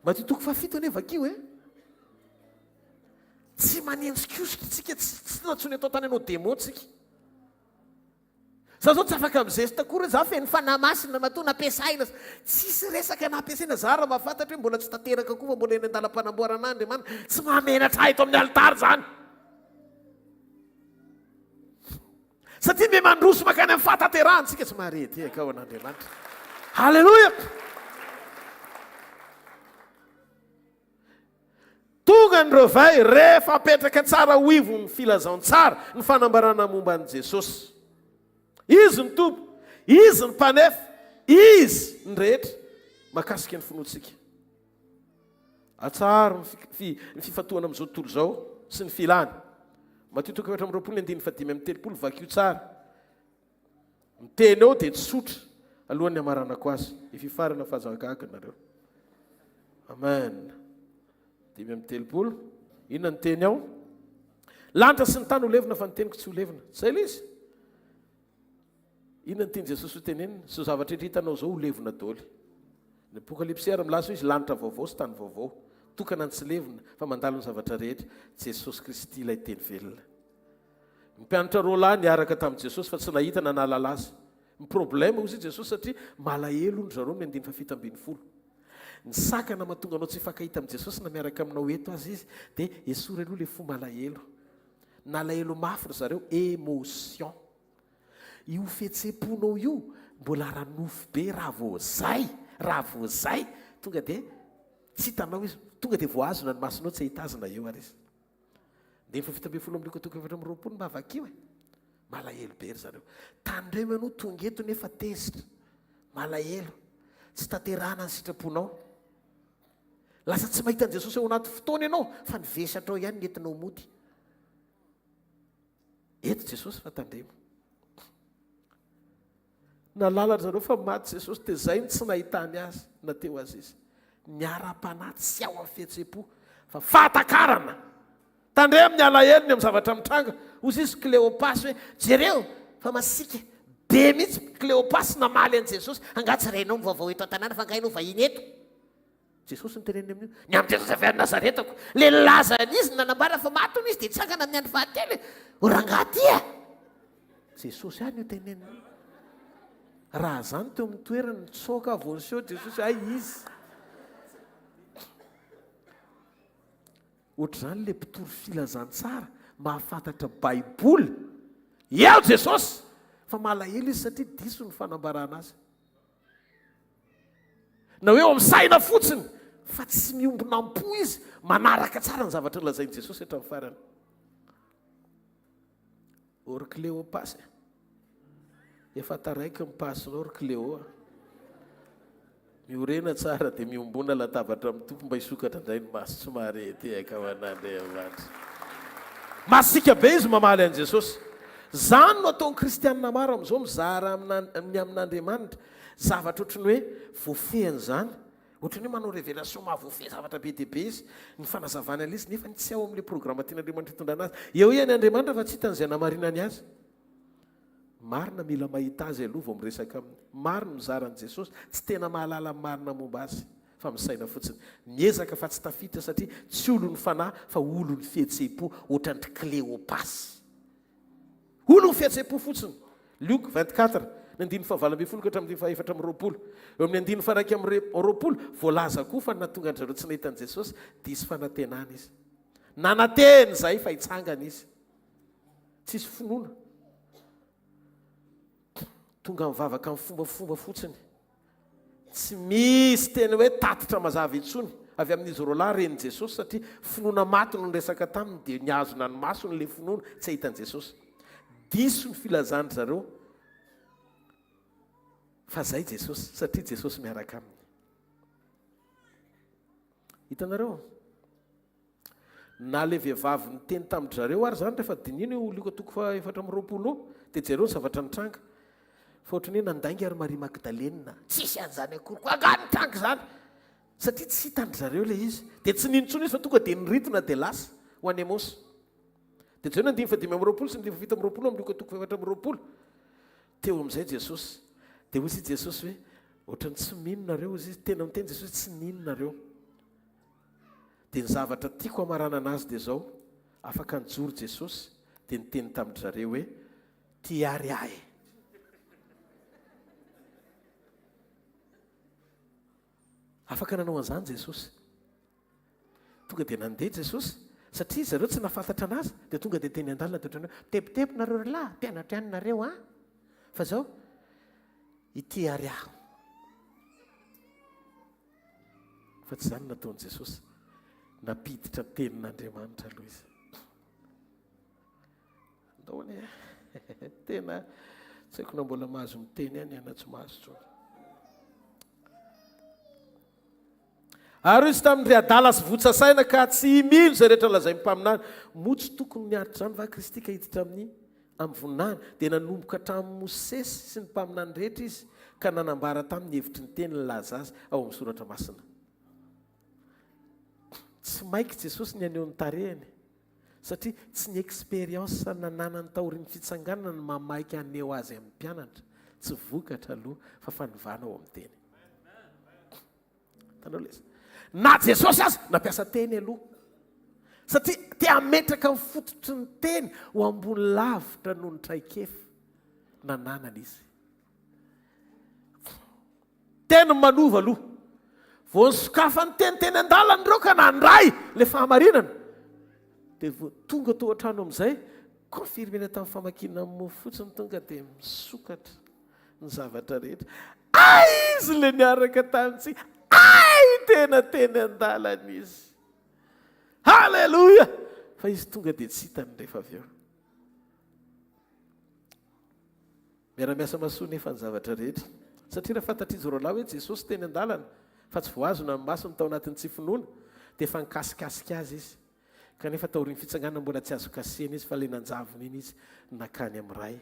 Matio toko fahafito anie vakio e. Tsy manenjika hosotra tsika, tsy tsy nantsoina eto an-tany hanao démon tsika. Za zao tsy afaka mizesta akory hoe za feno fanahy masina matoa nampiasaina. Tsisy resaka nampiasaina za raha mahafantatra hoe mbola tsy tanteraka koa fa mbola eny an-dalam-panamboarana ahy Andriamanitra. Tsy mahamenatra ahy eto amin'ny alitara izany. Satria mbe mandroso mankany amin'ny fahatanterahana tsika tsy maharehadehaka ao an'Andriamanitra. Haleloia! Tonga ny reveil rehefa apetraka tsara ho ivon'ny filazantsara ny fanambarana momba an'i Jesosy. Izy ny Tompo, Izy ny Mpanefa, Izy ny rehetra mahakasika ny finoantsika. Atsaharo ny ny fifantohana amin'izao tontolo izao sy ny filany. Matio toko 24 ny andininy faha-35 vakio tsara. Ny teny eo dia tsotra alohan'ny hamaranako azy. Efa hifarana fa aza gaga nareo. Amen. 35. Inona ny teny ao? Lanitra sy ny tany ho levona fa ny teniko tsy ho levona. Zay ilay izy. Inona ny tian'i Jesosy ho tenenina? Izao zavatra rehetra hitanao izao ho levona daholo. Ny Apokalypsy ary milaza hoe izy lanitra vaovao sy tany vaovao. Tokana ny tsy levona fa mandalo ny zavatra rehetra. Jesosy Kristy ilay teny velona. Ny mpianatra roa lahy niaraka tamin'i Jesosy fa tsy nahita na nahalala azy. Ny problème hozy i Jesosy satria malahelo hono zareo amin'ny andininy faha-17. Ny sakana mahatonga anao tsy hifankahita amin'i Jesosy na miaraka aminao eto aza izy dia esory aloha ilay fo malahelo. Nalahelo mafy ry zareo, émotion. Io fihetsem-ponao io mbola ara-nofo be raha vao zay, raha vao zay tonga dia tsy hitanao izy, tonga dia voahazona ny masonao tsy hahita azy na eo ary izy. Andininy faha-17 amin'ny Lioka toko 24 mba vakio e. Malahelo be ry zareo. Tandremo ianao tonga eto nefa tezitra. Malahelo. Tsy tanterahana ny sitraponao. Lasa tsy mahita an'i Jesosy ao anaty fotoana ianao fa ny vesatrao ihany ny entinao mody. Eto Jesosy fa tandremo. Nahalala ry zareo fa maty Jesosy dia zay no tsy nahitany azy na teo aza izy. Ny ara-panahy tsy ao amin'ny fihetsem-po fa fahatakarana. Tandremo ny alahelony amin'ny zavatra mitranga. Hozy izy Kleopasy hoe jereo fa masiaka be mihitsy Kleopasy namaly an'i Jesosy. Angaha tsy renao ny vaovao eto an-tanàna fa angaha ianao vahiny eto? Jesosy no teneniny amin'io. Ny amin'i Jesosy avy any Nazaretako. Ilay nilazan'izy nanambara fa maty hono izy dia hitsangana amin'ny andro fahatelo e. O rangahy ty e! Jesosy ihany io teneniny io. Raha zany teo amin'ny toerany nitsoaka aho vao niseho Jesosy hay izy. Ohatr'izany ilay mpitory filazantsara mahafantatra baiboly. Eo Jesosy! Fa malahelo izy satria diso ny fanambarana azy. Na hoe eo amin'ny saina fotsiny fa tsy miombona am-po izy, manaraka tsara ny zavatra nolazain'i Jesosy hatramin'ny farany. O ry Kleopasy a! Efa taraiky ny pasinao ry Cléo a! Miorena tsara dia miombona latabatra amin'ny Tompo mba hisokatra indray ny maso tsy mahare tehaka ho an'Andriamanitra. Masiaka be izy mamaly an'i Jesosy. Izany no ataon'ny kristianina maro amin'izao, mizara ny amin'Andriamanitra zavatra ohatry ny hoe voafehiny izany. Ohatry ny hoe manao révélation mahavoafehy zavatra be dia be izy, ny fanazavany an'ilay izy, nefa tsy ao amin'ilay programme tian'Andriamanitra hitondrana azy. Eo ihany Andriamanitra fa tsy hitany izay anamarinany azy. Marina mila mahita azy aloha vao miresaka aminy. Maro ny mizara an'i Jesosy, tsy tena mahalala ny marina momba azy fa misaina fotsiny. Miezaka fa tsy tafiditra satria tsy olon'ny fanahy fa olon'ny fihetseham-po ohatran-dry Kleopasy. Olon'ny fihetseham-po fotsiny. Lioka 24, ny andininy faha-18 ka hatramin'ny andininy faha-24. Eo amin'ny andininy faha-21, voalaza koa fa ny nahatonga an-dry zareo tsy nahita an'i Jesosy, diso fanantenana izy. Nanantena izahay fa hitsangana izy. Tsisy finoana. Tonga mivavaka amin'ny fombafomba fotsiny. Tsy misy teny hoe tatitra mazava intsony avy amin'izy roalahy ren'i Jesosy satria finoana maty no niresaka taminy dia nihazona ny masony ilay finoana tsy hahita an'i Jesosy. Diso ny filazan-dry zareo fa zay Jesosy satria Jesosy miaraka aminy. Hitanareo? Na ilay vehivavy niteny tamin-dry zareo ary izany rehefa dinihina io Lioka toko faha 24 io dia jereo ny zavatra nitranga. Fa ohatran'ny hoe nandainga ry Maria Magdalena. Tsisy an'izany akory koa angaha nitranga izany? Satria tsy hitan-dry zareo ilay izy. Dia tsy nino intsony izy fa tonga dia niritona dia lasa ho any Emaosy. Dia jereo ny andininy faha 25 sy ny andininy faha 27 amin'ny Lioka toko faha 24. Teo amin'izay Jesosy. Dia hoy i Jesosy hoe, ohatran'ny tsy mino nareo hozy izy. Tena miteny Jesosy hoe tsy nino nareo. Dia ny zavatra tiako hamaranana azy dia izao, afaka nijoro Jesosy dia niteny tamin-dry zareo hoe, Tia ary ahy e. Afaka nanao an'izany Jesosy. Tonga dia nandeha Jesosy, satria zareo tsy nahafantatra an'azy, dia tonga dia teny an-dalana dia ohatran'ny hoe, mitebiteby nareo ry lahy, mpianatra ihany nareo an! Fa izao, ity ary aho. Fa tsy izany no nataon'i Jesosy. Nampiditra tenin'Andriamanitra aloha izy. Andao anie. Tena tsy haiko na mbola mahazo miteny ihany na tsy mahazo intsony. Ary hoy izy taminy, Ry adala sy votsa saina ka tsy mino izay rehetra lazain'ny mpaminany, moa tsy tokony niaritra izany va Kristy ka hiditra amin'ny amin'ny voninahiny? Dia nanomboka hatramin'i Mosesy sy ny mpaminany rehetra izy ka nanambara taminy ny hevitry ny teny nilaza azy ao amin'ny Soratra Masina. Tsy maika Jesosy ny haneho ny tarehiny, satria tsy ny expérience nananany taorian'ny fitsanganana no mamaika haneho azy amin'ny mpianatra, tsy vokatra aloha fa fanovana ao amin'ny teny. Hitanao ilay izy? Na Jesosy aza nampiasa teny aloha. Satria te hametraka ny fototry ny teny ho ambony lavitra noho ny traikefa nananany izy. Teny manova aloha. Vao nisokafan'ny teny teny an-dalana ireo ka nandray ilay fahamarinana. Dia vao tonga tao an-trano amin'izay, confirmena tamin'ny famakiana ny mofo fotsiny tonga dia misokatra. ny zavatra rehetra. Ay izy le niaraka tamintsika. Ay tena teny an-dalana izy. Haleloia! Fa izy tonga dia tsy hitany rehefa avy eo. Miara-miasa masoa nefa ny zavatra rehetra. Satria raha fantatr'izy roalahy hoe Jesosy teny an-dalana fa tsy voahazona ny masony tao anatin'ny tsy finoana dia efa nikasikasika azy izy. Kanefa taorian'ny fitsanganana mbola tsy azo kasihina izy fa ilay nanjavona iny izy nakany amin'ny Ray.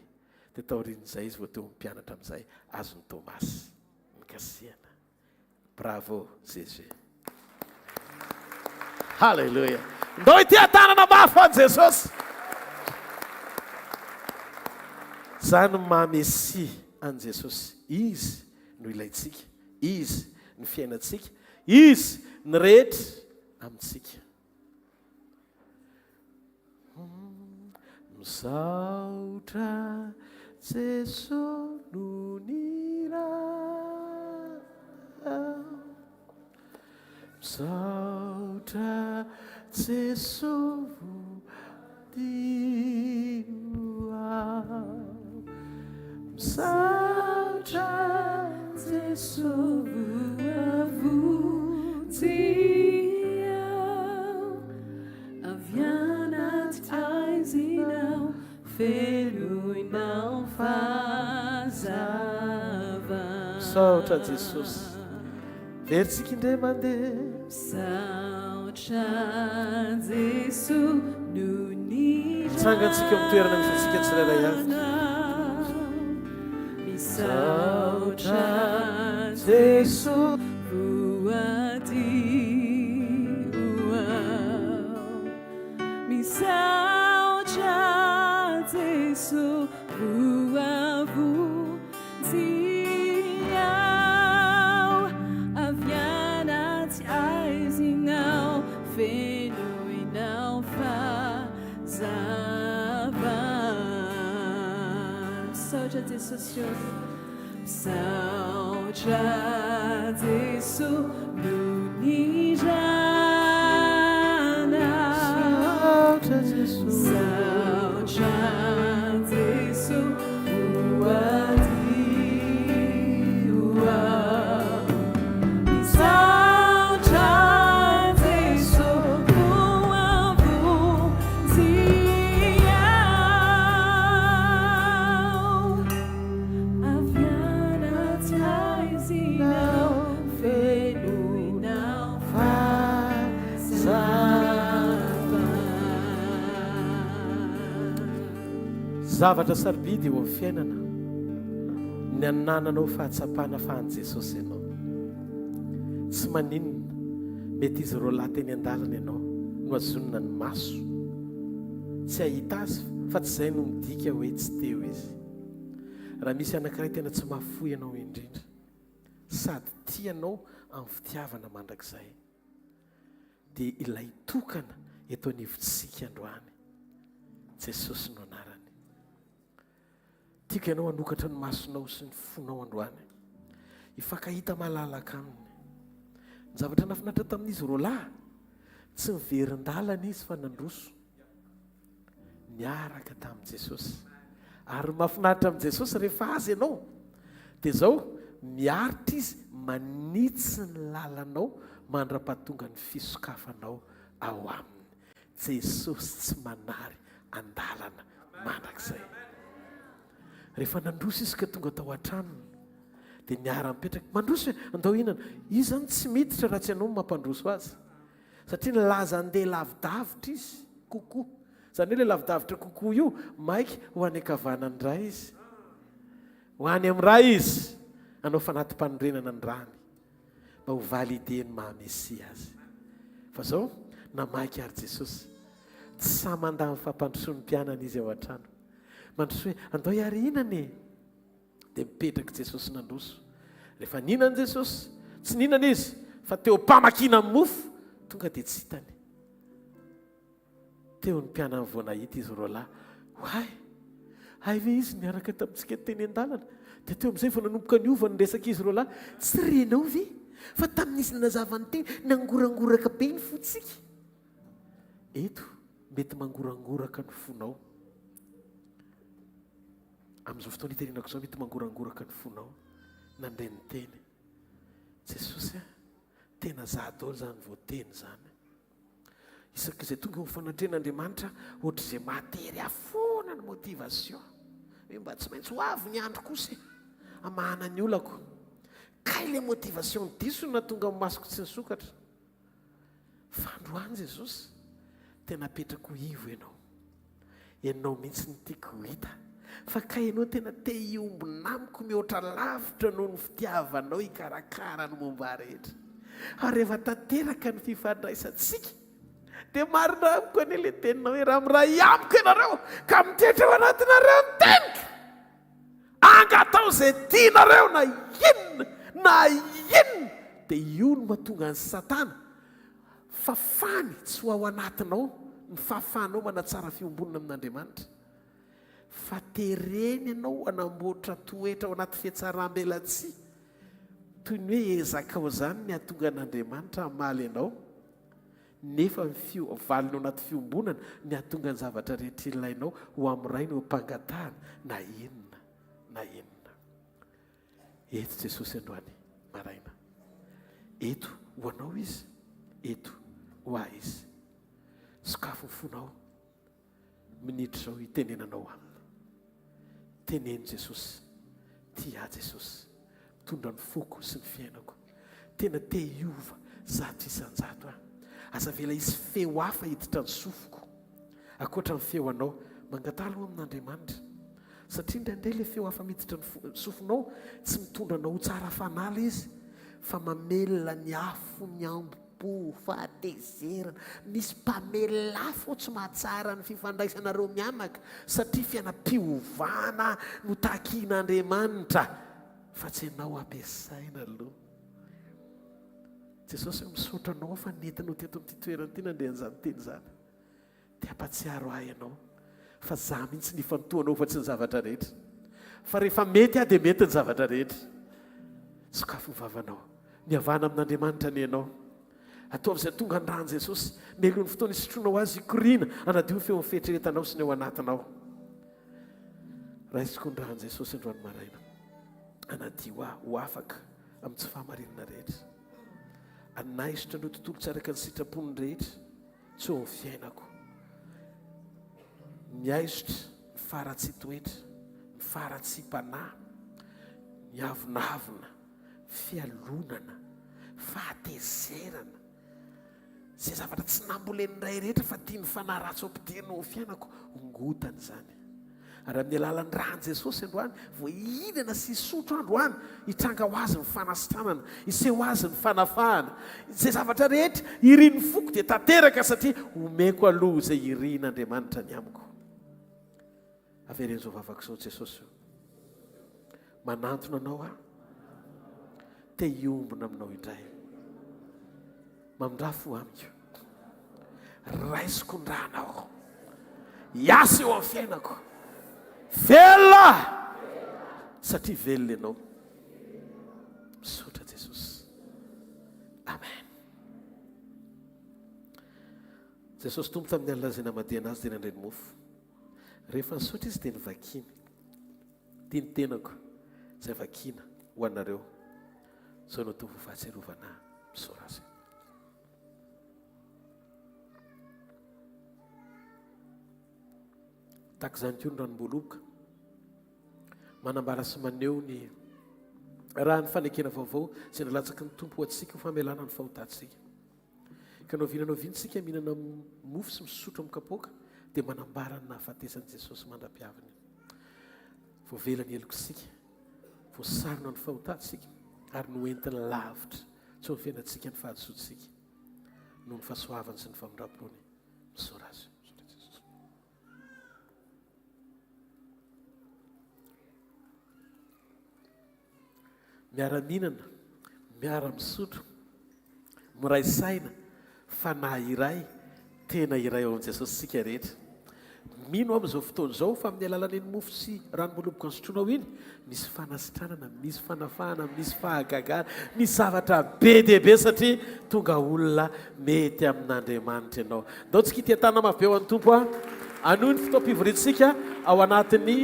Dia taorian'izay izy vao teo amin'ny mpianatra amin'izay azon'i Tomasy nikasihana. Bravo Jésus. Haleloia. Ndao ity tanana mafy ho an'i Jesosy. Izany no maha Mesia an'i Jesosy. Izy no ilaintsika. Izy no fiainantsika. Izy ny rehetra amintsika. Misaotra Jeso no niraka Misaotra Jeso voadio aho Misaotra Jeso voavonjy aho Avy anaty haizina aho, fenoinao fahazavana. Misaotra Jesosy. Verintsika indray mandeha. Misaotra Jeso no nirahana. Mitsangantsika eo amin'ny toerana misy antsika tsirairay avy. Misaotra Jeso voadio aho. Misaotra Jeso voavonjy aho. Avy anaty haizina aho, fenoinao fahazavana. Misaotra Jesosy ô. Misaotra Jeso noho ny ranao. Misaotra Jeso. Misaotra Jeso voadio aho. Misaotra Jeso voavonjy aho. Avy anaty haizina aho, fenoinao fahazavana. Zavatra sarobidy eo amin'ny fiainana ny anananao fahatsapana fa an'i Jesosy ianao. Tsy maninona, mety izy roalahy teny an-dalana ianao no hazonina ny maso. Tsy hahita azy fa tsy izay no midika hoe tsy teo izy. Raha misy anankiray tena tsy mahafoy anao indrindra sady tia anao amin'ny fitiavana mandrakizay dia ilay tokana eto anivontsika androany. Jesosy no anarany. Tiako ianao hanokatra ny masonao sy ny fonao androany. Hifankahita malalaka aminy. Ny zavatra nahafinaritra tamin'izy roalahy, tsy niverin-dalana izy fa nandroso. Niaraka tamin'i Jesosy. Ary ny mahafinaritra amin'i Jesosy rehefa azy ianao, dia izao, miaritra izy manitsy ny lalanao mandra-pahatonga ny fisokafanao ao aminy. Jesosy tsy manary andalana mandrakizay. Rehefa nandroso izy ka tonga tao an-tranony, dia niara-nipetraka. Mandroso e, andao hihinana. Izy izany tsy miditra raha tsy ianao no mampandroso azy. Satria nilaza handeha lavidavitra izy kokoa. Izany hoe ilay lavidavitra kokoa io, maika ho any ankavanan'ny Ray izy. Ho any amin'ny Ray izy, hanao fanati-panorenana ny rany. Mba ho valider ny maha Mesia azy. Fa izao, namaky ary Jesosy. Tsy sahy mandà ny fampandrosoan'ny mpianany izy ao an-trano. Mandroso hoe, andao hiary hihinana e! Dia mipetraka Jesosy nandroso. Rehefa nihinana Jesosy, tsy nihinana izy, fa teo am-pamakiana ny mofo, tonga dia tsy hitany. Teo ny mpianany vao nahita izy roalahy. Oay! Hay ve izy niaraka tamintsika teny an-dalana? Dia teo amin'izay vao nanomboka niova ny resak'izy roalahy. Tsy renao ve fa tamin'izy nanazava ny teny, nangorangoraka be ny fontsika? Eto, mety mangorangoraka ny fonao. Amin'izao fotoana itenenako izao, mety mangorangoraka ny fonao nandre ny teny. Jesosy a, tena za daholo izany voateny izany. Isaky izay tonga eo fanatrehan'Andriamanitra, ohatr'izay mahatery ahy foana ny motivation. Hoe mba tsy maintsy ho avy ny andro kosa e, hamahana ny olako. Kay ilay motivation diso no nahatonga ny masoko tsy nisokatra. Fa androany Jesosy, tena apetrako ivo ianao. Ianao mihitsy no tiako ho hita. Fa kay ianao tena te hiombona amiko mihoatra lavitra noho ny fitiavanao hikarakara ny momba ahy rehetra. Ary rehefa tanteraka ny fifandraisantsika, dia marina amiko anie ilay teninao hoe raha miray amiko ianareo ka mitoetra ao anatinareo ny teniko, angatao izay tianareo na inona na inona, dia io no mahatonga an'i Satana Fafany tsy ho ao anatinao ny fahafahanao manatsara fiombonana amin'Andriamanitra, fa tereny ianao hanamboatra toetra ao anaty fihatsaram-belatsihy, toy ny hoe ezakao izany ny hahatonga an'Andriamanitra hamaly anao, nefa ny fio, valiny ao anaty fiombonana ny hahatonga ny zavatra rehetra ilainao ho amin'ny Rainy ho am-pangatahana na inona na inona. Eto Jesosy androany maraina. Eto ho anao Izy, eto ho ahy Izy. Sokafy ny fonao minitra izao hitenenanao Aminy. Teneno Jesosy, tia ahy Jesosy, mitondra ny foko sy ny fiainako. Tena te hiova 100% aho. Aza avela hisy feo hafa hiditra ny sofiko ankoatra ny feo anao. Mangataha aloha amin'Andriamanitra. Satria indraindray ilay feo hafa miditra ny sofinao tsy mitondra anao ho tsara fanahy ilay izy fa mamelona ny afon'ny ambo-po, fahatezerana. Misy mpamelona afo ao tsy mahatsara ny fifandraisanareo mianaka satria fiainam-piovana no takian'Andriamanitra fa tsy ianao ampiasaina aloha. Jesosy ô misaotra anao aho fa nentinao teto amin'ity toerana ity nandre an'izany teny izany. Dia hampatsiaro ahy ianao fa za mihitsy no ifantohanao fa tsy ny zavatra rehetra. Fa rehefa mety aho dia mety ny zavatra rehetra. Sokafy ny vavanao. Mihavana amin'Andriamanitra anie ianao. Ataovy izay tonga ny ran'i Jesosy. Mialoha ny fotoana hisotroanao azy, hikoriana, hanadio ny feon'ny fieritreretanao sy ny ao anatinao. Raisiko ny ran'i Jesosy androany maraina. Hanadio ahy ho afaka amin'ny tsy fahamarinana rehetra. Hanaisotra an'ireo tontolo tsy araka ny sitrapony rehetra tsy eo amin'ny fiainako. Miaisotra ny faharatsian-toetra, ny faharatsiam-panahy, ny avonavona, fialonana, fahatezerana, izay zavatra tsy nambolen'ny Ray rehetra fa tian'ny fanahy ratsy ho ampidirina ao amin'ny fiainako, ongotana izany. Ary amin'ny alalan'ny ran'i Jesosy androany, vao hihinana sy hisotro androany, hitranga ho azy ny fanasitranana, hiseho azy ny fanafahana. Izay zavatra rehetra irin'ny foko dia tanteraka satria omeko aloha izay irin'Andriamanitra ny amiko. Avereno izao vavaka izao, Jesosy o, manantona Anao aho, te hiombona Aminao indray. Mamindrà fo amiko. Raisiko ny rànao. Hiasa eo amin'ny fiainako. Velona aho, satria velona Ianao. Misaotra Jesosy. Amen. Jesosy Tompo tamin'ny alina izay namadihana Azy dia nandray ny mofo. Rehefa nisaotra izy dia novakiny. Ity ny tenako izay vakiana ho anareo. Izao no ataovy ho fahatsiarovana ahy. Misaora azy. Tahaka izany koa ny ranom-boaloboka. Manambara sy maneho ny raha ny fanekena vaovao izay nalatsaky ny Tompo ho antsika ho famelana ny fahotantsika. Ka na oviana na oviana isika mihinana mofo sy misotro amin'ny kapoaka dia manambara ny nahafatesan'i Jesosy mandra-piaviny. Voavela ny helok'isika, voasarona ny fahotantsika ary noentiny lavitra tsy ho fiainantsika ny fahadisoantsika noho ny fahasoavany sy ny famindram-pony. Misaora Azy. Misaotra Jesosy. Miara-mihinana, miara-misotro, miray saina, fanahy iray, tena iray ao amin'i Jesosy isika rehetra. Mino aho amin'izao fotoana izao fa amin'ny alalan'iny mofo sy ranom-boaloboka nosotroinao iny, misy fanasitranana, misy fanafahana, misy fahagagana, misy zavatra be dia be satria tonga olona mety amin'Andriamanitra ianao. Ndao tsika hitia-tanana mafy be ho an'ny Tompo a! Hanohy ny fotoam-pivoriantsika ao anatin'ny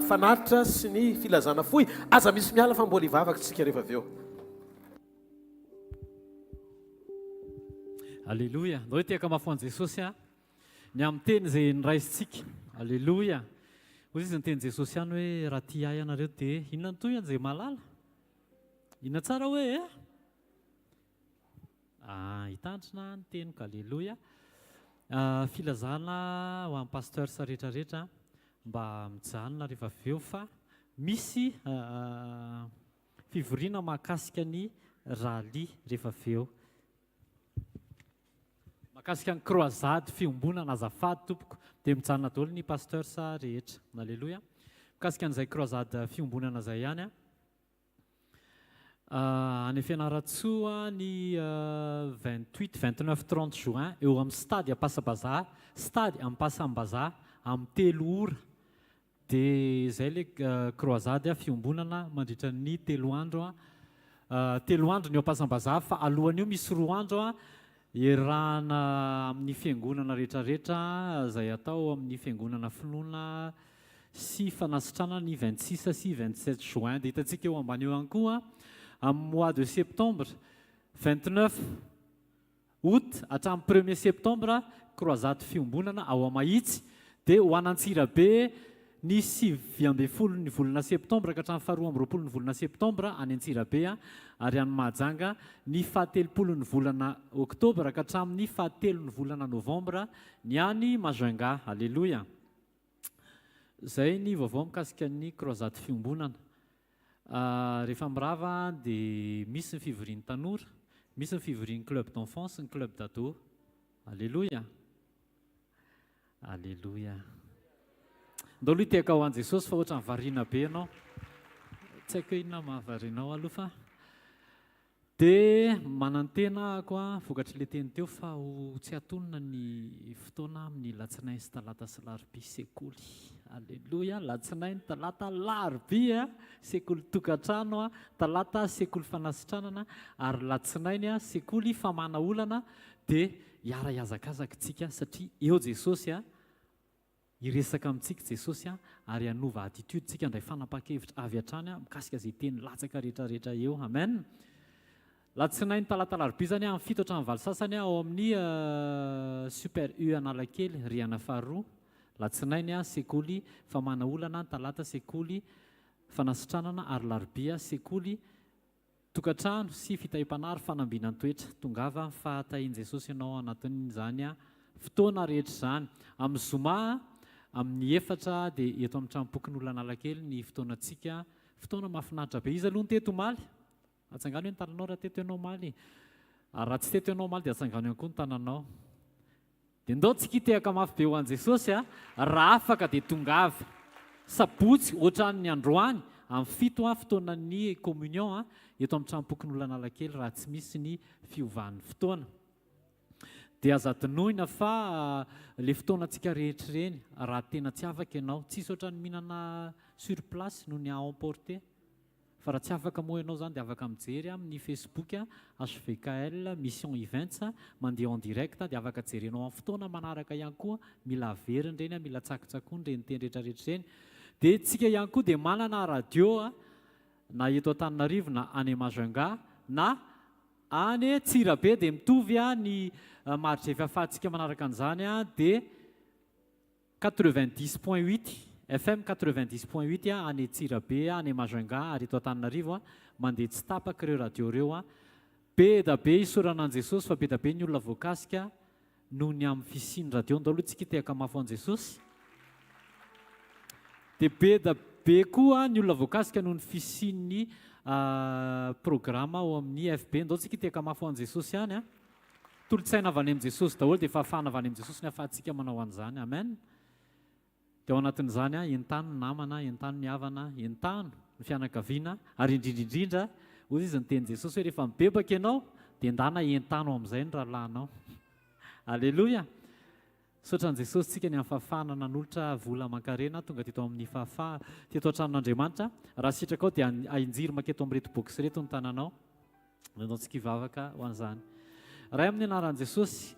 fanatitra sy ny filazana fohy. Aza misy miala fa mbola hivavaka isika rehefa avy eo. Aleloia! Ndao hitehaka mafy ho an'i Jesosy a! Ny amin'ny teny izay noraisintsika. Aleloia! Hoy izy niteny Jesosy ihany hoe raha tia ahy ianareo dia inona ny tohiny izay mahalala? Inona tsara hoe e? Ah, hitandrina ny teniko, aleloia. Ah, filazana ho an'ny pasteurs rehetra rehetra mba mijanona rehefa avy eo fa misy ah, fivoriana mahakasika ny rallye rehefa avy eo. Mahakasika ny croisade fiombonana azafady tompoko dia mijanona daholo ny pasteurs rehetra. Aleloia. Mikasika an'izay croisade fiombonana izay ihany. Any Fianarantsoa ny 28, 29, 30 juin eo amin'ny stade Ampasabazaha, stade Ampasambazaha amin'ny telo ora. Dia izay ilay croisade fiombonana mandritra ny telo andro. Telo andro ny eo Ampasambazaha fa alohan'io misy roa andro iarahana amin'ny fiangonana rehetrarehetra izay atao amin'ny fiangonana finoana sy fanasitranana ny 26 sy 27 juin. Dia hitantsika eo ambany eo ihany koa amin'ny mois de septembre 29 août hatramin'ny premier septembre croisade fiombonana ao Mahitsy dia ho an'Antsirabe ny 19 ny volana septembre ka hatramin'ny faharoa 22 ny volana septembre any Antsirabe ary any Mahajanga ny fahatelopolo ny volana oktobra ka hatramin'ny fahatelo ny volana novambra ny any Majunga. Aleloia. Izay ny vaovao mikasika ny croisade fiombonana. Rehefa mirava dia misy ny fivorian'ny tanora, misy ny fivorian'ny club d'enfants sy ny club d'ado. Aleloia! Aleloia! Ndao aloha hitehaka ho an'i Jesosy fa ohatran'ny variana be ianao. Tsy haiko hoe inona mahavariana ao aloha fa. Dia manantena ahako vokatr'ilay teny teo fa ho tsy hatonina ny fotoana amin'ny latsinainy sy talata sy larobia sekoly. Aleloia, latsinainy, talata, larobia, sekoly tokantrano, talata sekoly fanasitranana ary latsinainy sekoly famahana olana dia hiara-hihazakazaka isika satria eo Jesosy Hiresaka amintsika Jesosy ary hanova attitude tsika handray fanapahan-kevitra avy hatrany mikasika izay teny latsaka rehetra rehetra eo. Amen. Latsinainy talata alarobia izany amin'ny fito hatramin'ny valo sasany ao amin'ny Super U Analakely rihana faharoa. Latsinainy sekoly famahana olana, talata sekoly fanasitranana ary larobia sekoly Tokantrano sy fitahiam-panahy ary fanambinan-toetra. Tongava amin'ny fahatahian'i Jesosy ianao ao anatin'izany fotoana rehetra izany. Amin'ny zoma amin'ny efatra dia eto amin'ny tranompokonolona Analakely ny fotoanantsika. Fotoana mahafinaritra be. Iza aloha no teto omaly? Atsangano hoe ny tananao raha teto ianao omaly. Ary raha tsy teto ianao omaly dia atsangano ihany koa ny tananao. Dia ndao tsika hitehaka mafy be ho an'i Jesosy a! Raha afaka dia tongava. Sabotsy ohatran'ny androany amin'ny fito a fotoanan'ny communion a eto amin'ny tranompokonolona Analakely raha tsy misy ny fiovan'ny fotoana. Dia aza adinoina fa le fotoanantsika rehetra ireny raha tena tsy afaka ianao, tsisy ohatran'ny mihinana sur place noho ny à emporter. Fa raha tsy afaka moa ianao izany dia afaka mijery amin'ny Facebook HVKL Mission Events mandeha en direct dia afaka jerenao amin'ny fotoana manaraka ihany koa, mila averina ireny, mila tsakotsakoina ireny teny rehetra rehetra ireny. Dia tsika ihany koa dia manana radio na eto Antananarivo na any Majunga na any Antsirabe dia mitovy ny marge fahafahantsika manaraka an'izany dia 90.8, FM 90.8 any Antsirabe, any Majunga ary eto Antananarivo, mandeha tsy tapaka ireo radio ireo. Be da be isaorana an'i Jesosy fa be da be ny olona voakasika noho ny amin'ny fisian'ny radio. Ndao aloha tsika hitehaka mafy ho an'i Jesosy. Dia be da be koa ny olona voakasika noho ny fisian'ny programa ao amin'ny FB. Ndao tsika hitehaka mafy ho an'i Jesosy ihany. Tolo-tsaina avy any amin'i Jesosy daholo dia fahafahana avy any amin'i Jesosy ny ahafahantsika manao an'izany. Amen. Dia ao anatin'izany, entano ny namana, entano ny havana, entano ny fianakaviana, ary indrindra indrindra, hoy izy ny tenin'i Jesosy hoe rehefa mibebaka ianao dia ndana entano amin'izay ny rahalahinao. Aleloia. Misaotra an'i Jesosy tsika ny amin'ny fahafahana nanolotra vola aman-karena tonga teto amin'ny fahafaha teto an-tranon'Andriamanitra. Raha sitrakao dia ahinjiro manketo amin'ireto box ireto ny tananao. Nataontsika hivavaka ho an'izany. Ray amin'ny anaran'i Jesosy,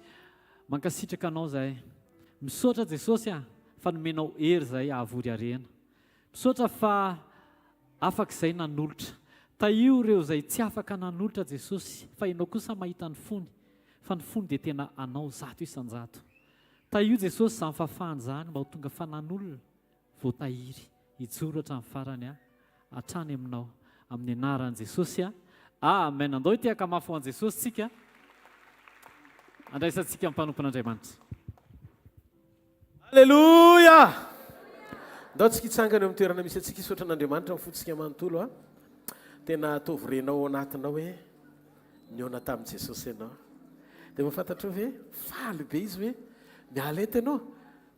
mankasitraka Anao izahay. Misaotra Jesosy a, fa nomenao hery izahay hahavory harena. Misaotra fa afaka izay nanolotra. Tahio ireo izay tsy afaka nanolotra Jesosy, fa Ianao kosa mahita ny fony, fa ny fony dia tena Anao 100%. Tahio Jesosy izany fahafahana izany mba ho tonga fanan'olona voatahiry hijoro hatramin'ny farany hatrany aminao amin'ny anaran'i Jesosy a. Amen. Andao hitehaka mafy ho an'i Jesosy tsika. Andraisantsika ny mpanompon'Andriamanitra. Aleloia! Ndao tsika hitsangana eo amin'ny toerana misy antsika hisaotra an'Andriamanitra amin'ny fontsika manontolo a. Tena ataovy renao ao anatinao hoe nihaona tamin'i Jesosy ianao. Dia mba fantatrao ve? Faly be izy hoe miala eto ianao.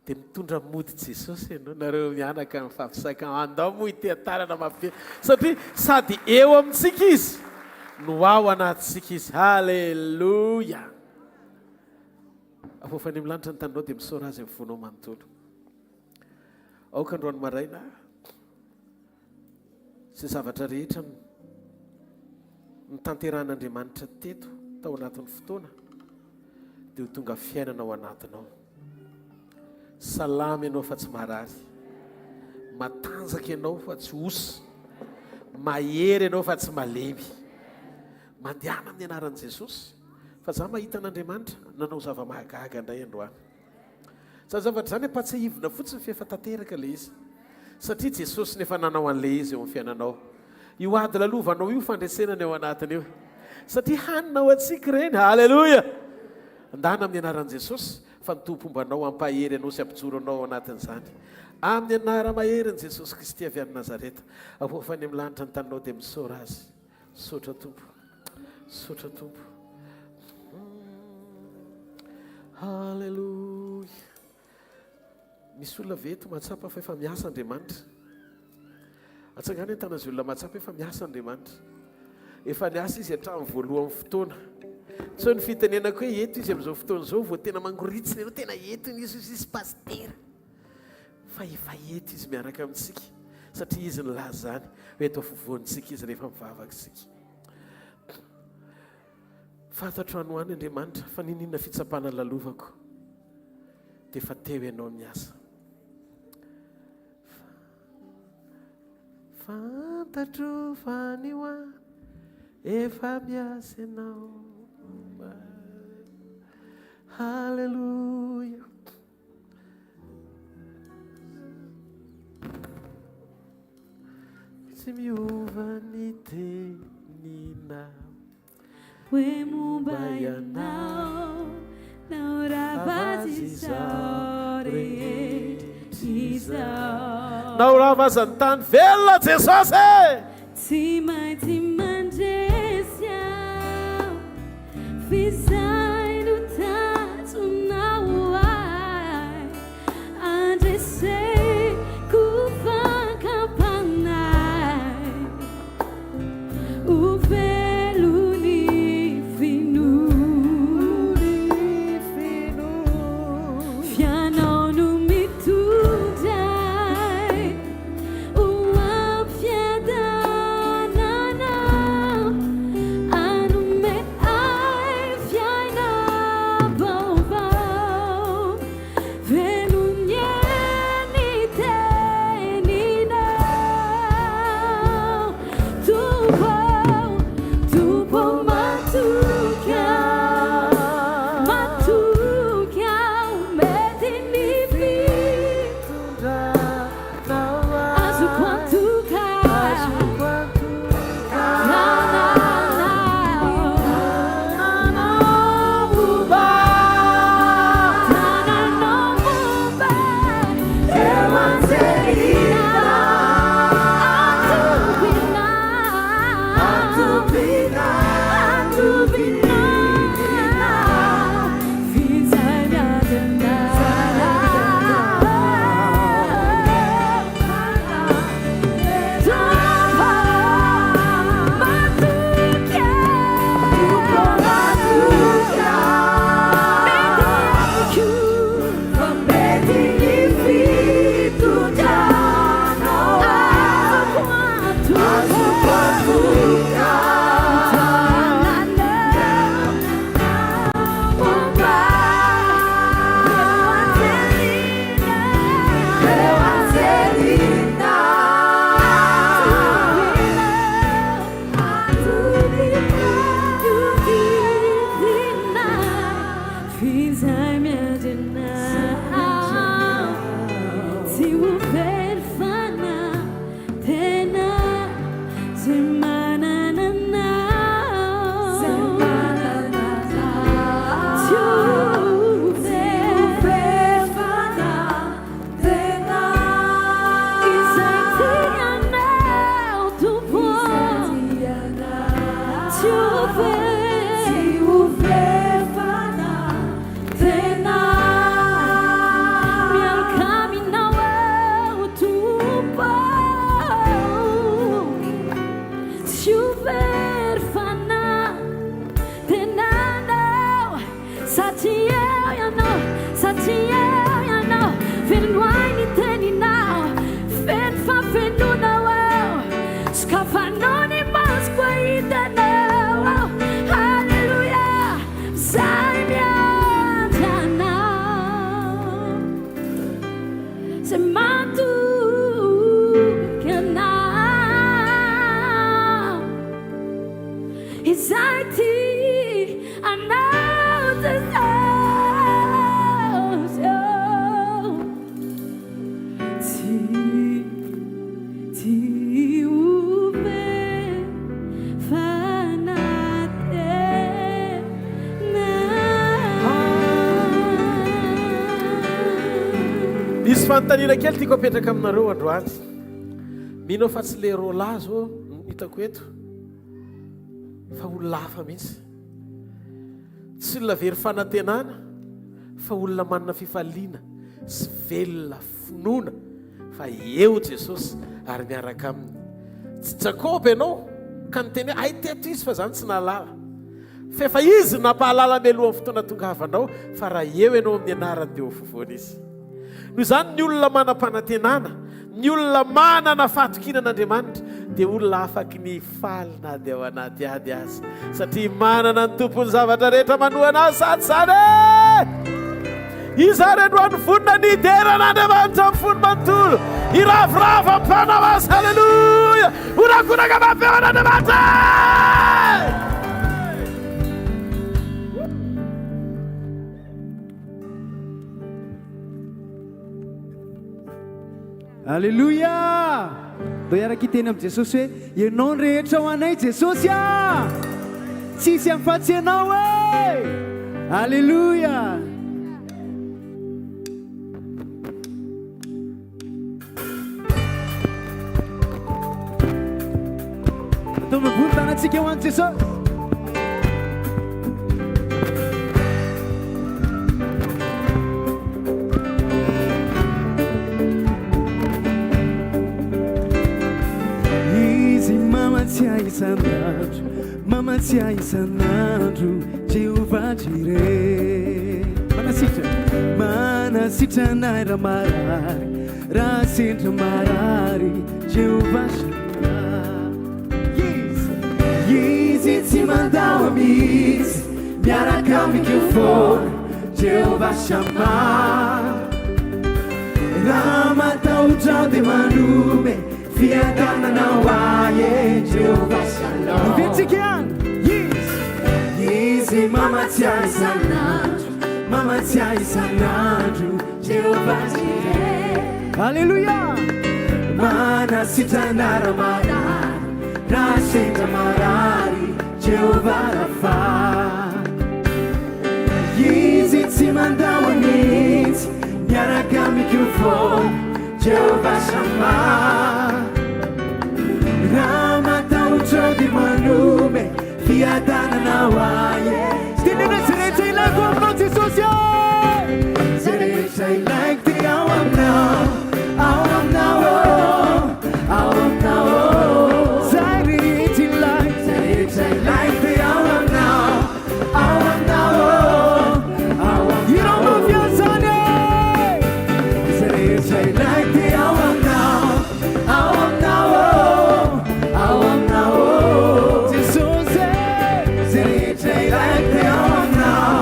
Dia mitondra mody Jesosy ianao, nareo mianaka mifampisaika, andao moa hiteha-tanana mafy be, satria sady eo amintsika Izy no ao anatintsika Izy. Haleloia! Afoafany amin'ny lanitra ny taninao dia misaora Azy amin'ny fonao manontolo. Aoka androany maraina Izay zavatra rehetra notanterahan'Andriamanitra teto tao anatin'ny fotoana dia ho tonga fiainana ao anatinao. Salama ianao fa tsy marary. Matanjaka ianao fa tsy osa. Mahery ianao fa tsy malemy. Mandehana amin'ny anaran'i Jesosy fa za mahita an'Andriamanitra nanao zava-mahagaga indray androany. Izany zavatra izany ampahatsiahivina fotsiny f'efa tanteraka ilay izy. Satria Jesosy no efa nanao an'ilay izy eo amin'ny fiainanao. Io ady lalovanao io fandresena ny ao anatiny io. Satria hanina ho antsika ireny. Haleloia! Andana amin'ny anaran'i Jesosy fa ny Tompo homba anao hampahery anao sy hampijoro anao ao anatin'izany. Amin'ny anara-maherin'i Jesosy Kristy avy any Nazareta. Avoafa any amin'ny lanitra ny taninao dia misaora Azy. Misaotra Tompo. Misaotra Tompo. Haleloia. Misy olona ve eto mahatsapa fa efa miasa Andriamanitra? Atsangano ny tanan'izay olona mahatsapa efa miasa Andriamanitra. Efa niasa izy hatramin'ny voalohan'ny fotoana. Tsy hoe ny fitenenako hoe eto izy amin'izao fotoana izao vao tena mangoritsina ianao, tena eto izy hoy izy pasitera. Fa efa eto izy miaraka amintsika satria izy nilaza izany hoe eto afovoantsika izy rehefa mivavaka isika. Fantatro any ho any Andriamanitra fa n'inon'inona fitsapana lalovako dia efa teo ianao niasa. Fantatro fa any ho any efa miasa ianao. Haleloia. Tsy miova ny teninao. Hoe momba ianao na ho rava aza izao rehetra izao. Na ho rava aza ny tany, velona Jesosy e! Tsy maintsy mandresy aho f'izay no tanjonao ahy andreseko fakam-panahy. Ho velon'ny finoana. F'ianao no mitondra ahy ho amin'ny fiadanana, hanome ahy fiainam-baovao. Velon'ny ny teninao, Tompo, Tompo matoky aho, matoky aho, mety ny fitondranao, azoko antoka, Misy fanontaniana kely tiako apetraka aminareo androany. Mino aho fa tsy le Rola zao no hitako eto fa olona hafa mihitsy. Tsy olona very fanantenana fa olona manana fifaliana sy velona finoana fa eo Jesosy ary miaraka aminy. Tsy Jakoba ianao. Ka niteny hoe, hay teto izy fa za no tsy nahalala. Fa efa izy no nampahalala mialohan'ny fotoana tongavanao fa raha eo ianao amin'ny anarany dia ho afovoany izy. Noho izany ny olona manam-panantenana, ny olona manana fahatokiana an'Andriamanitra dia olona afaky ny hifaly na dia ao anaty ady aza satria manana ny Tompon'ny zavatra rehetra manohana azy sady izany e! Iza ary androany vonona ny hidera an'Andriamanitra amin'ny fony manontolo, hiravoravo am-panao azy, haleloia! Horakoraka mafy eo an'Andriamanitra e! Aleloia! Ndao hiaraka hiteny amin'i Jesosy hoe, Ianao ny rehetra ho anay Jesosy ah! Tsisy afa-tsy Ianao e! Aleloia! Ataovy ambony tanantsika ho an'i Jesosy. Izy mamatsiahy isan'andro, mamatsiahy isan'andro, Jehovah Jireh. Manasitrana, manasitrana ahy raha marary, raha sendra marary, Jehovah Shammah. Izy, Izy tsy mandao mihitsy, miaraka amiko foana, Jehovah Shammah. Raha matahotra aho dia manome fiadanana ho ahy e, Jehovah Shalom. Averintsika ihany, Izy, Izy mamatsy ahy isan'andro, mamatsy ahy isan'andro, Jehovah Jireh. Alléluia! Manasitrana raha marary, raha sendra marary, Jehovah Rapha. Izy tsy mandao mihitsy, miaraka amiko foana, Jehovah Shammah. Raha matahotra aho dia manome fiadanana ho ahy e. Teneno hoe, Izay rehetra ilaiko aminao Jesosy ô! Izay rehetra ilaiko dia ao aminao, ao aminao ô, ao aminao ô. Izay rehetra ilaiko, izay rehetra ilaiko dia ao aminao, ao aminao ô, ao aminao. Hirao mafy an'izany e! Izay rehetra ilaiko dia ao aminao, ao aminao ô, ao aminao ô. Jesosy e! Izay rehetra ilaiko dia ao aminao,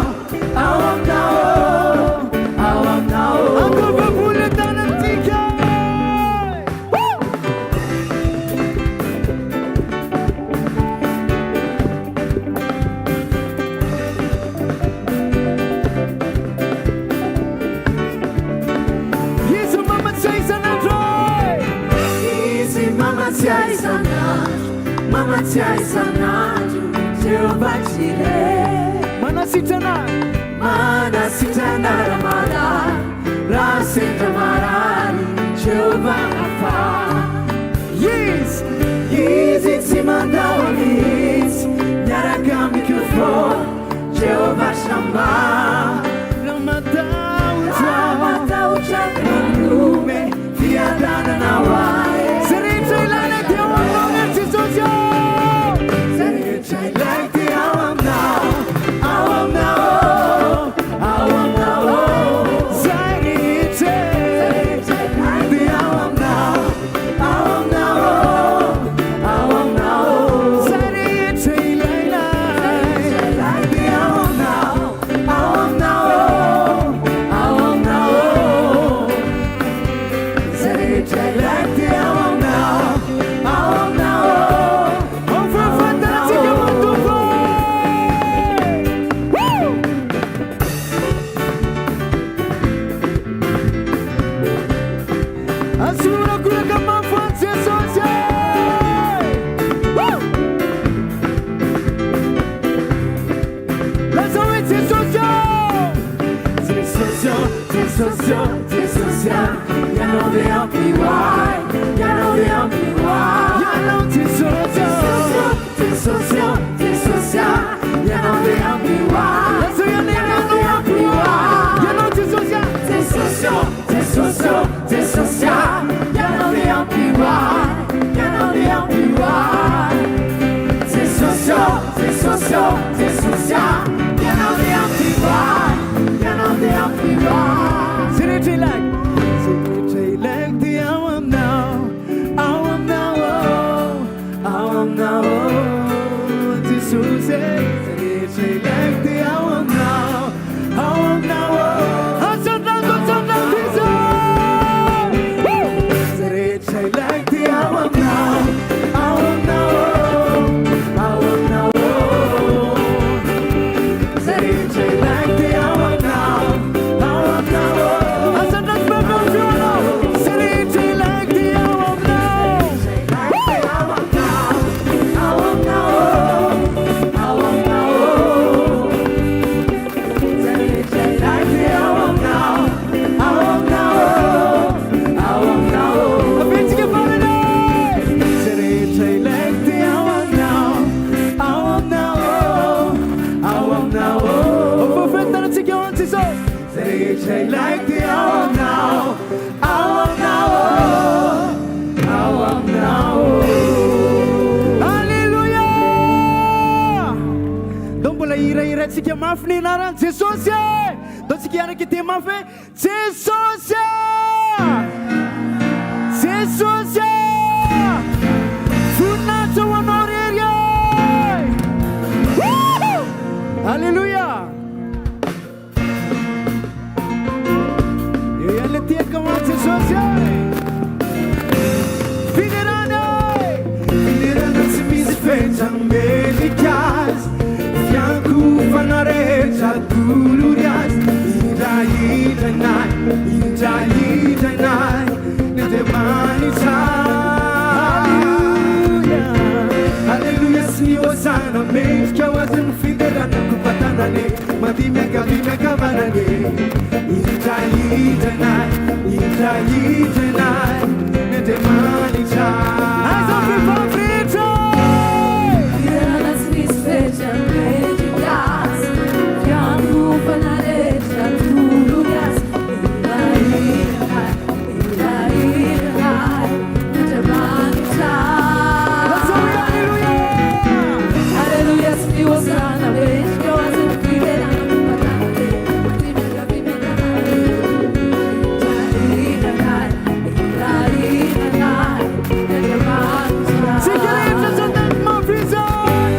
ao aminao ô, ao aminao ô. Ataovy ambony ny tanantsika e! Woo! Izy mamatsiahy isan'andro e! Izy mamatsiahy isan'andro, mamatsiahy isan'andro, Jehovah Jireh. Manasitrana, manasitrana raha marary, raha sendra marary, Jehovah Rapha. Izy, Izy tsy mandao mihitsy, miaraka amiko foana, Jehovah Shammah. Raha matahotra, raha matahotra manome fiadanana ho ahy. Izay rehetra ilaina dia ao aminao ry Jesosy ô. Izay rehetra ilaiko dia ao aminao, ao aminao ô, ao aminao ô. Izay rehetra dia ao aminao, ao aminao ô, ao aminao ô. Izay rehetra ilaina dia ao aminao, ao aminao ô, ao aminao ô. Izay rehetra ilaiko dia ao aminao, ao aminao ô. Ao fahafantarantsika fa Tompo e! Woo! Asio horakoraka mafy ho an'i Jesosy e! Woo! Lazao hoe Jesosy ô! Jesosy ô, Jesosy ô, Jesosy a, Ianao dia ampy ho ahy, Ianao dia ampy ho ahy. Ianao Jesosy ô. Jesosy ô, Jesosy a, Ianao dia ampy ho ahy. Lazao Ianao dia ampy ho ahy. Ianao Jesosy a. Jesosy ô, Jesosy ô, Jesosy a, Ianao dia ampy ho ahy, Ianao dia ampy ho ahy. Deraintsika mafy ny anaran'i Jesosy e! Ndao tsika hiaraka hiteny mafy hoe Jesosy a! Jesosy a! Voninahitra ho anao rery e! Wouhou! Alléluia! Eo ihany le tehaka ho an'i Jesosy e! Fiderana e! Fiderana tsy misy fetra mendrika azy, fiankofana rehetra atolory azy, indraindranay, indraindranay, ny Andriamanitra. Aleloia, aleloia sy ny hosana mendrika ho azy ny fiderana kopatanana e. Mandihy miankavia miankavanana e Indraindranay, indraindranay Ny Andriamanitra Aiza ny vehivavy rehetra e! Fiderana tsy misy fetra mendrika azy Fiankohofana rehetra atolory azy Indraindranay, indraindranay Ny Andriamanitra Lazao hoe Aleloia! Aleloia sy ny hosana mendrika ho azy ny fiderana kopatanana e Mandihy miankavia miankavanana Indraindranay, indraindranay Ny Andriamanitra Tsika rehetra tsy hanaiky mafy izany!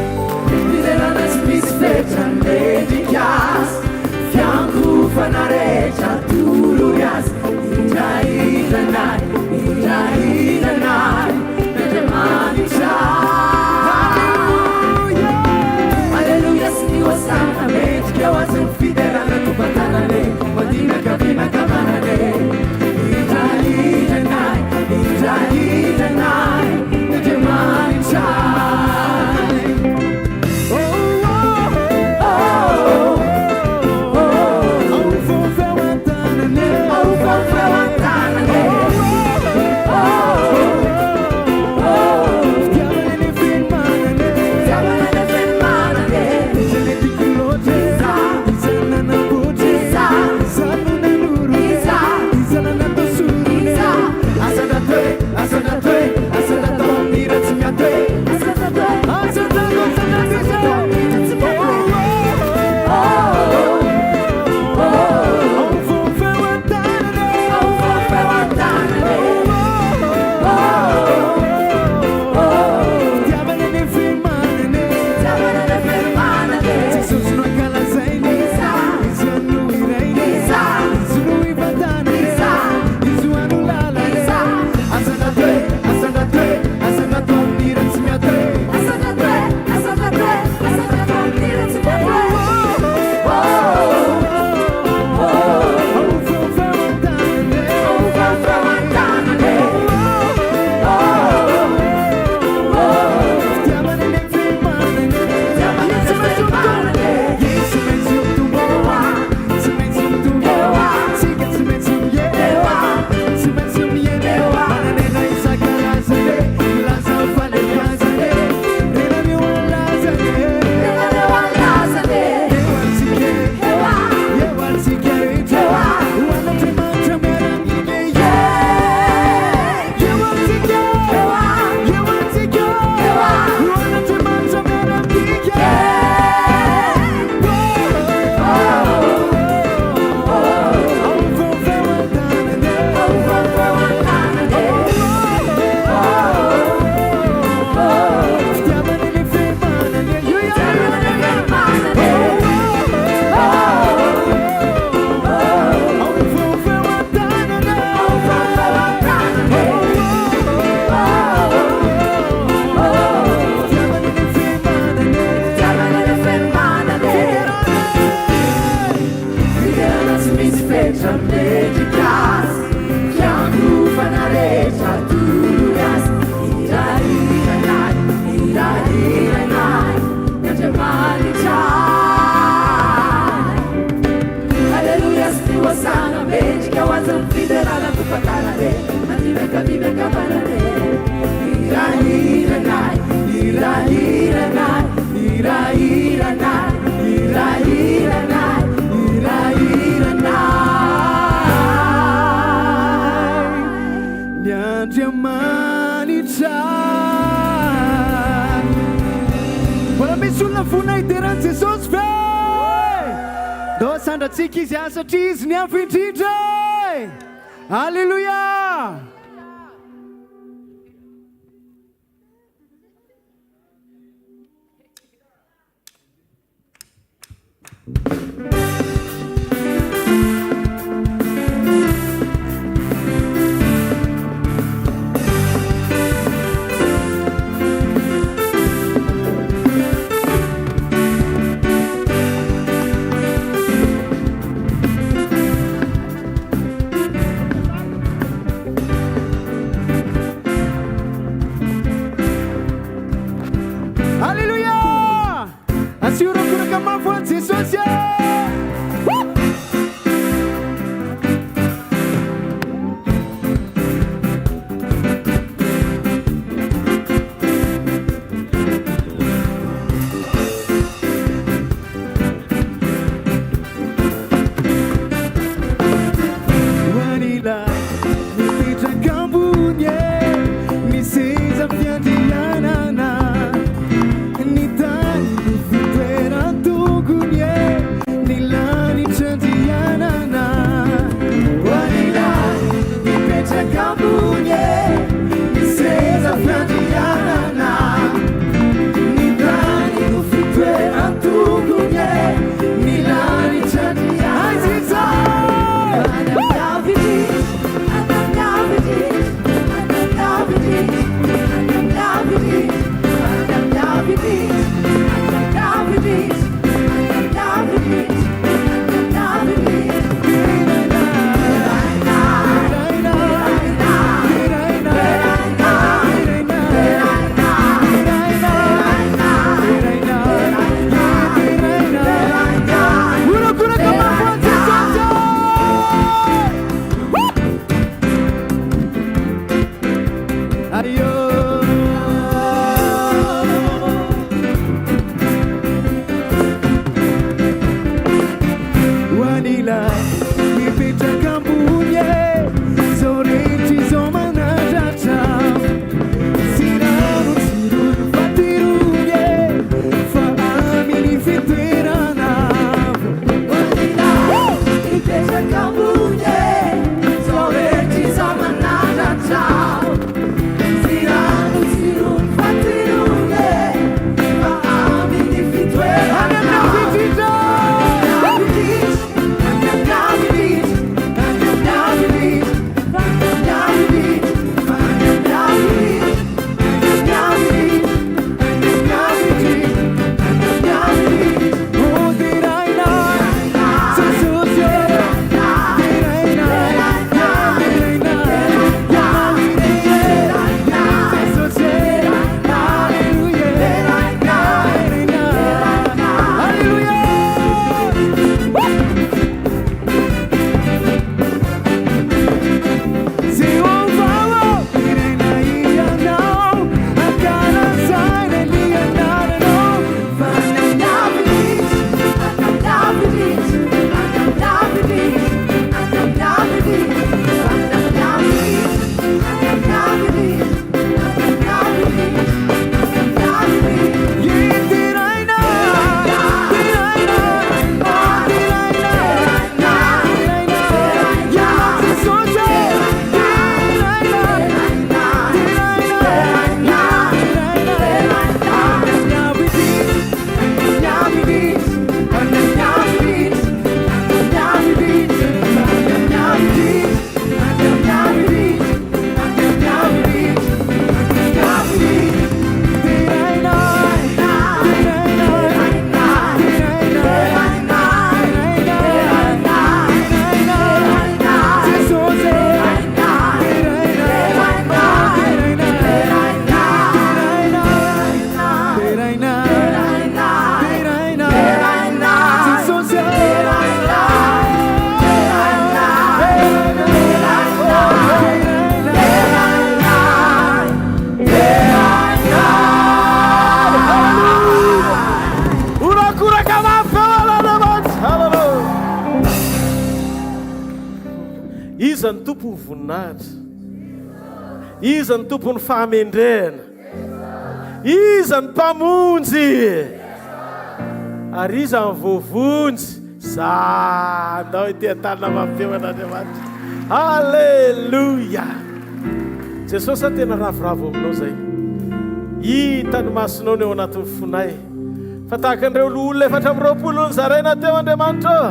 Fiderana tsy misy fetra mendrika azy Fiankohofana rehetra atolory azy Indraindranay, indraindranay Ny Andriamanitra Aleloia! Aleloia sy ny hosana Mendrika ho azy ny fiderana kopatanana e Mandihy miankavia miankavanana e Indraindranay, indraindranay Ny Andriamanitra Oh, oh, oh, oh, oh. Aofaofao an-tanana e. Aofaofao an-tanana e. Oh, oh, oh. Fitiavana ilay feno manana e. Fitiavana ilay feno manana e. Iza ilay tiako loatra e. Iza. Iza nanamboatra e. Iza. Iza no nanoro e. Iza. Iza nanatao sorona e. Iza. Asandrato e, asandrato e, asandrato amin'ny hira tsy miato e. Asandrato e. Asandrato, asandrato iza. Hira tsy miato e. Oh, oh, oh. Aofaofao an-tanana e. Aofaofao an-tanana e. Oh, oh, oh. Fitiavana ilay feno manana e. Fitiavana ilay feno manana e. Jesosy no ankalazaina e. Iza. Izy no hiraina e. Iza. Izy no ivantanana e. Iza. Izy no lalana e. Iza. Asandrato e, asandrato e, asandrato amin'ny hira tsy miato e. Asandrato e, asandrato e, asandrato amin'ny hira tsy miato e. Oh, oh, oh. Aofaofao an-tanana e. Aofaofao an-tanana e. Oh, oh, oh. Fitiavana ilay feno manana e. Fitiavana ilay feno manana e. Ye tsy maintsy mitombo tsy maintsy mitombo tsika tsy maintsy miena tsy maintsy miena mananena isan-karazany milaza fahalehibiazany renareo anlazany Renareo anlazany eo antsika Eo a. eo antsika rehetra Eo a. ho an'Andriamanitra miara-mihina eo antsika Eo a. eo antsika Eo a. ho an'Andriamanitra miara-mihina Aofaofao an-tanana Aofaofao an-tanana e. Fitiavana ilay feno manana io Fitiavana ilay feno manana e. Aofaofao an-tanana Aofaofao an-tanana e. Fitiavana ilay feno manana Fitiavana ilay feno manana e. Fiderana tsy misy fetra mendrika azy Fiankohofana rehetra atolory azy Hirahiranay, hirahiranay Ny Andriamanitra Aleloia sy ny hosana mendrika ho azy ny fiderana kopatanana e Mandihy miankavia miankavanana e Hirahiranay, hirahiranay, hirahiranay, hirahiranay, hirahiranay Ny Andriamanitra Mbola misy olona vonona hideran'i Jesosy ve? asandratsika izy a satria izy ny avo indrindra e! Aleloia! Alléluia! Asio horakoraka mafy ho an'i Jesosy e! Ho an'ilay mipetraka ambony e, ny seza fiandrianana, ny tany no fitoeran-tongony e, ny lanitra andrianana. Ho an'ilay mipetraka ambony e, ny seza fiandrianana, ny tany no fitoeran-tongony e, ny lanitra andrianana. Horakoraka mafy ho an'i Jesosy e! Ho an'ilay mipetraka ambony e, izao rehetra izao manandratra. Tsy rano tsy roro fa tirony e, fa amin'ny fitoerana avo. Ho an'ilay mipetraka ambony e, izao rehetra izao manandratra. Tsy rano tsy roro fa tirony e, fa amin'ny fitoerana avo. Horakoraka mafy Andriamanitra. Haleloia. Iza ny tompon'ny voninahitra? Iza ny tompon'ny fahamendrehana? Iza ny mpamonjy? Ary iza ny voavonjy? Za andao ity an-tanana mampeo an'Andriamanitra. Alléluia. Jesosy a tena ravoravo aminao zay. Hita ny masonao ny ao anatin'ny fonay. Fa tahaka an'ireo loholona 24 nozaraina teo Andriamanitra ô.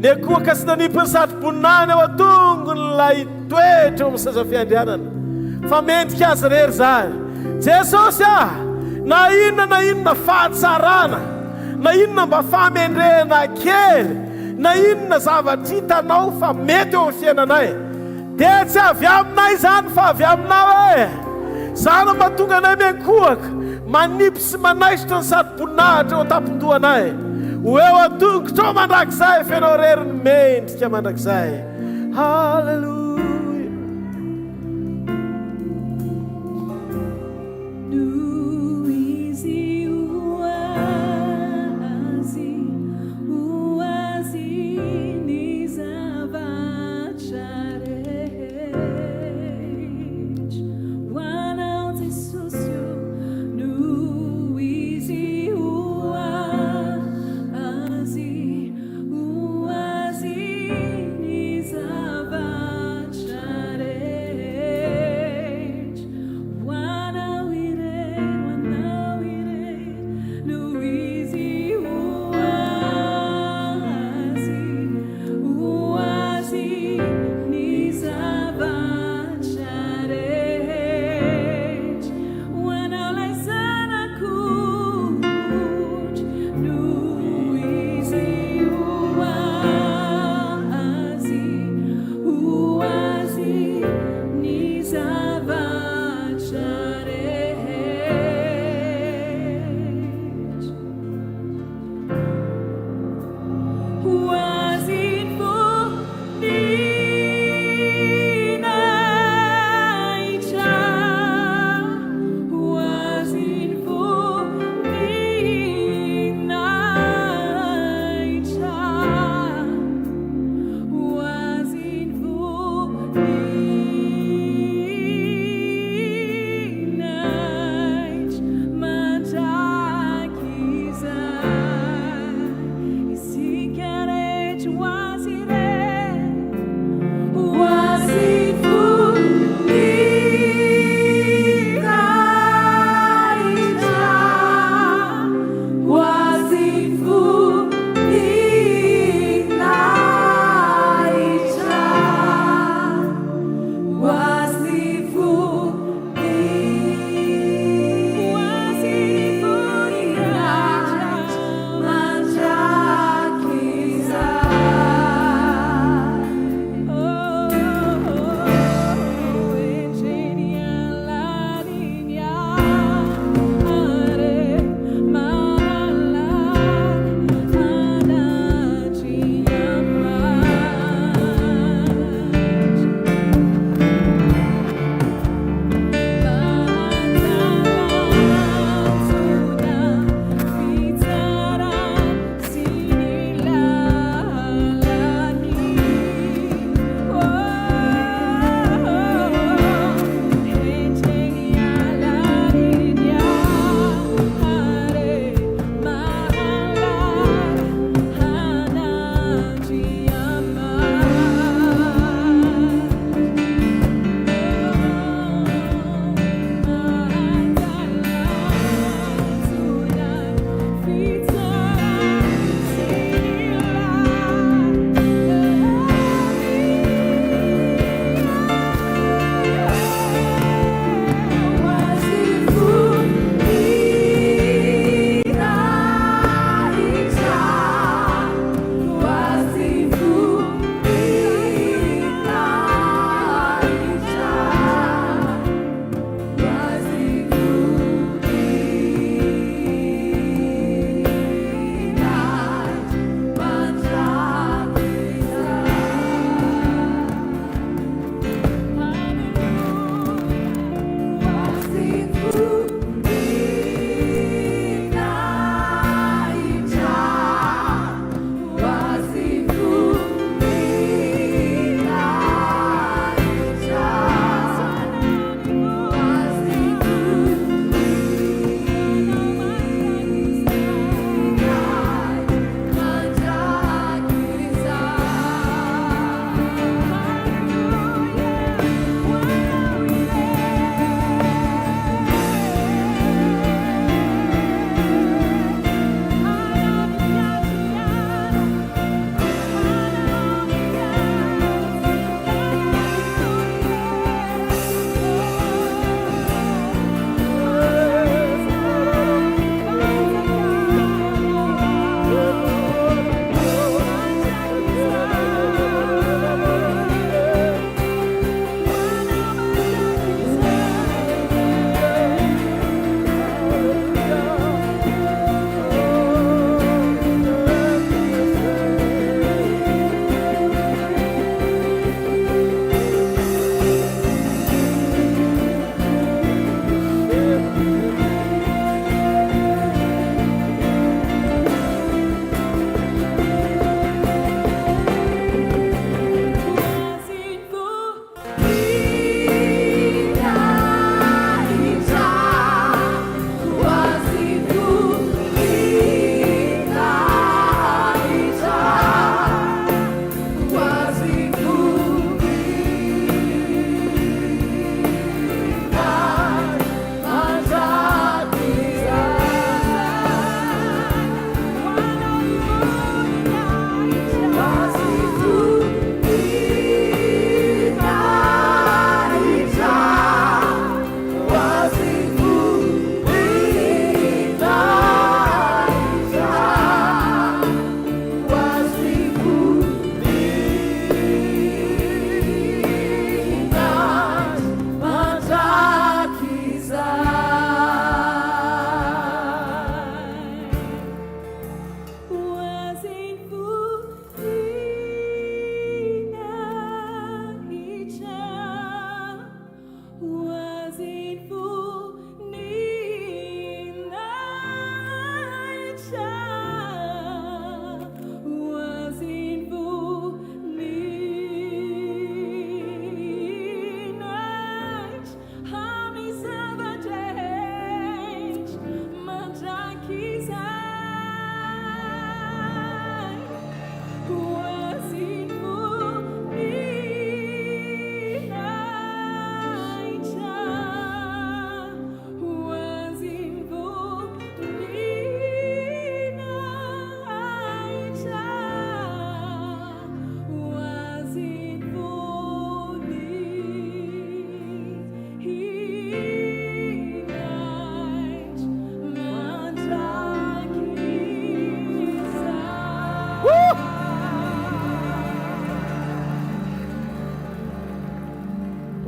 Niankohoka sy nanipy ny satroboninahiny eo an-tongon'ilay toetra eo amin'ny seza fiandrianana. Fa mendrika azy irery izany. Jesosy a! Na inona na inona fahatsarana, na inona mba fahamendrehana kely, na inona zavatra hitanao fa mety eo amin'ny fiainanay, Dia tsy avy aminay izany fa avy aminao e! Izany no mahatonga anay miankohoka, manipy sy manaisotra ny satroboninahitra eo an-tampon-dohanay. Ho eo an-tongotrao mandrakizay, fa Ianao irery no mendrika mandrakizay. Haleloia! Noho izy ho azy, ho azy ny zavatra rehetra. Ho anao Jesosy o, noho izy ho azy, ho azy ny zavatra rehetra. Ho anao irery, ho anao irery, noho izy ho azy, ho azy ny zavatra rehetra. Ho anao ilay Zanak'ondry, noho izy ho azy, ho azy. Ny zavatra rehetra. Ho azy ny voninahitra. Ho azy ny voninahitra. Ho azy ny voninahitra.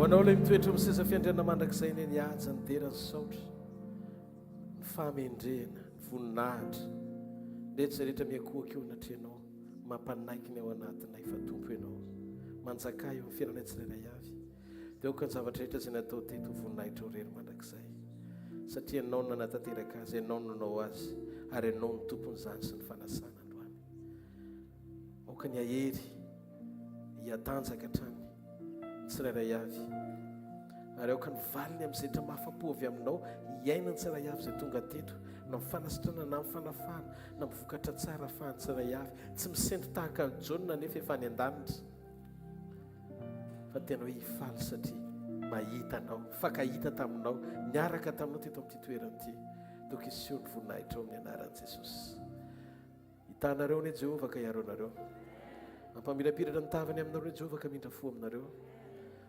Ho anao ilay mitoetra amin'ny seza fiandrianana mandrakizay anie ny haja, ny dera, ny saotra, ny fahamendrehana, ny voninahitra, ny rehetra izay rehetra miankohoka eo anatrehanao, mampanaiky ny ao anatinay fa Tompo Ianao. Manjakà eo amin'ny fiainanay tsirairay avy. Dia aoka ny zavatra rehetra izay natao teto ho voninahitrao irery mandrakizay. Satria Ianao no nanatanteraka azy, Ianao no nanao azy, ary Ianao no Tompon'izany sy ny fanasana androany. Aoka ny hahery hihatanjaka hatrany ny tsirairay avy. Ary aoka ny valiny amin'izay rehetra mahafa-po avy Aminao hiaina ny tsirairay avy izay tonga teto, na amin'ny fanasitranana, na amin'ny fanafahana, na amin'ny vokatra tsara ahafahan'ny tsirairay avy. Tsy misento tahaka an'i Jaona anefa efa any an-danitra. Fa tena hoe hifaly satria mahita anao, mifankahita taminao, niaraka taminao teto amin'ity toerana ity. Toky hiseho ny voninahitrao amin'ny anaran'i Jesosy. Hitahanareo anie Jehovah ka hiaro anareo. Hampamirapiratra ny tavany aminareo anie Jehovah ka hamindra fo aminareo.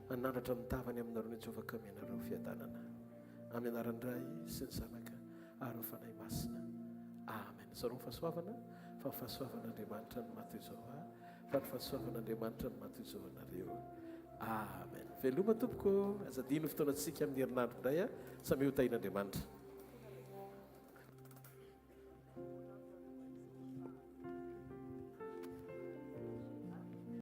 Hanandratra ny tavany aminareo anie Jehovah ka hamenareo fiadanana. Amin'ny anaran'ny Ray sy ny Zanaka ary ny Fanahy Masina. Amen. Zarao ny fahasoavana fa ny fahasoavan'Andriamanitra no maha toy izao ahy. Fa ny fahasoavan'Andriamanitra no maha toy izao anareo. Amen. Veloma tompoko. Aza adino ny fotoanantsika amin'ny herinandro indray. Samia ho tahin'Andriamanitra.